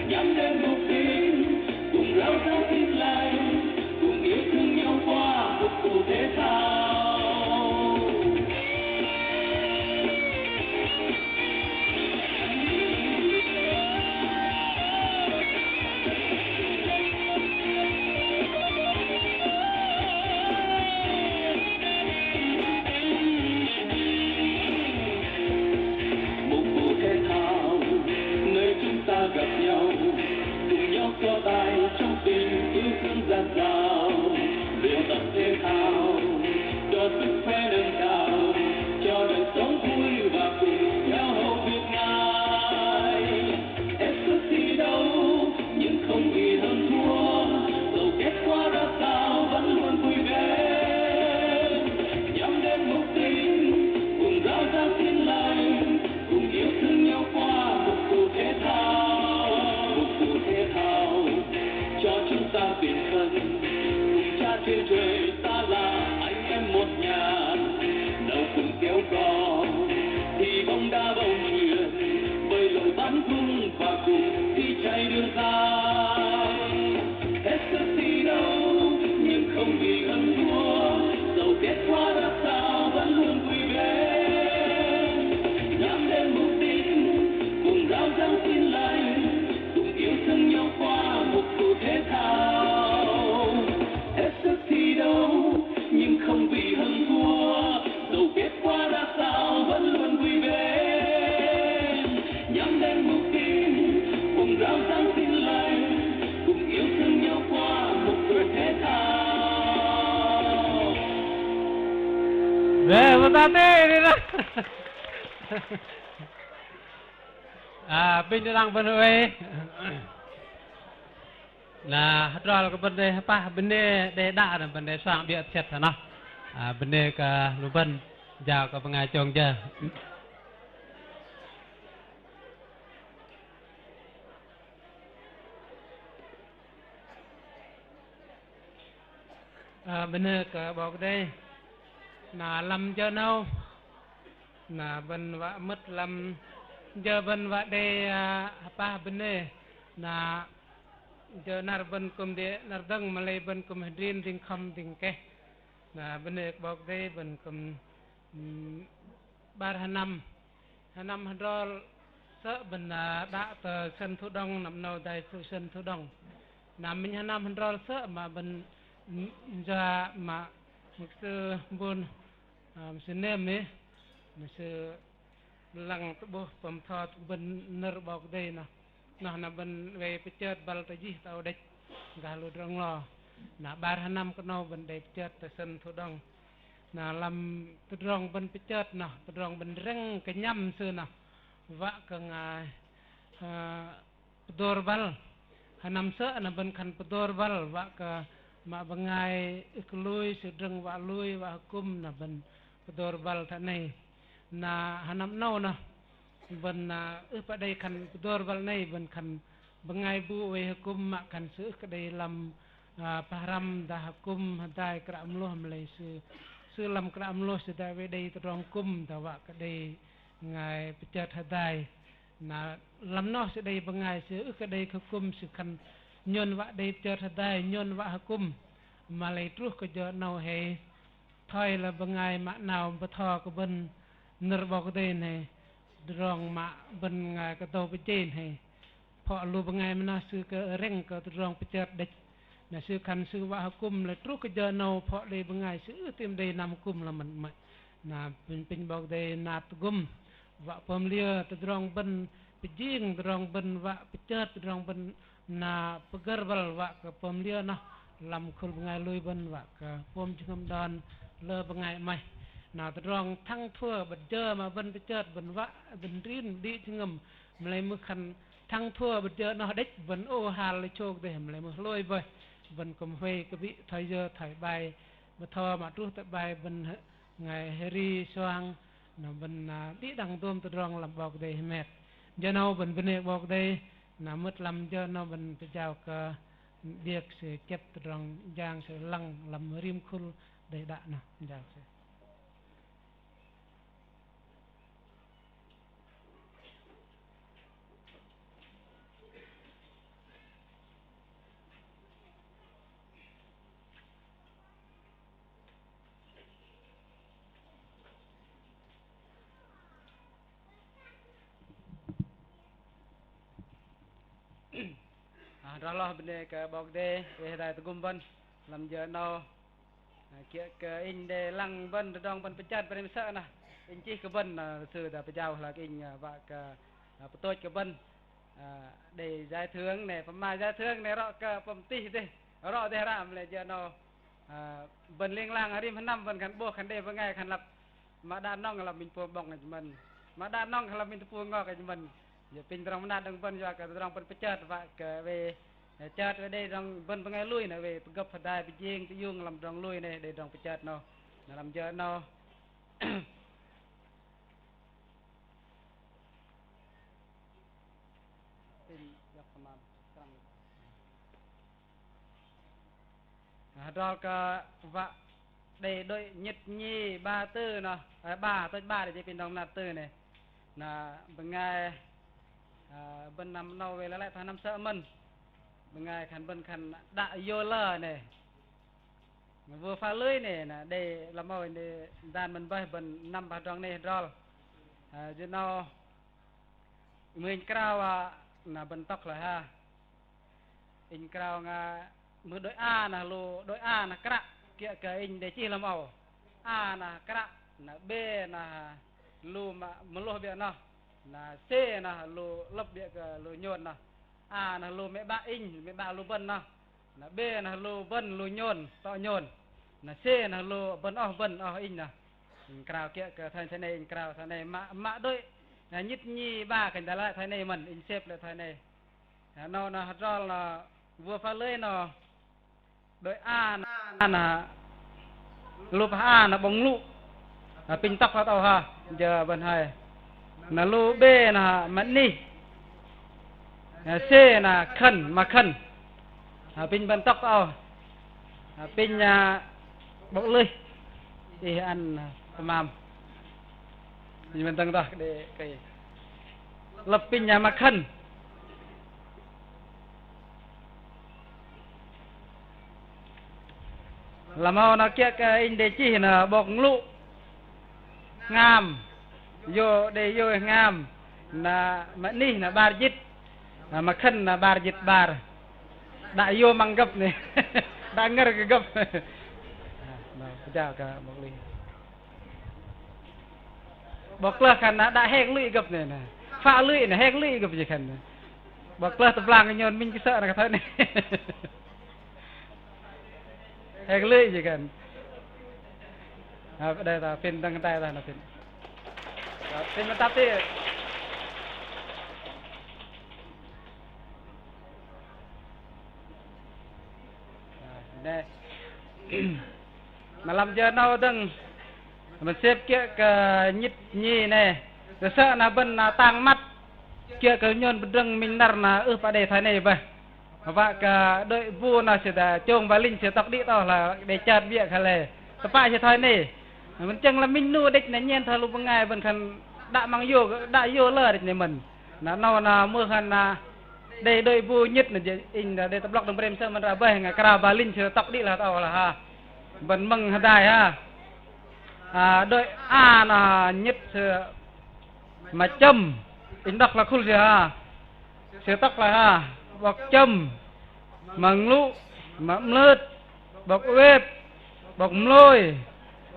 Nhắm đến mục đích, cùng rao giảng tin lành, cùng yêu thương nhau qua mục cụ thể thao. Một cuộc thể thao, nơi chúng ta gặp nhau, cùng nhau so tài trong tình yêu thương dạt dào, luyện tập thể thao cho sức khỏe nâng cao, cho đời sống vui và cùng nhau hậu Việt Nam. Hết sức thi đấu nhưng không vì hơn thua, dầu kết quả ra sao vẫn luôn vui vẻ. Nhắm đến mục đích, cùng rao giảng tin lành, cùng yêu thương nhau qua mục cụ thể thao. Mục cụ thể thao cho chúng ta tinh thần, cùng Cha trên trời ta là anh em một nhà. Nào cùng kéo co thi bóng đá bóng chuyền, bơi lội bắn cung và cùng thi chạy đường dài. Hết sức thi đấu nhưng không vì hơn thua, dầu kết quả ra sao vẫn luôn vui vẻ. Nhắm đến mục đích, cùng rao giảng tin lành, cùng yêu thương nhau qua mục cụ thể thao. Hết sức thi đấu nhưng không vì hơn thua, dầu kết quả ra sao vẫn luôn vui vẻ. Nhắm đến mục đích, cùng rao giảng tin lành, cùng yêu thương nhau qua mục cuộc thể thao. Rồi, một ta tê đi đó. À, pinh đăng bơ̆n oei. Na hơdrol kơ bơ̆n đei hơpah bơnê đei đă na bơ̆n đei suang 'biơ̆ sĕt hơnơh. À, bơnê kơ lu bơ̆n, jao kơ bơngai chông jơ. Ơ, bơnê kơ 'Bok Kei-Dei. Na lăm jơ 'nâu, na bơ̆n wă mơ̆t lăm jơ bơ̆n wă đei, ơ, hơpah bơnê. Na jơ năr bơ̆n kư̆m đei năr dơ̆ng, mă lei bơ̆n kư̆m hơdrin dĭng khŏm dĭng keh. Na bơnê kơ 'Bok Kei-Dei, bơ̆n kư̆m, ưm, 'bar hơnăm. Hơnăm hơdrol sơ̆ bơ̆n, ơ, đă tơ sơ̆n thu đŏng, năm 'nâu dai sơ̆ sơ̆n thu đŏng. Na minh hơnăm hơdrol sơ̆ mă bơ̆n, ưm, yua mă mục sư Bôn, ơ, mục sư Nem ih, mục sư lăng tơ'bôh pơm bơtho tơ bơ̆n nơ̆r 'Bok Kei-Dei noh. Noh na bơ̆n wei pơchơt băl tơ jih tơ âu đĕch gah lu tơdrong lo. Na 'bar hơnăm kơ 'nâu bơ̆n đei pơchơt tơ sơ̆n thu đŏng. Na lăm tơdrong bơ̆n pơchơt noh, tơdrong bơ̆n rĕng kơnhăm sư noh. Wă kơ ngai, ơ, pơdôr băl. Hơnăm sơ̆ na bơ̆n khan pơdôr băl, wă kơ mă bơngai ưh kơ lui, sư drơ̆ng wă lui, wă hơkŭm na bơ̆n pơdôr băl thoi 'nâu. Na hơnăm 'nâu noh, bơ̆n, ơ, ưh pă đei khan pơdôr băl 'nâu, bơ̆n khan bơngai bu wei hơkŭm mă khan sư ưh kơ đei lăm, ơ, pơhrăm dah hơkŭm hơdai kră mơlôh mă lei sư, sư lăm kră mơlôh sư dah wei đei tơdrong kŭm dah wă kơ đei ngai pơchơt hơdai. Na lăm noh sư đei bơngai sư ưh kơ đei kơ kŭm sư khan nhôn wă đei pơchơt hơdai, nhôn wă hơkŭm. Mă lei truh kơ jơ 'nâu hei thoi la bơngai mă 'nao bơtho kơ bơ̆n nơ̆r 'Bok Kei-Dei 'nâu hei, tơdrong mă bơ̆n ngai kơdâu pơjei 'nâu hei. Phŏ lu bơngai mă noh sư kơ rĕng kơ tơdrong pơchơt đĕch. Na sư khan sư wă hơkŭm lei truh kơ jơ 'nâu phŏ đei bơngai sư ưh tam đei năm hơkŭm lăm mơ̆n mă. Na pinh, pinh 'Bok Kei-Dei nat tơgŭm. Wă pơm liơ tơdrong bơ̆n pơjing, tơdrong bơ̆n wă pơchơt, tơdrong bơ̆n na pơgơ̆r băl wă kơ pơm liơ noh lăm khul bơngai lui bơ̆n wă kơ pôm jơhngơ̆m đon lơ bơngai 'maih. Na tơdrong thăng thua 'bơ̆t jơ mă bơ̆n pơchơt bơ̆n wă bơ̆n rin đĭ jơhngơ̆m mă lei mưh khan thăng thua 'bơ̆t jơ noh đĕch bơ̆n ôh hal lei chok dêh mă lei mưh hlôi bơih. Bơ̆n kư̆m huay kơ bĭ thoi yơ thoi 'bai bơtho mă truh tơ 'bai bơ̆n hơ-, ngai hơri suang, na bơ̆n, na đĭ đăng dôm tơdrong lăm 'Bok Kei-Dei hơmet. Jơ 'nâu bơ̆n bơnê 'Bok Kei-Dei, na mơ̆t lăm jơ 'nâu bơ̆n pơjao kơ điek sư chĕp tơdrong jang sư lăng lăm rim khul đei đă noh, pơjao sư. Ơ, hơdrol noh bơnê kơ 'Bok Kei-Dei, ih hơdai tơgŭm bơ̆n lăm jơ 'nâu. Ơ, kiơ̆ kơ inh đei lăng bơ̆n tơdrong bơ̆n pơchơt bơ̆n mơsơ̆ noh. Inh chih kơ bơ̆n, ơ, sư dah pơjao hla kơ inh, ơ, wă kơ, ơ, pơtôch kơ bơ̆n. Ơ, đei giải thưởng 'nâu, pơma giải thưởng 'nâu rŏ kơ pơm tih dêh, rŏ dêh ră mă lei jơ 'nâu. Ơ, bơ̆n ling lang rim hơnăm bơ̆n khan 'bôh khan đei bơngai khan lăp mă đa nŏng lăm minh pôm 'bŏng khan jơ̆ mơ̆n. Mă đa nŏng khan lăm minh tơpŭng ngok khan jơ̆ mơ̆n. Jơ̆ pinh tơdrong mơnat đơ̆ng bơ̆n yua kơ tơdrong bơ̆n pơchơt wă kơ wei, ơ, chơt wă đei tơdrong bơ̆n bơngai lui noh wei pơgơ̆p hơdai pơjing tơiung lăm tơdrong lui noh đei tơdrong pơchơt noh. Na lăm jơ 'nâu. Pinh yŏk kơ mă. Hơdrol kơ wă đei đuĕ nhĭt nhi 'ba tư noh, ơ, 'ba, tôch 'ba đei jei pinh tơdrong mơnat tư 'nâu. Na bơngai, ơ, bơ̆n năm 'nâu wei lei lăi tơ hơnăm sơ̆ mơ̆n. Bơngai khan bơ̆n khan đă yôl lơ 'nâu. Vua pha lưới 'nâu, na đei lăm âu đei dan bơ̆n bơih bơ̆n năm 'bar tơdrong 'nâu hơdrol. Ơ, jơ 'nâu mưh inh krao, ơ, na bơ̆n tŏk hloi ha. Inh krao nga mưh đôi A na lu, đôi A na kră, kiơ̆ kơ inh đei chih lăm âu. A na kră, na B na lu mă mơlôh biơ̆ noh, na C na lu lơ̆p biơ̆ kơ lu nhôn noh. A na lu mĕ 'bă inh, mĕ 'bă lu bơ̆n noh. Na B na lu bơ̆n lu nhôn, tŏ nhôn. Na C na lu bơ̆n oh, bơ̆n oh inh noh. Inh krao kiơ̆ kơ thoi, thoi 'nâu inh krao thoi 'nâu mă, mă đuĕ, na nhĭt nhi 'ba khan dah lăi thoi 'nâu mơ̆n, inh sep lăi thoi 'nâu. Na 'nâu na hơdrol na vua pha lưới noh. Đôi A na, na lu pah A na 'bŏng lu. Na pinh tŏk hla tơ âu ha, jơ bơ̆n hơi. Na lu B na mă nih. Na C na khăn, mă khăn. Na pinh bơ̆n tŏk tơ âu. Na pinh, ơ, 'Bok Lih. Ih ăn tơmam. Ih mơ̆n dơ̆ng dah đe kơ lăp apinh mă khan. Lăm âu na kiơ̆ kơ inh đe chih na 'bok Nglu. Hngam. Yua đe yua hngam. Na mă anih na 'bar jĭt. Na mă khan na 'bar jĭt 'bar. Đă yua măng gơ̆p 'nĕ. Đă ngơ̆r kơ gơ̆p. Na, pơjao kơ 'bok Lih. 'Bok Klơh khan na đă hek lui gơ̆p 'nĕ na. Phă lui na hek lui gơ̆p jĭ khan na. 'Bok Klơh tơblang nhôn minh kơ sơ̆ na kơ thoi 'nĕ. Hek lui jĭ khan. Na, đe ta phin dơ̆ng tai ta na phin. Phin mă tap ti. Na, đe. Na lăm jơ 'nâu dơ̆ng. Mă sep kiơ̆ kơ nhĭt nhi 'nĕ. Tơsơ̆ na bơ̆n na tang măt. Kiơ̆ kơ nhôn pơdrơ̆ng minh năr na ưh pă đei thoi 'nĕ bơih. Wă kơ đôi bu na sư đa chông ba linh sư tŏk đĭ tŏ hla đe chơt biơ̆ khă lei. Tơpă sư thoi 'nĕ. Mơ̆n chơ̆ng lăm minh 'nu đĕch na nhen thoi lu bơngai bơ̆n khan đă măng yua, đă yua lơ đĕch 'nĕ mơ̆n. Na 'nâu na mưh khan na đei đôi bu nhĭt na jơ̆ inh đei tơ'blŏk đơ̆ng brem sơ̆ mơ̆n ră bơih, ngă krao ba linh sư tŏk đĭ lah tơ âu lah ha. Bơ̆n mơ̆ng hơdai ha. A, đôi a na nhĭt sư mă Châm. Inh đŏk lah khul sư ha. Sư tŏk lah ha. 'Bok Châm. Mă Nglu. Mă Mlơt. 'Bok Wet, 'bok Mlôi,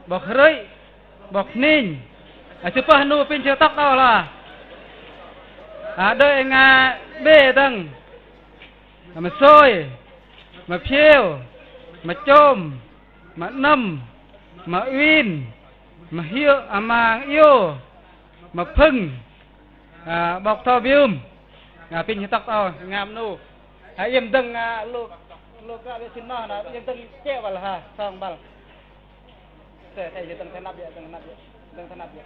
'bok Hrưih, 'bok Hning. A, sư pơh 'nu apinh sư tŏk đô lah. A, đôi inh a bê dơ̆ng. Mă Sôi, mă Phiêu, mă Chôm, mă Năm, mă Win, mă Hiêu, a, mă Iô, mă Phưng. A, 'bok Thâu Bium. A, apinh sư tŏk tơ âu, hngam 'nu. A, iĕm dơ̆ng, a, lu, lu kơ wĕ sĭn noh, na, iĕm dơ̆ng chĕ băl, ha, sŏng băl. Tơ, tơ, dơ̆ng tơ năp yơh, dơ̆ng tơ năp yơh, dơ̆ng tơ năp yơh.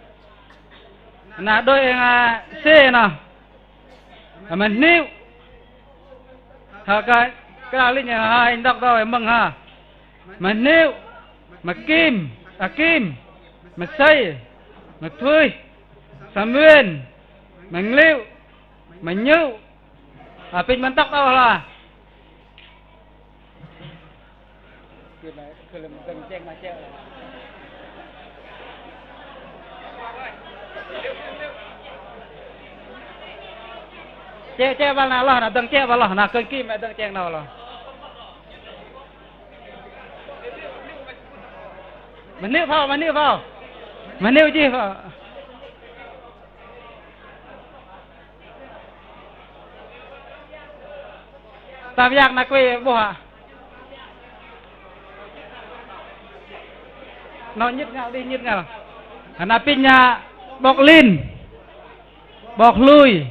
Na, đôi, a, sê, na. A, mă Hniu. Ha, kơ, kơ linh, ha, inh đŏk tơ âu, mơ̆ng, ha. Mă Hniu, mă Kim, a, Kim, mă Sey, mă Thuih, Samuel, mă Ngliu, mă Nhu, a, apinh mă tŏk tơ âu lah. Chĕ, chĕ băl na loh, na dơ̆ng chĕ băl loh, na kơnh Kim mă dơ̆ng chĕng noh loh. Mă Hniu phao, mă Hniu phao. Mă Hniu jih phao. Tam yak na kuê 'bôh hă. Noh nhĭt ngăl, đĭ nhĭt ngăl. Na apinh na 'bok Lin. 'Bok Hlui.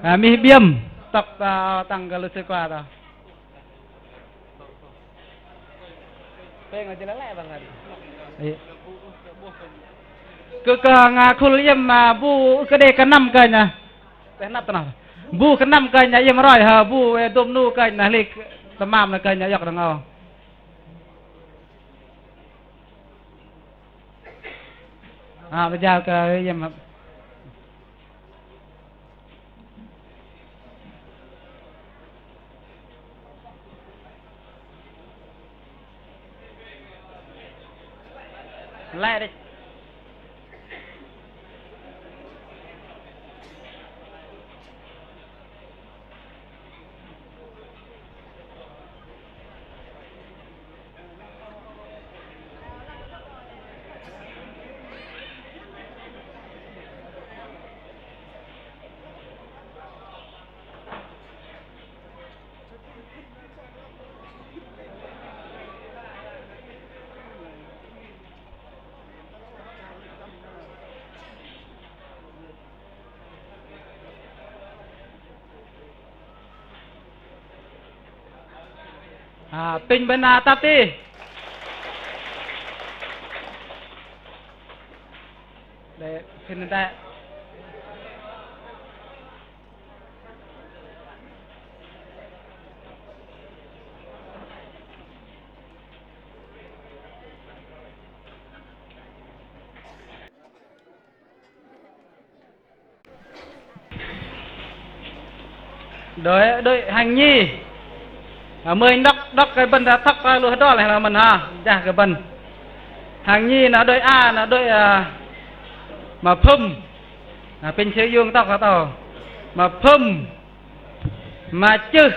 A, mih Biêm. Tŏk, a, tăng kơ lu sư kua tơ. Pêng jơ̆ lĕ bang. Ê. Kơ, kơ ngă khul iĕm, a, bu kơ đe kơnăm kơnh na. Tơ hơnăp tơ noh. Bu kơnăm kơnh na iĕm roi hă, bu, ê, dôm 'nu kơnh na hlik tơmam na kơnh na iŏk dơ̆ng âu. A, pơjao kơ iĕm. Lĕ đĕch. A, apinh bơ̆n, a, tap ti. Đe, phin đe. Đuĕ, đuĕ hang nhi. Ơ, mơ̆i đŏk, đŏk kơ bơ̆n tơ̆k lu hơdrol hơlơ̆ng mơ̆n hă, jah kơ bơ̆n. Hang nhi na đuĕ a, na đuĕ, ơ, mă phŭm. Na, apinh sư iung tŏk hla tơ. Mă phŭm. Mă chưh.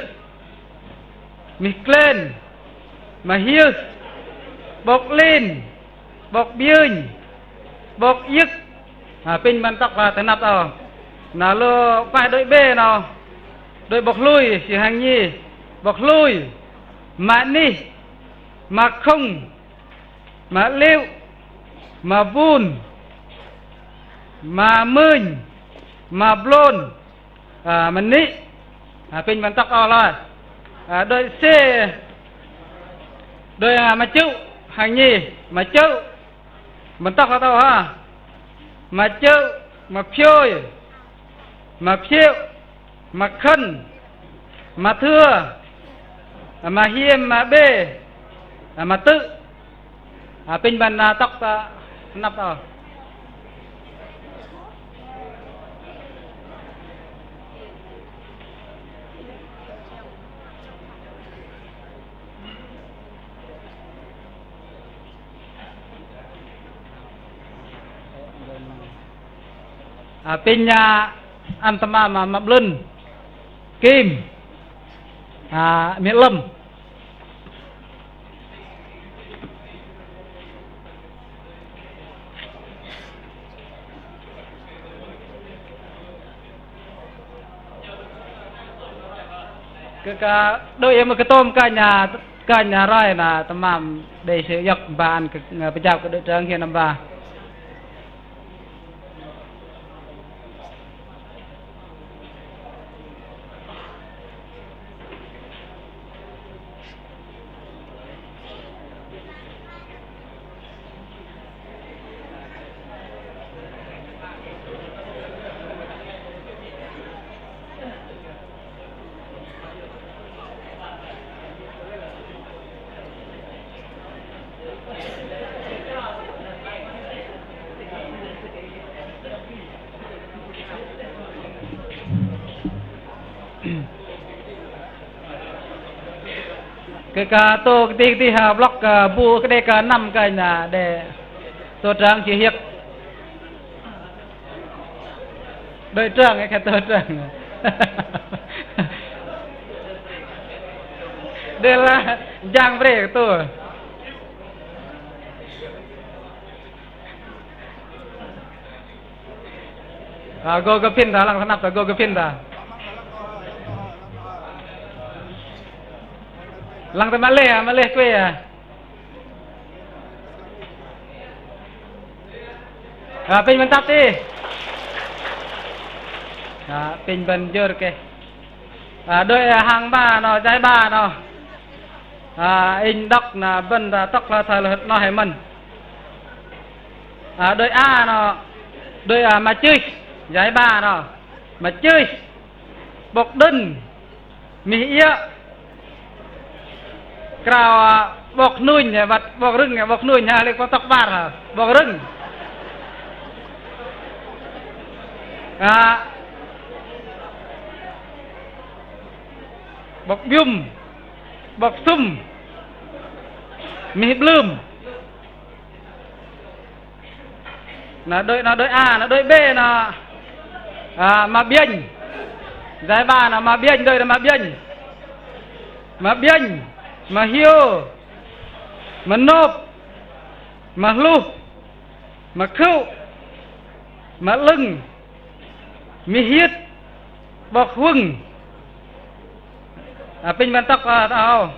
Mih klen. Mă hiơh. 'Bok 'lin. 'Bok 'biơnh. 'Bok iơ̆k. Apinh bơ̆n tŏk hla tơ hơnăp âu. Na lu pah đuĕ bê noh. Đuĕ 'bok hlui, sư hang nhi. 'Bok hlui. Mă nih. Mă khŭng. Mă 'liŭ. Mă bun. Mă mưnh. Mă blôn. Ơ, mă nĭ. Ơ, apinh bơ̆n tŏk âu loi. Ơ, đuĕ sê. Đuĕ, ơ, mă chư̆. Hang nhi. Mă chư̆. Bơ̆n tŏk hla tơ hă. Mă chư̆. Mă phiôi. Mă phiêu. Mă khơ̆n. Mă thưa. Ơ, mă hiêm. Mă bê. Ơ, mă tư̆. Ơ, apinh bơ̆n, ơ, tŏk tơ hơnăp âu. Ơ, apinh, ơ, ăn tơmam, ơ, mă 'blŭn. Kim. Ơ, mih 'lơ̆m. Kơ, kơ đuĕ mă kơtôm kơnh, kơnh roi na tơmam đei sư iŏk ba ăn kơ, ơ, pơjao kơ đuĕ trơng hiên năm ba. Kơ, kơ tô kơdih kơdih hă, blŏk kơ bu kơdih kơ năm kơnh na đe tô trơng sư hiơ̆k. Đuĕ trơng, kơ tô trơng. Đe la jang bre kơ tô. Ơ, gô kơ phĭn ta, lăng tơ hơnăp ta, gô kơ phĭn ta. Lăng tơ mă leh, mă leh kuê. Ơ, apinh bơ̆n tăp ti. Ơ, apinh bơ̆n jur kơ. Ơ, đuĕ, ơ, hang ba noh, jai ba noh. Ơ, inh đŏk na bơ̆n tơ̆k hla thoi noh hei mơ̆n. Ơ, đuĕ a noh, đuĕ, ơ, mă chưh, jai ba noh. Mă chưh, 'bok đơ̆n, mih iơ̆, krao, ơ, 'bok hnunh, wăt 'bok rơ̆ng, 'bok hnunh, hă, lê̆ kơ tŏk 'bar, hă, 'bok rơ̆ng. Ơ, 'bok 'biŭm, 'bok sŭm, mih 'blưm. Na đuĕ, na đuĕ a, na đuĕ bê na, ơ, mă 'biĕnh. Jai ba na mă 'biĕnh, đuĕ na mă 'biĕnh. Mă 'biĕnh, mă hiô, mă nôp, mă hluh, mă khŭ, mă 'lơ̆ng, mih hiơt, 'bok huơ̆ng. Ơ, apinh bơ̆n tŏk, ơ, tơ âu.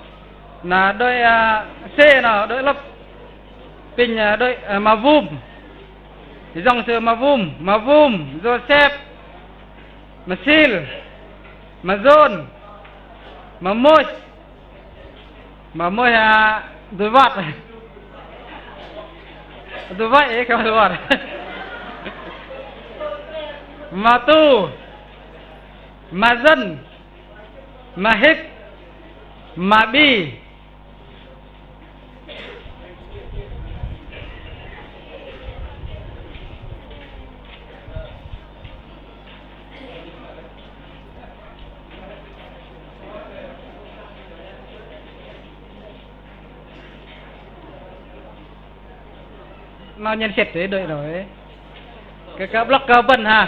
Na đuĕ, ơ, sê noh, đuĕ lăp. Apinh, ơ, đuĕ, ơ, mă wŭm. Yŏng sư mă wŭm, mă wŭm, Yôsep, mă sil, mă Yôn, mă Môis. Mă Môis, ơ, dui wăt. Dui wăt, ơ, kơ dui wăt. Mă tu, mă dân, mă hip, mă bi. Nơ nhen sĕt đei đuĕ nơ. Kơ, kơ blŏk kơ bơ̆n hă.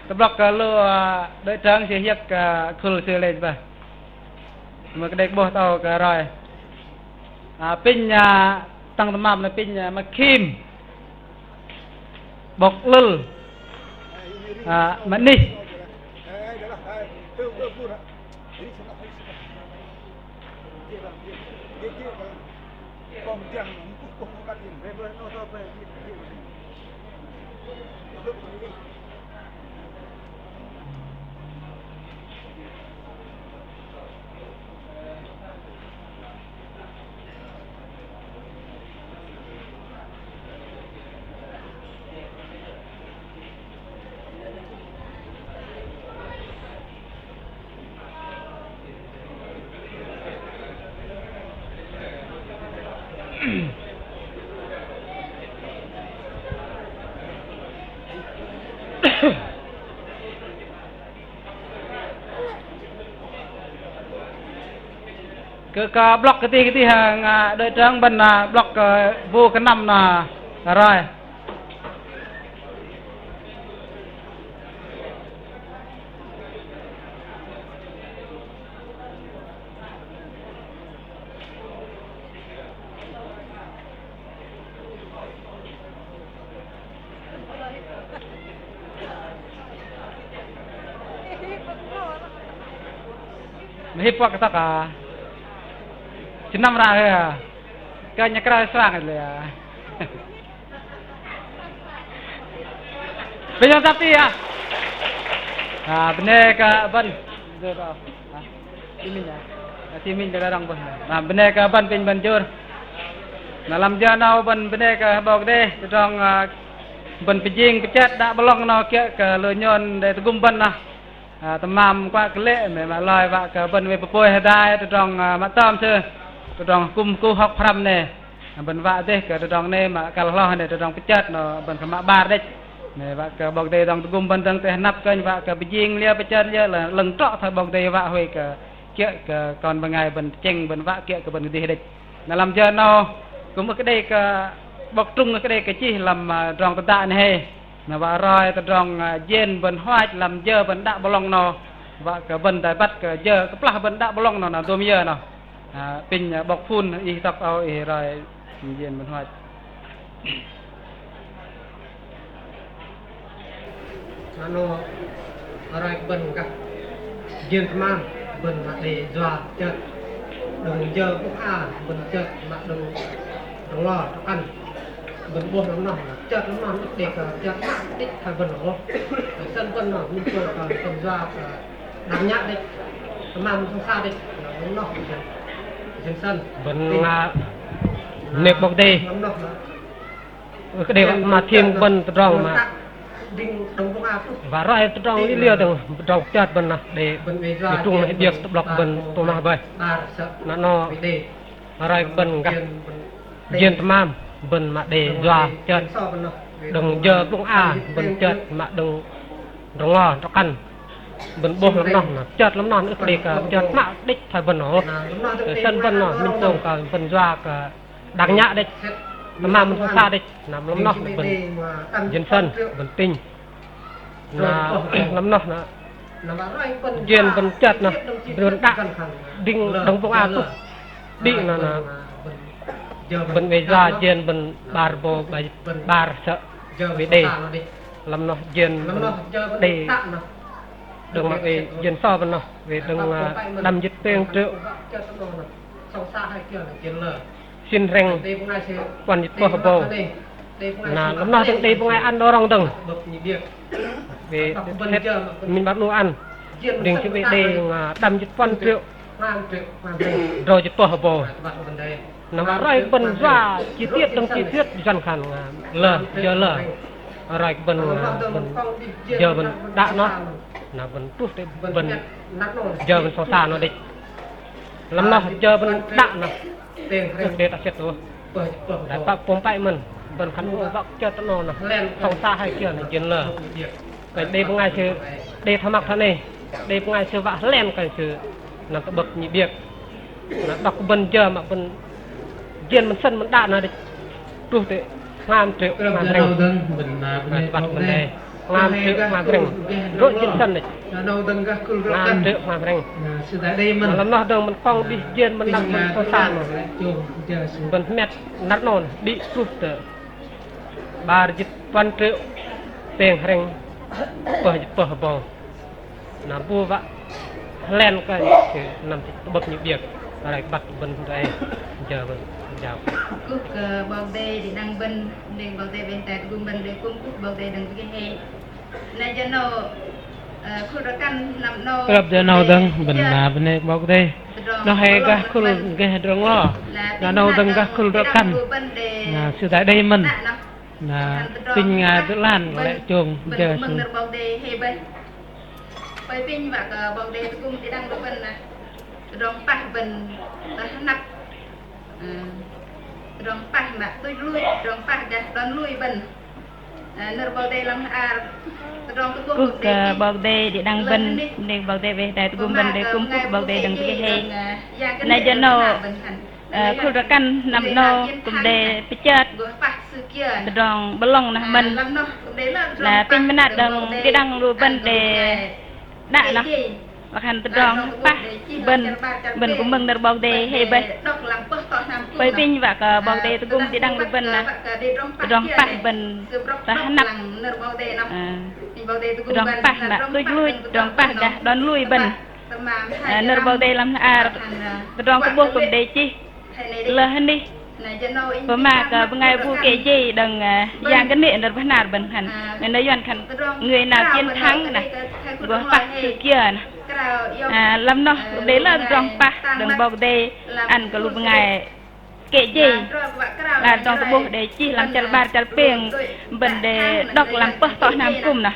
Tơblŏk kơ lu, ơ, đuĕ trăng sư hiơ̆k kơ khul sư lĕch bơih. Mă kơ đei kơboh tơ âu kơ roi. Ơ, apinh, ơ, tăng tơmam nơ apinh, ơ, mă khim. Bŏk lơ̆l. Ơ, mă nih. Kơ, kơ blŏk kơdih kơdih hă, ơ, đuĕ trăng bơ̆n, ơ, blŏk kơ bu kơnăm nơ roi. Mă hip wă kơ tŏk a. Sơnăm ră hơ. Kơ nhă krao srăng lei a. Pơjang săp ti a. A, bơnê kơ bơ̆n. Jur a. Ti minh a. Ti minh kơ rŏng bơ̆n. Na, bơnê kơ bơ̆n pinh bơ̆n jur. Na, lăm jơ 'nâu bơ̆n bơnê kơ 'Bok Kei-Dei, tơdrong, a, bơ̆n pơjing pơchơt đă 'blŏk 'nâu kiơ̆ kơ lu nhôn đei tơgŭm bơ̆n nơ. A, tơmam kuă kơ lê̆, mă lei wă kơ bơ̆n wei pơpôi hơdai, tơdrong, a, mă tơm sư, tơdrong kŭm kuh hŏk pơhrăm 'nâu. Bơ̆n wă dêh kơ tơdrong 'nâu mă kăl hloh 'nâu tơdrong pơchơt 'nâu bơ̆n kơ mă 'bar đĕch. 'Nâu wă kơ 'Bok Kei-Dei dŏng tơgŭm bơ̆n dơ̆ng tơ hơnăp kơnh wă kơ pơjing liơ pơchơt liơ lơ-, lơ̆ng trŏ thoi 'Bok Kei-Dei wă huay kơ kiơ̆ kơ kon bơngai bơ̆n tơchĕng bơ̆n wă kiơ̆ kơ bơ̆n kơdih đĕch. Na lăm jơ 'nâu kư̆m ưh kơ đei kơ 'bok trung ưh kơ đei kơ chih lăm, a, tơdrong tơdă 'nâu hei. Na wă roi tơdrong, a, jên bơ̆n huach lăm jơ bơ̆n đă 'blŏk 'nâu. Wă kơ bơ̆n dai băt kơ jơ kơplah bơ̆n đă 'blŏk 'nâu na dôm yơ 'nâu. A, pinh, a, 'bok phun ih tŏk âu ih roi jên bơ̆n huach. Mă 'nâu roi kơ bơ̆n gah jên tơmam bơ̆n mă đei yua chơt đơ̆ng jơ 'bŭk a bơ̆n chơt mă đơ̆ng rơngo tơkăn. Bơ̆n 'bôh lăm noh, chơt lăm noh ưh đei kơ chơt mă đĕch thoi bơ̆n 'bôh. Sơ̆n bơ̆n noh minh sơ̆ kơ bơ̆n yua kơ đang nhă đĕch, tơmam sŏng sa đĕch, lăm noh jên sơ̆n. Bơ̆n, a, 'nĕk 'Bok Kei-Dei. Lăm noh, ưh kơ đei wă mă thim bơ̆n tơdrong mă. Wă roi tơdrong liơ liơ dơ̆ng tơdrong chơt bơ̆n noh đei, đei trung mă biơ̆k tơ'blŏk bơ̆n tôm mă bơih. Na 'nâu roi bơ̆n gah jên tơmam bơ̆n mă đei yua chơt đơ̆ng jơ 'bŭk a bơ̆n chơt mă đơ̆ng rơngo tơkăn. Bơ̆n 'bôh lăm noh na chơt lăm noh ưh kơ đei kơ chơt mă đĕch thoi bơ̆n ôh. Sơ̆n bơ̆n noh minh sơ̆ kơ bơ̆n yua kơ đang nhă đĕch, tơmam bơ̆n sŏng sa đĕch. Na lăm noh bơ̆n jên sơ̆n bơ̆n tinh. Na lăm noh na jên bơ̆n chơt na bơ̆n đă đĭng đơ̆ng 'bŭk a truh đĭ na, na bơ̆n wei yua jên bơ̆n 'bar rơbâu 'bar sơ̆ wei đei. Lăm noh jên bơ̆n đei đơ̆ng mă wei jên sơ̆ bơ̆n noh wei đơ̆ng, a, đăm jĭt pêng triệu. Sĭn hrĕng puăn jĭt pơh rơbâu. Na lăm noh dơ̆ng đei bơngai ăn đơ̆ng rŏng dơ̆ng. Wei minh 'bar 'nu ăn. Đĭng sư wei đei, a, đăm jĭt puăn triệu. Drâu jĭt pơh rơbâu. Na wă roi bơ̆n yua chi tiết dơ̆ng chi tiết yuăn khan, a, lơ, jơ lơ. Roi bơ̆n, a, bơ̆n jơ bơ̆n đă noh. Na bơ̆n truh tơ bơ̆n jơ bơ̆n sŏng sa noh đĕch. Lăm noh jơ bơ̆n đă noh. Ưh đei tơsĕt ôh. Đei pă pôm pă mơ̆n. Bơ̆n khan ôh wă chơt noh noh. Sŏng sa hơi kiơ noh jên lơ. Kơnh đei bơngai sư đei thoi mă thoi noh. Đei bơngai sư wă hơlen kơnh sư năm tơ'bơ̆p nhĭ biơ̆k. Na đŏk bơ̆n jơ mă bơ̆n jên bơ̆n sơ̆n bơ̆n đă noh đĕch. Truh tơ Hngam trư̆ hngam hrĕng. Băt băt bơ̆n đei hngam trư̆ hngam hrĕng. Rô̆ jĭt tơ̆n đĕch. Hngam trư̆ hngam hrĕng. Lăm noh dơ̆ng mơ̆n kông đih jên mơ̆n lăng mơ̆n kông sa noh. Bơ̆n hmet năr noh đĭ truh tơ 'bar jĭt puăn trư̆ pêng hrĕng pơh jĭt pơh hơbâu. Na bu wă hơlen kơ năm tơ'bơ̆p ñu 'biơ̆k. Roi băt bơ̆n roi jơ bơ̆n jao. Kŭk kơ 'Bok Kei-Dei đĭ đăng bơ̆n, đei 'Bok Kei-Dei bĕnh tai tơgŭm bơ̆n, đei kŭm kŭk 'Bok Kei-Dei đơ̆ng tơgĕh hei. Na jơ 'nâu, ơ, khul drăkăn năm 'nâu. Krăp jơ 'nâu dơ̆ng bơ̆n na bơnê 'Bok Kei-Dei. 'Noh hei gah khul gah drong lo. Na 'nâu dơ̆ng gah khul drăkăn. Na sư tai đei mơ̆n. Na apinh dơlan lĕ chông jơ sư. Pơi apinh wă kơ 'Bok Kei-Dei tơgŭm đĭ đăng lu bơ̆n na. Tơdrong pah bơ̆n tơ hơnăp. Ơ, tơdrong pah mă tuch luch, tơdrong pah gah đon lui bơ̆n. Ơ, nơ̆r 'Bok Kei-Dei lăm hla ar. Tơdrong tơgŭm kŭk kơ 'Bok Kei-Dei đĭ đăng bơ̆n, đei 'Bok Kei-Dei weh tai tơgŭm bơ̆n, đei kŭm kŭk 'Bok Kei-Dei đơ̆ng tơgĕh hei. Na jơ 'nâu, ơ, khul drăkăn năm 'nâu kŭm đei pơchơt tơdrong 'blŏng nah mơ̆n. Na apinh mơnat dơ̆ng đĭ đăng lu bơ̆n đei đă noh. Wă khan tơdrong pah bơ̆n, bơ̆n kư̆m mơ̆ng nơ̆r 'Bok Kei-Dei hei bơih. Pơi apinh wă kơ 'Bok Kei-Dei tơgŭm đĭ đăng lu bơ̆n na. Tơdrong pah bơ̆n tơ hơnăp. Ơ, tơdrong pah mă tuch luch, tơdrong pah gah đon lui bơ̆n. Ơ, nơ̆r 'Bok Kei-Dei lăm hla ar. Tơdrong tơ'bôh kư̆m đei chih lơ hơnih. Pơma kơ bơngai bu kĕ jei đơ̆ng, ơ, yang kơnê̆ nơ̆r bơhnar bơ̆n khan. Nơ̆r yuăn khan người nào chiến thắng na, gô pah sư kiơ na. Ơ, lăm noh đei lơ tơdrong pah đơ̆ng 'Bok Kei-Dei ăn kơ lu bơngai kĕ jei. Lơ tơdrong tơ'bôh đei chih lăm chăl 'bar chăl pêng, bơ̆n đei đŏk lăm pơh tŏ hnam kŭm na.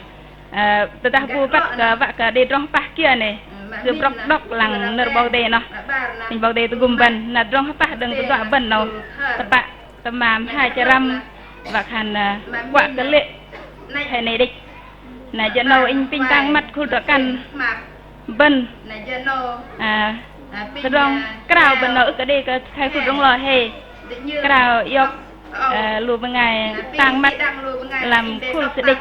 Ơ, tơdah bu băt kơ wă kơ đei tơdrong pah kiơ nê, sư brŏk đŏk lăng nơ̆r 'Bok Kei-Dei noh. Apinh 'Bok Kei-Dei tơgŭm bơ̆n, na tơdrong hơpah đơ̆ng tơduă bơ̆n noh. Tơpă, tơmam, hơchơrăm, wă khan, ơ, kuă kơ lê̆ hei nê đĕch. Na jơ 'nâu inh apinh tang măt khul drăkăn bơ̆n. Ơ, tơdrong krao bơ̆n noh ưh kơ đei kơ thoi khul drŏng lo hei. Krao iŏk, ơ, lu bơngai tang măt lăm khul sơđĭch.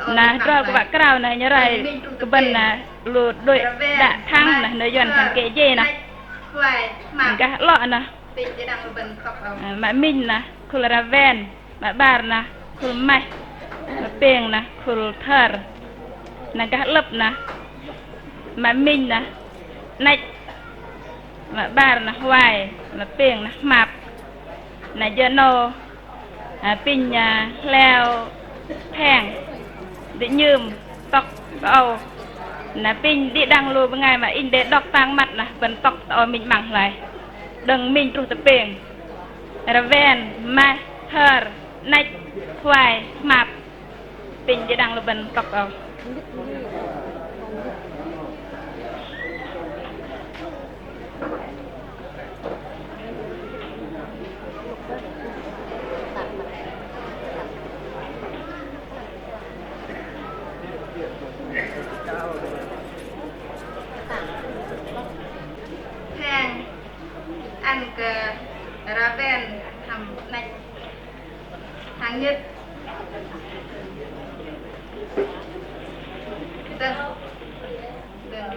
Na hơdrol kơ wă krao na nhơrai kơ bơ̆n na lu đuĕ đă thăng na nơ̆r yuăn khan kĕ jei na. Gah 'lŏ na. Ơ, mă minh na khul raven. Mă 'bar na khul maih, mă pêng na khul thơr, na gah 'lơ̆p na mă minh na 'nĕch, mă 'bar na huai, mă pêng na hmap. Na jơ 'nâu, ơ, apinh, ơ, hleo pheng, đĭ nhưm, tŏk tơ âu. Na apinh đĭ đăng lu bơngai mă inh đei đŏk tang măt na bơ̆n tŏk tơ âu minh 'măng hloi. Đơ̆ng minh truh tơ pêng. Raven, maih, thơr, 'nĕch, huai, hmap. Apinh đĭ đăng lu bơ̆n tŏk âu. Pheng ăn kơ raven hăm 'nĕch. Hang nhĭt. Dơ̆ng. Dơ̆ng.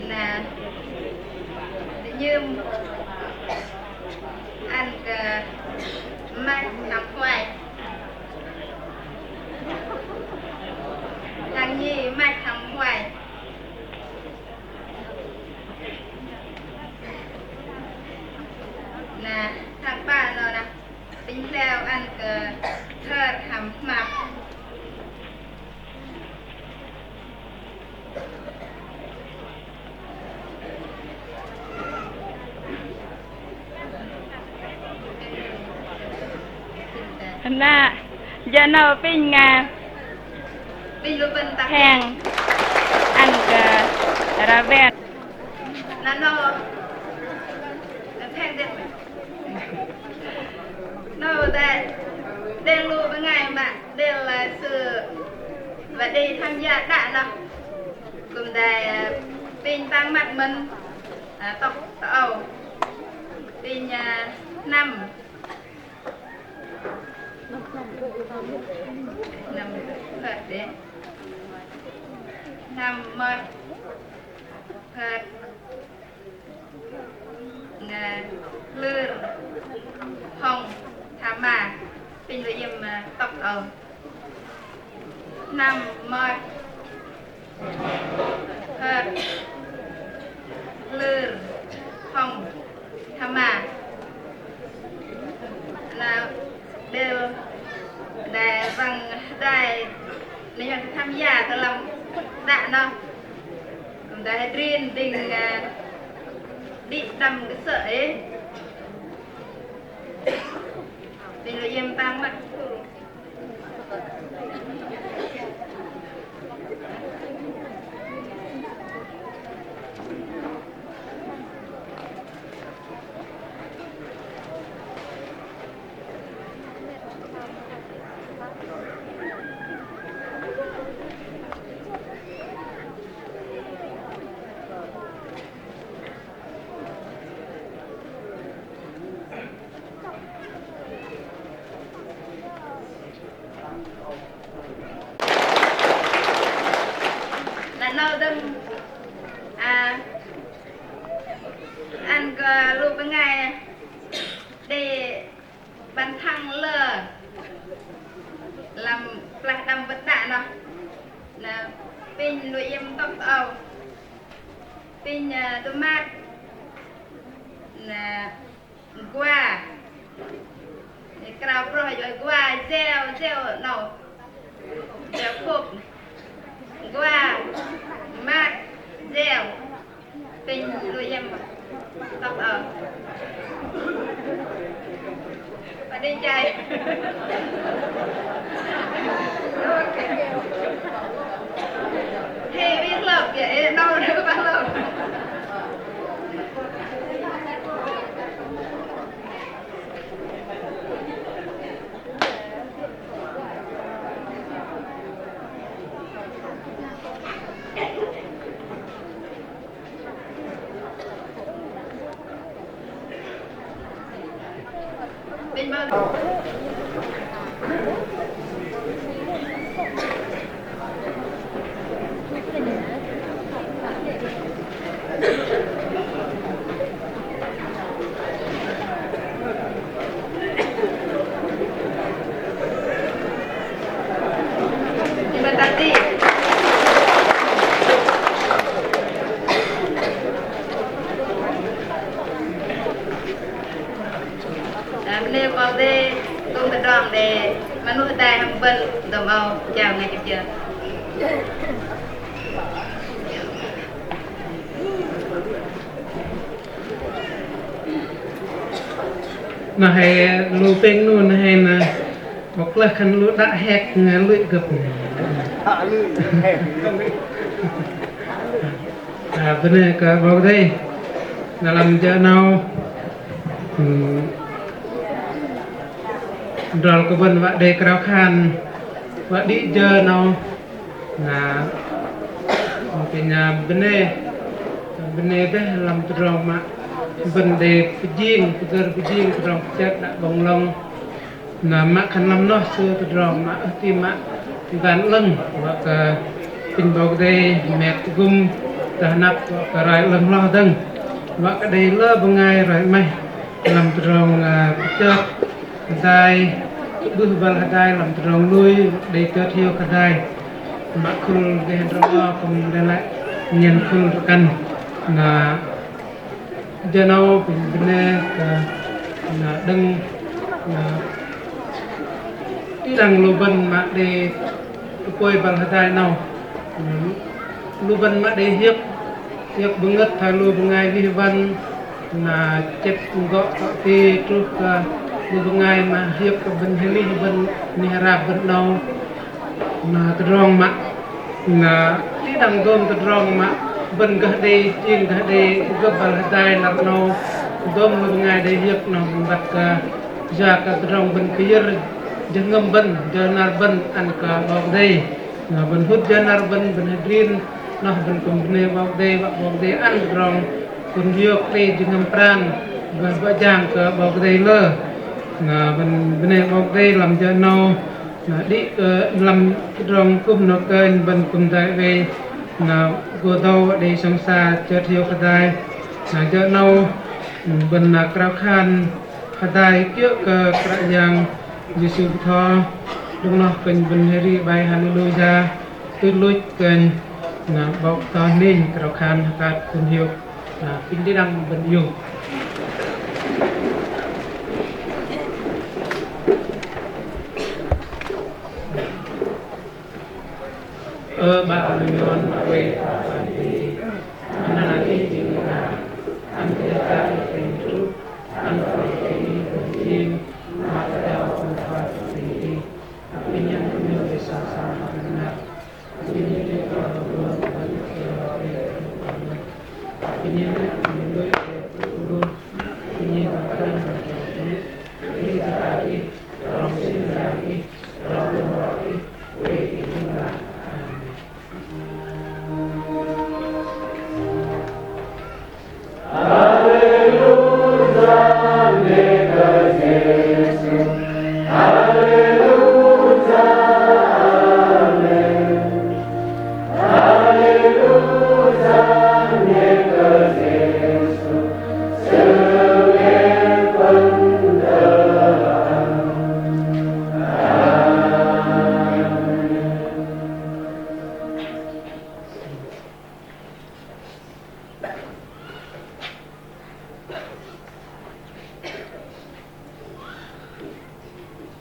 Na, đĭ nhưm ăn kơ maih hăm huai. Hang nhi maih hăm huai. Na, hang 'bar noh na, apinh hleo ăn kơ thơr hăm hmap. Na, jơ 'nâu apinh, ơ, pheng ăn kơ raven. Na 'nâu, pheng đĕch. 'Nâu đĕch. Đei lu bơngai mă đei sư wă đei tham gia đă noh. Kư̆m đei, ơ, pinh păng măt mơ̆n, ơ, tŏk tơ âu. Pinh, ơ, năm. Năm phật đei. Năm mơ̆t phật. Nơ, hlơr, hŏng, thama. Pinh lu iĕm, ơ, tŏk âu. Năm mơ̆t phật, hlơr, hŏng, thama. Nơ, đei, đei wăng đei, nơ, tham gia tơ lăm đă noh. Kư̆m đei hơdrin đĭ, ơ, đĭ đăm kơ sơ̆ ê. Pinh lu iĕm păng măt. Nơ, nơ dơ̆ng, ơ, ăn kơ lu bơngai đei bàn thắng lơ lăm plah đăm bơ̆t đă noh. Nơ, pinh lu iĕm tŏk âu. Pinh, ơ, tơmat. Nơ, gua. Nơ, krao prŏ joi gua, jeo, jeo, nơ. Jeo khôp. Gua, mat, jeo. Pinh lu iĕm tŏk âu. Pă đei jai. Hei, wih hlơp, yơ, ê, nâu, nâu, pă hlơp. Mơnê kơ đei tôm tơdrong đei mơnuih hơdai hăm bơ̆n dôm âu, chào ngài chủ tịch. Na hei lu pêng nu na hei na bok leh khan lu đă hek ngă lui gơ̆p. Đă lui hek. Ơ, bơnê kơ 'Bok Kei-Dei. Na lăm jơ 'nâu, ưm, adrol kơ bơ̆n wă đei krao khan wă đĭ jơ 'nâu. Na, pinh bơnê, bơnê dêh lăm tơdrong mă bơ̆n đei pơjing, pơgơ̆r pơjing tơdrong pơchơt đă 'bŏng 'lơ̆ng. Na mă khan lăm noh sư tơdrong mă ưh ti mă ti ban 'lơ̆ng, wă kơ pinh 'Bok Kei-Dei met tơgŭm tơ hơnăp wă kơ roi 'lơ̆ng hloh dơ̆ng. Wă kơ đei lơ bơngai roi 'maih lăm tơdrong, ơ, pơchơt hơdai, bưh băl hơdai lăm tơdrong lui, đei chơt hiôk hơdai. Mă khul gah hơdrol âu kư̆m đei lăi nhen khul rơkăn. Na jơ 'nâu pinh bơnê kơ na đơ̆ng, na đĭ đăng lu bơ̆n mă đei tơpơi băl hơdai 'nâu. Lu bơ̆n mă đei hiơ̆k, hiơ̆k bơngơ̆t thoi lu bơngai wih wăn, na chĕp gŏ tŏ ti truh kơ lu bơngai mă hiơ̆k kơ bơ̆n hơlih bơ̆n nih rap bơ̆n 'nâu. Na tơdrong mă, na đĭ đăng dôm tơdrong mă bơ̆n gơh đei, jing gơh đei gơ̆p băl hơdai lăm 'nâu, dôm lu bơngai đei hiơ̆k 'nâu bơ̆n băt kơ, yua kơ tơdrong bơ̆n kơyơ̆r Jơhngơ̆m bơ̆n, jơ năr bơ̆n ăn kơ 'Bok Kei-Dei. Na bơ̆n hŭt jơ năr bơ̆n, bơ̆n hơdrin, noh bơ̆n kư̆m bơnê 'Bok Kei-Dei, wă 'Bok Kei-Dei ăn tơdrong pŭn hiôk đei jơhngơ̆m pran, bơ̆n bơ̆jang kơ 'Bok Kei-Dei lơ. Na bơ̆n bơnê 'Bok Kei-Dei lăm jơ 'nâu, na đĭ kơ lăm tơdrong kŭm noh kơnh bơ̆n kư̆m dai wei, na gô dâu đei sŏng sa chơt hiôk hơdai. Na jơ 'nâu, bơ̆n na krao khan hơdai kiơ̆ kơ Kră Yang Yêsu bơtho, đơ̆ng noh kơnh bơ̆n hơri 'bai Haleluya, tuch luch kơnh na 'bok bơtho hninh krao khan hơkat pŭn hiôk, na apinh đĭ đăng bơ̆n iung. Ơ 'Bă lăm nhôn, oei kơ Ih, ăn năr Ih jing năr, ăn kơ jơ̆ Ih tơ'ngla, ăn kơ Ih tơ'ngla, mă tơdrong kơ Ih, apinh nhen kơ nhôn đei sa sa năr, apinh nhen đei kơ nhôn, apinh nhen đei kơ nhôn, apinh nhen đei kơ nhôn.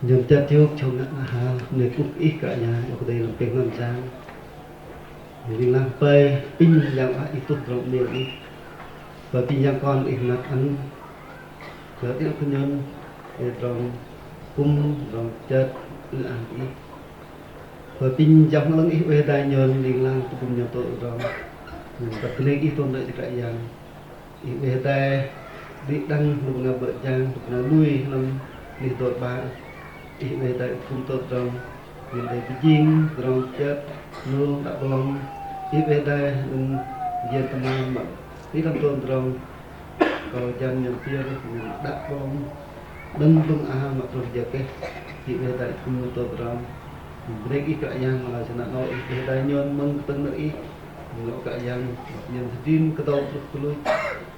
Nhôn chơt hiôk chông năr 'nao hơnăl, bơnê kơ Ih Kră Yang, 'Bok Kei-Dei lăm pêng năm jang. Ling lang pơi apinh Yang Bơhngol Ih tuh tơdrong 'nĕ Ih. Pơi apinh Yang Kon Ih năr ăn kơ đĭ đăng kơ nhôn, đei tơdrong kŭm, tơdrong chơt, ư-ang Ih. Pơi apinh Yang Bơhngol 'Lơ̆ng Ih oei hơdai nhôn, ling lang tơgŭm nhôn tôm tơdrong. Nhôn băt kơnê̆ Ih tôm đơ̆ng Ih Kră Yang. Ih oei hơdai đĭ đăng lu bơngai bơ̆ jang, lu bơngai lui lăm anih dôih 'bar. Ih oei hơdai kŭm tôm tơdrong. Nhôn đei pơjing tơdrong chơt, nơ̆r đă 'blŏng. Ih oei hơdai đơ̆ng jên tơmam mă đĭ đăng tôm tơdrong. Kơ jăn nhôn pơyơ̆r, nhôn đă 'blŏng. Đơ̆ng bơ̆ng a mă truh jơ kĕ. Ih oei hơdai kŭm tôm tơdrong. Bơnê kơ Ih Kră Yang, mă lei sơnă 'nâu Ih oei hơdai nhôn mơ̆ng kơtơ̆ng nơ̆r Ih. Mă Kră Yang, nhôn hơdrin kơdâu truh kơ lui.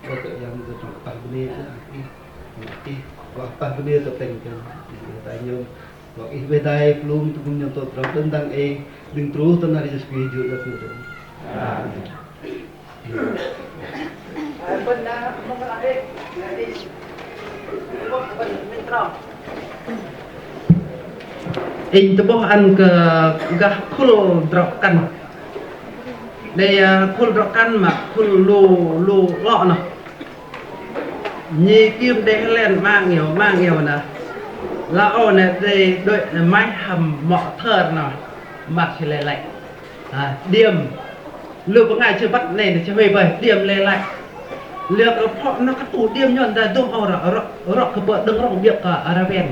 Ơ Kră Yang, kơ tơdrong pah bơnê kơ Ih. Ih, wă pah bơnê tơ tĕng kơ Ih oei hơdai nhôn. Wă Ih oei hơdai pơlung tơgŭm nhôn tôm tơdrong đơ̆ng dang ei, đơ̆ng truh tơ năr Yêsu Krist jur dăp nơ̆r. Amen. Inh tơ'bôh ăn kơ gah khul drŏ kăn. Đei, ơ, khul drŏ kăn mă khul lu, lu 'lŏ noh. Nhi kim đei hơlen 'mang iâu, 'mang iâu nơh. Lah âu nơh đei đuĕ nơh maih hăm mŏ thơr noh. Mă sư lei lăi. À, điêm. Lu bơngai sư băt nơh, sư huay bơih, điêm lei lăi. Liơ kơ pơ̆ noh kơ tŭ điêm nhôn dah dôm âu rŏ, rŏ, rŏ kơ bơ̆ đơ̆ng rŏng biơ̆ kơ ară ven.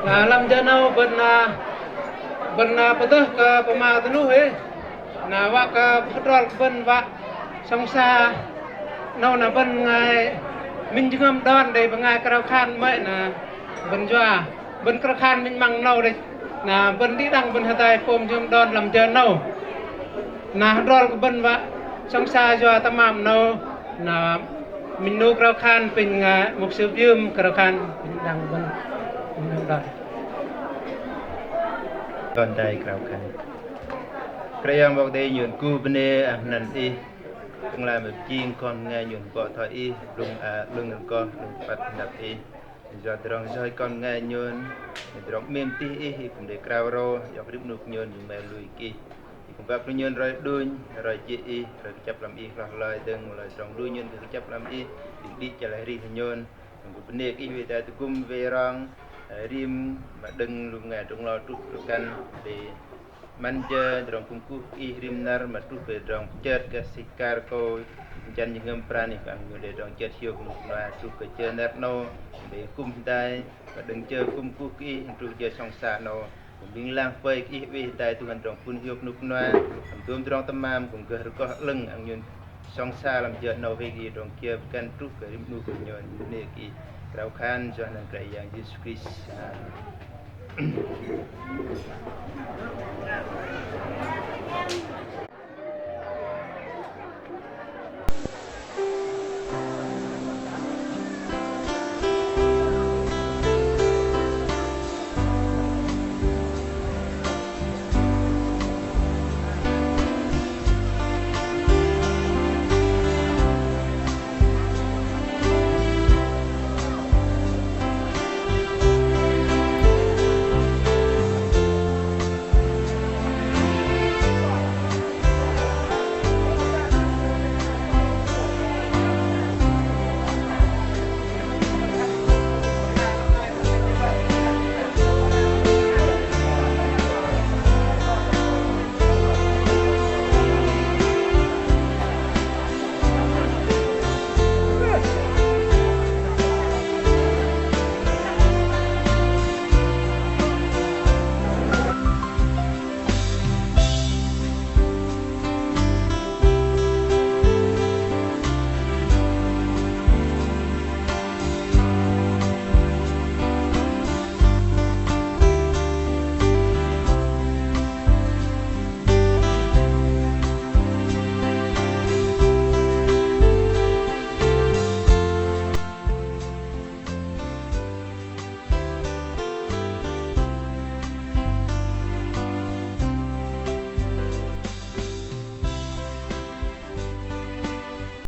Na lăm jơ 'nâu bơ̆n, na bơ̆n, na pơdơh kơ pơma dơnuh ih. Na wă kơ hơdrol kơ bơ̆n wă sŏng sa 'nâu na bơ̆n bơngai minh jơhngơ̆m đon đei bơngai krao khan 'mơ̆i na bơ̆n yua. Bơ̆n krao khan minh 'măng 'nâu đĕch. Na bơ̆n đĭ đăng bơ̆n hơdai pôm jơhngơ̆m đon lăm jơ 'nâu. Na hơdrol kơ bơ̆n wă sŏng sa yua tơmam 'nâu. Na minh 'nu krao khan pinh, ơ, mục sư Viêm krao khan pinh đăng bơ̆n. Đăng đon. Kon tai krao khan. Kră Yang 'Bok Kei-Dei, nhôn kuh bơnê ăn năn ih. Pơklaih mă jing kon bơngai nhôn bŏ thoi ih, lŭng a, lŭng rơgoh, lŭng păt hơnăp ih. Yua tơdrong yoch kon bơngai nhôn, tơdrong 'mêm tih ih, ih kư̆m đei krao rô, iŏk rim 'nu kơ nhôn jơ̆ng mă lui kơ ih. Ih kư̆m băt kơ nhôn roi đunh, roi jê̆ ih, roi kơjăp lăm ih hloh hloi dơ̆ng, mă lei tơdrong lui nhôn kơ kơjăp lăm ih, ih đĭ chăl arih kơ nhôn. Kư̆m bơnê kơ ih wei tai tơgŭm wei rong, rim mă đơ̆ng lu bơngai drŏ nglo truh kơ kăn, đei 'Măn jơ tơdrong kŭm kuh kơ ih rim năr mă truh kơ tơdrong pơchơt kơ sih kar kơ jăn jơhngơ̆m pran ih păng nhôn đei tơdrong chơt hiôk 'nu kơnua truh kơ jơ năr 'nâu, đei kŭm hơdai, mă đơ̆ng jơ kŭm kuh kơ ih truh jơ sŏng sa 'nâu. Kư̆m ling lang pơi kơ ih oei hơdai tuh ăn tơdrong pŭn hiôk 'nu kơnua, kư̆m dôm tơdrong tơmam kư̆m gơh rơgoh 'lơ̆ng ăn nhôn sŏng sa lăm jơ 'nâu hei kơ ih tơdrong kiơ pơgăn truh kơ rim 'nu kơ nhôn. Bơnê kơ ih krao khan yua anăn Kră Yang Yêsu Krist. Amen.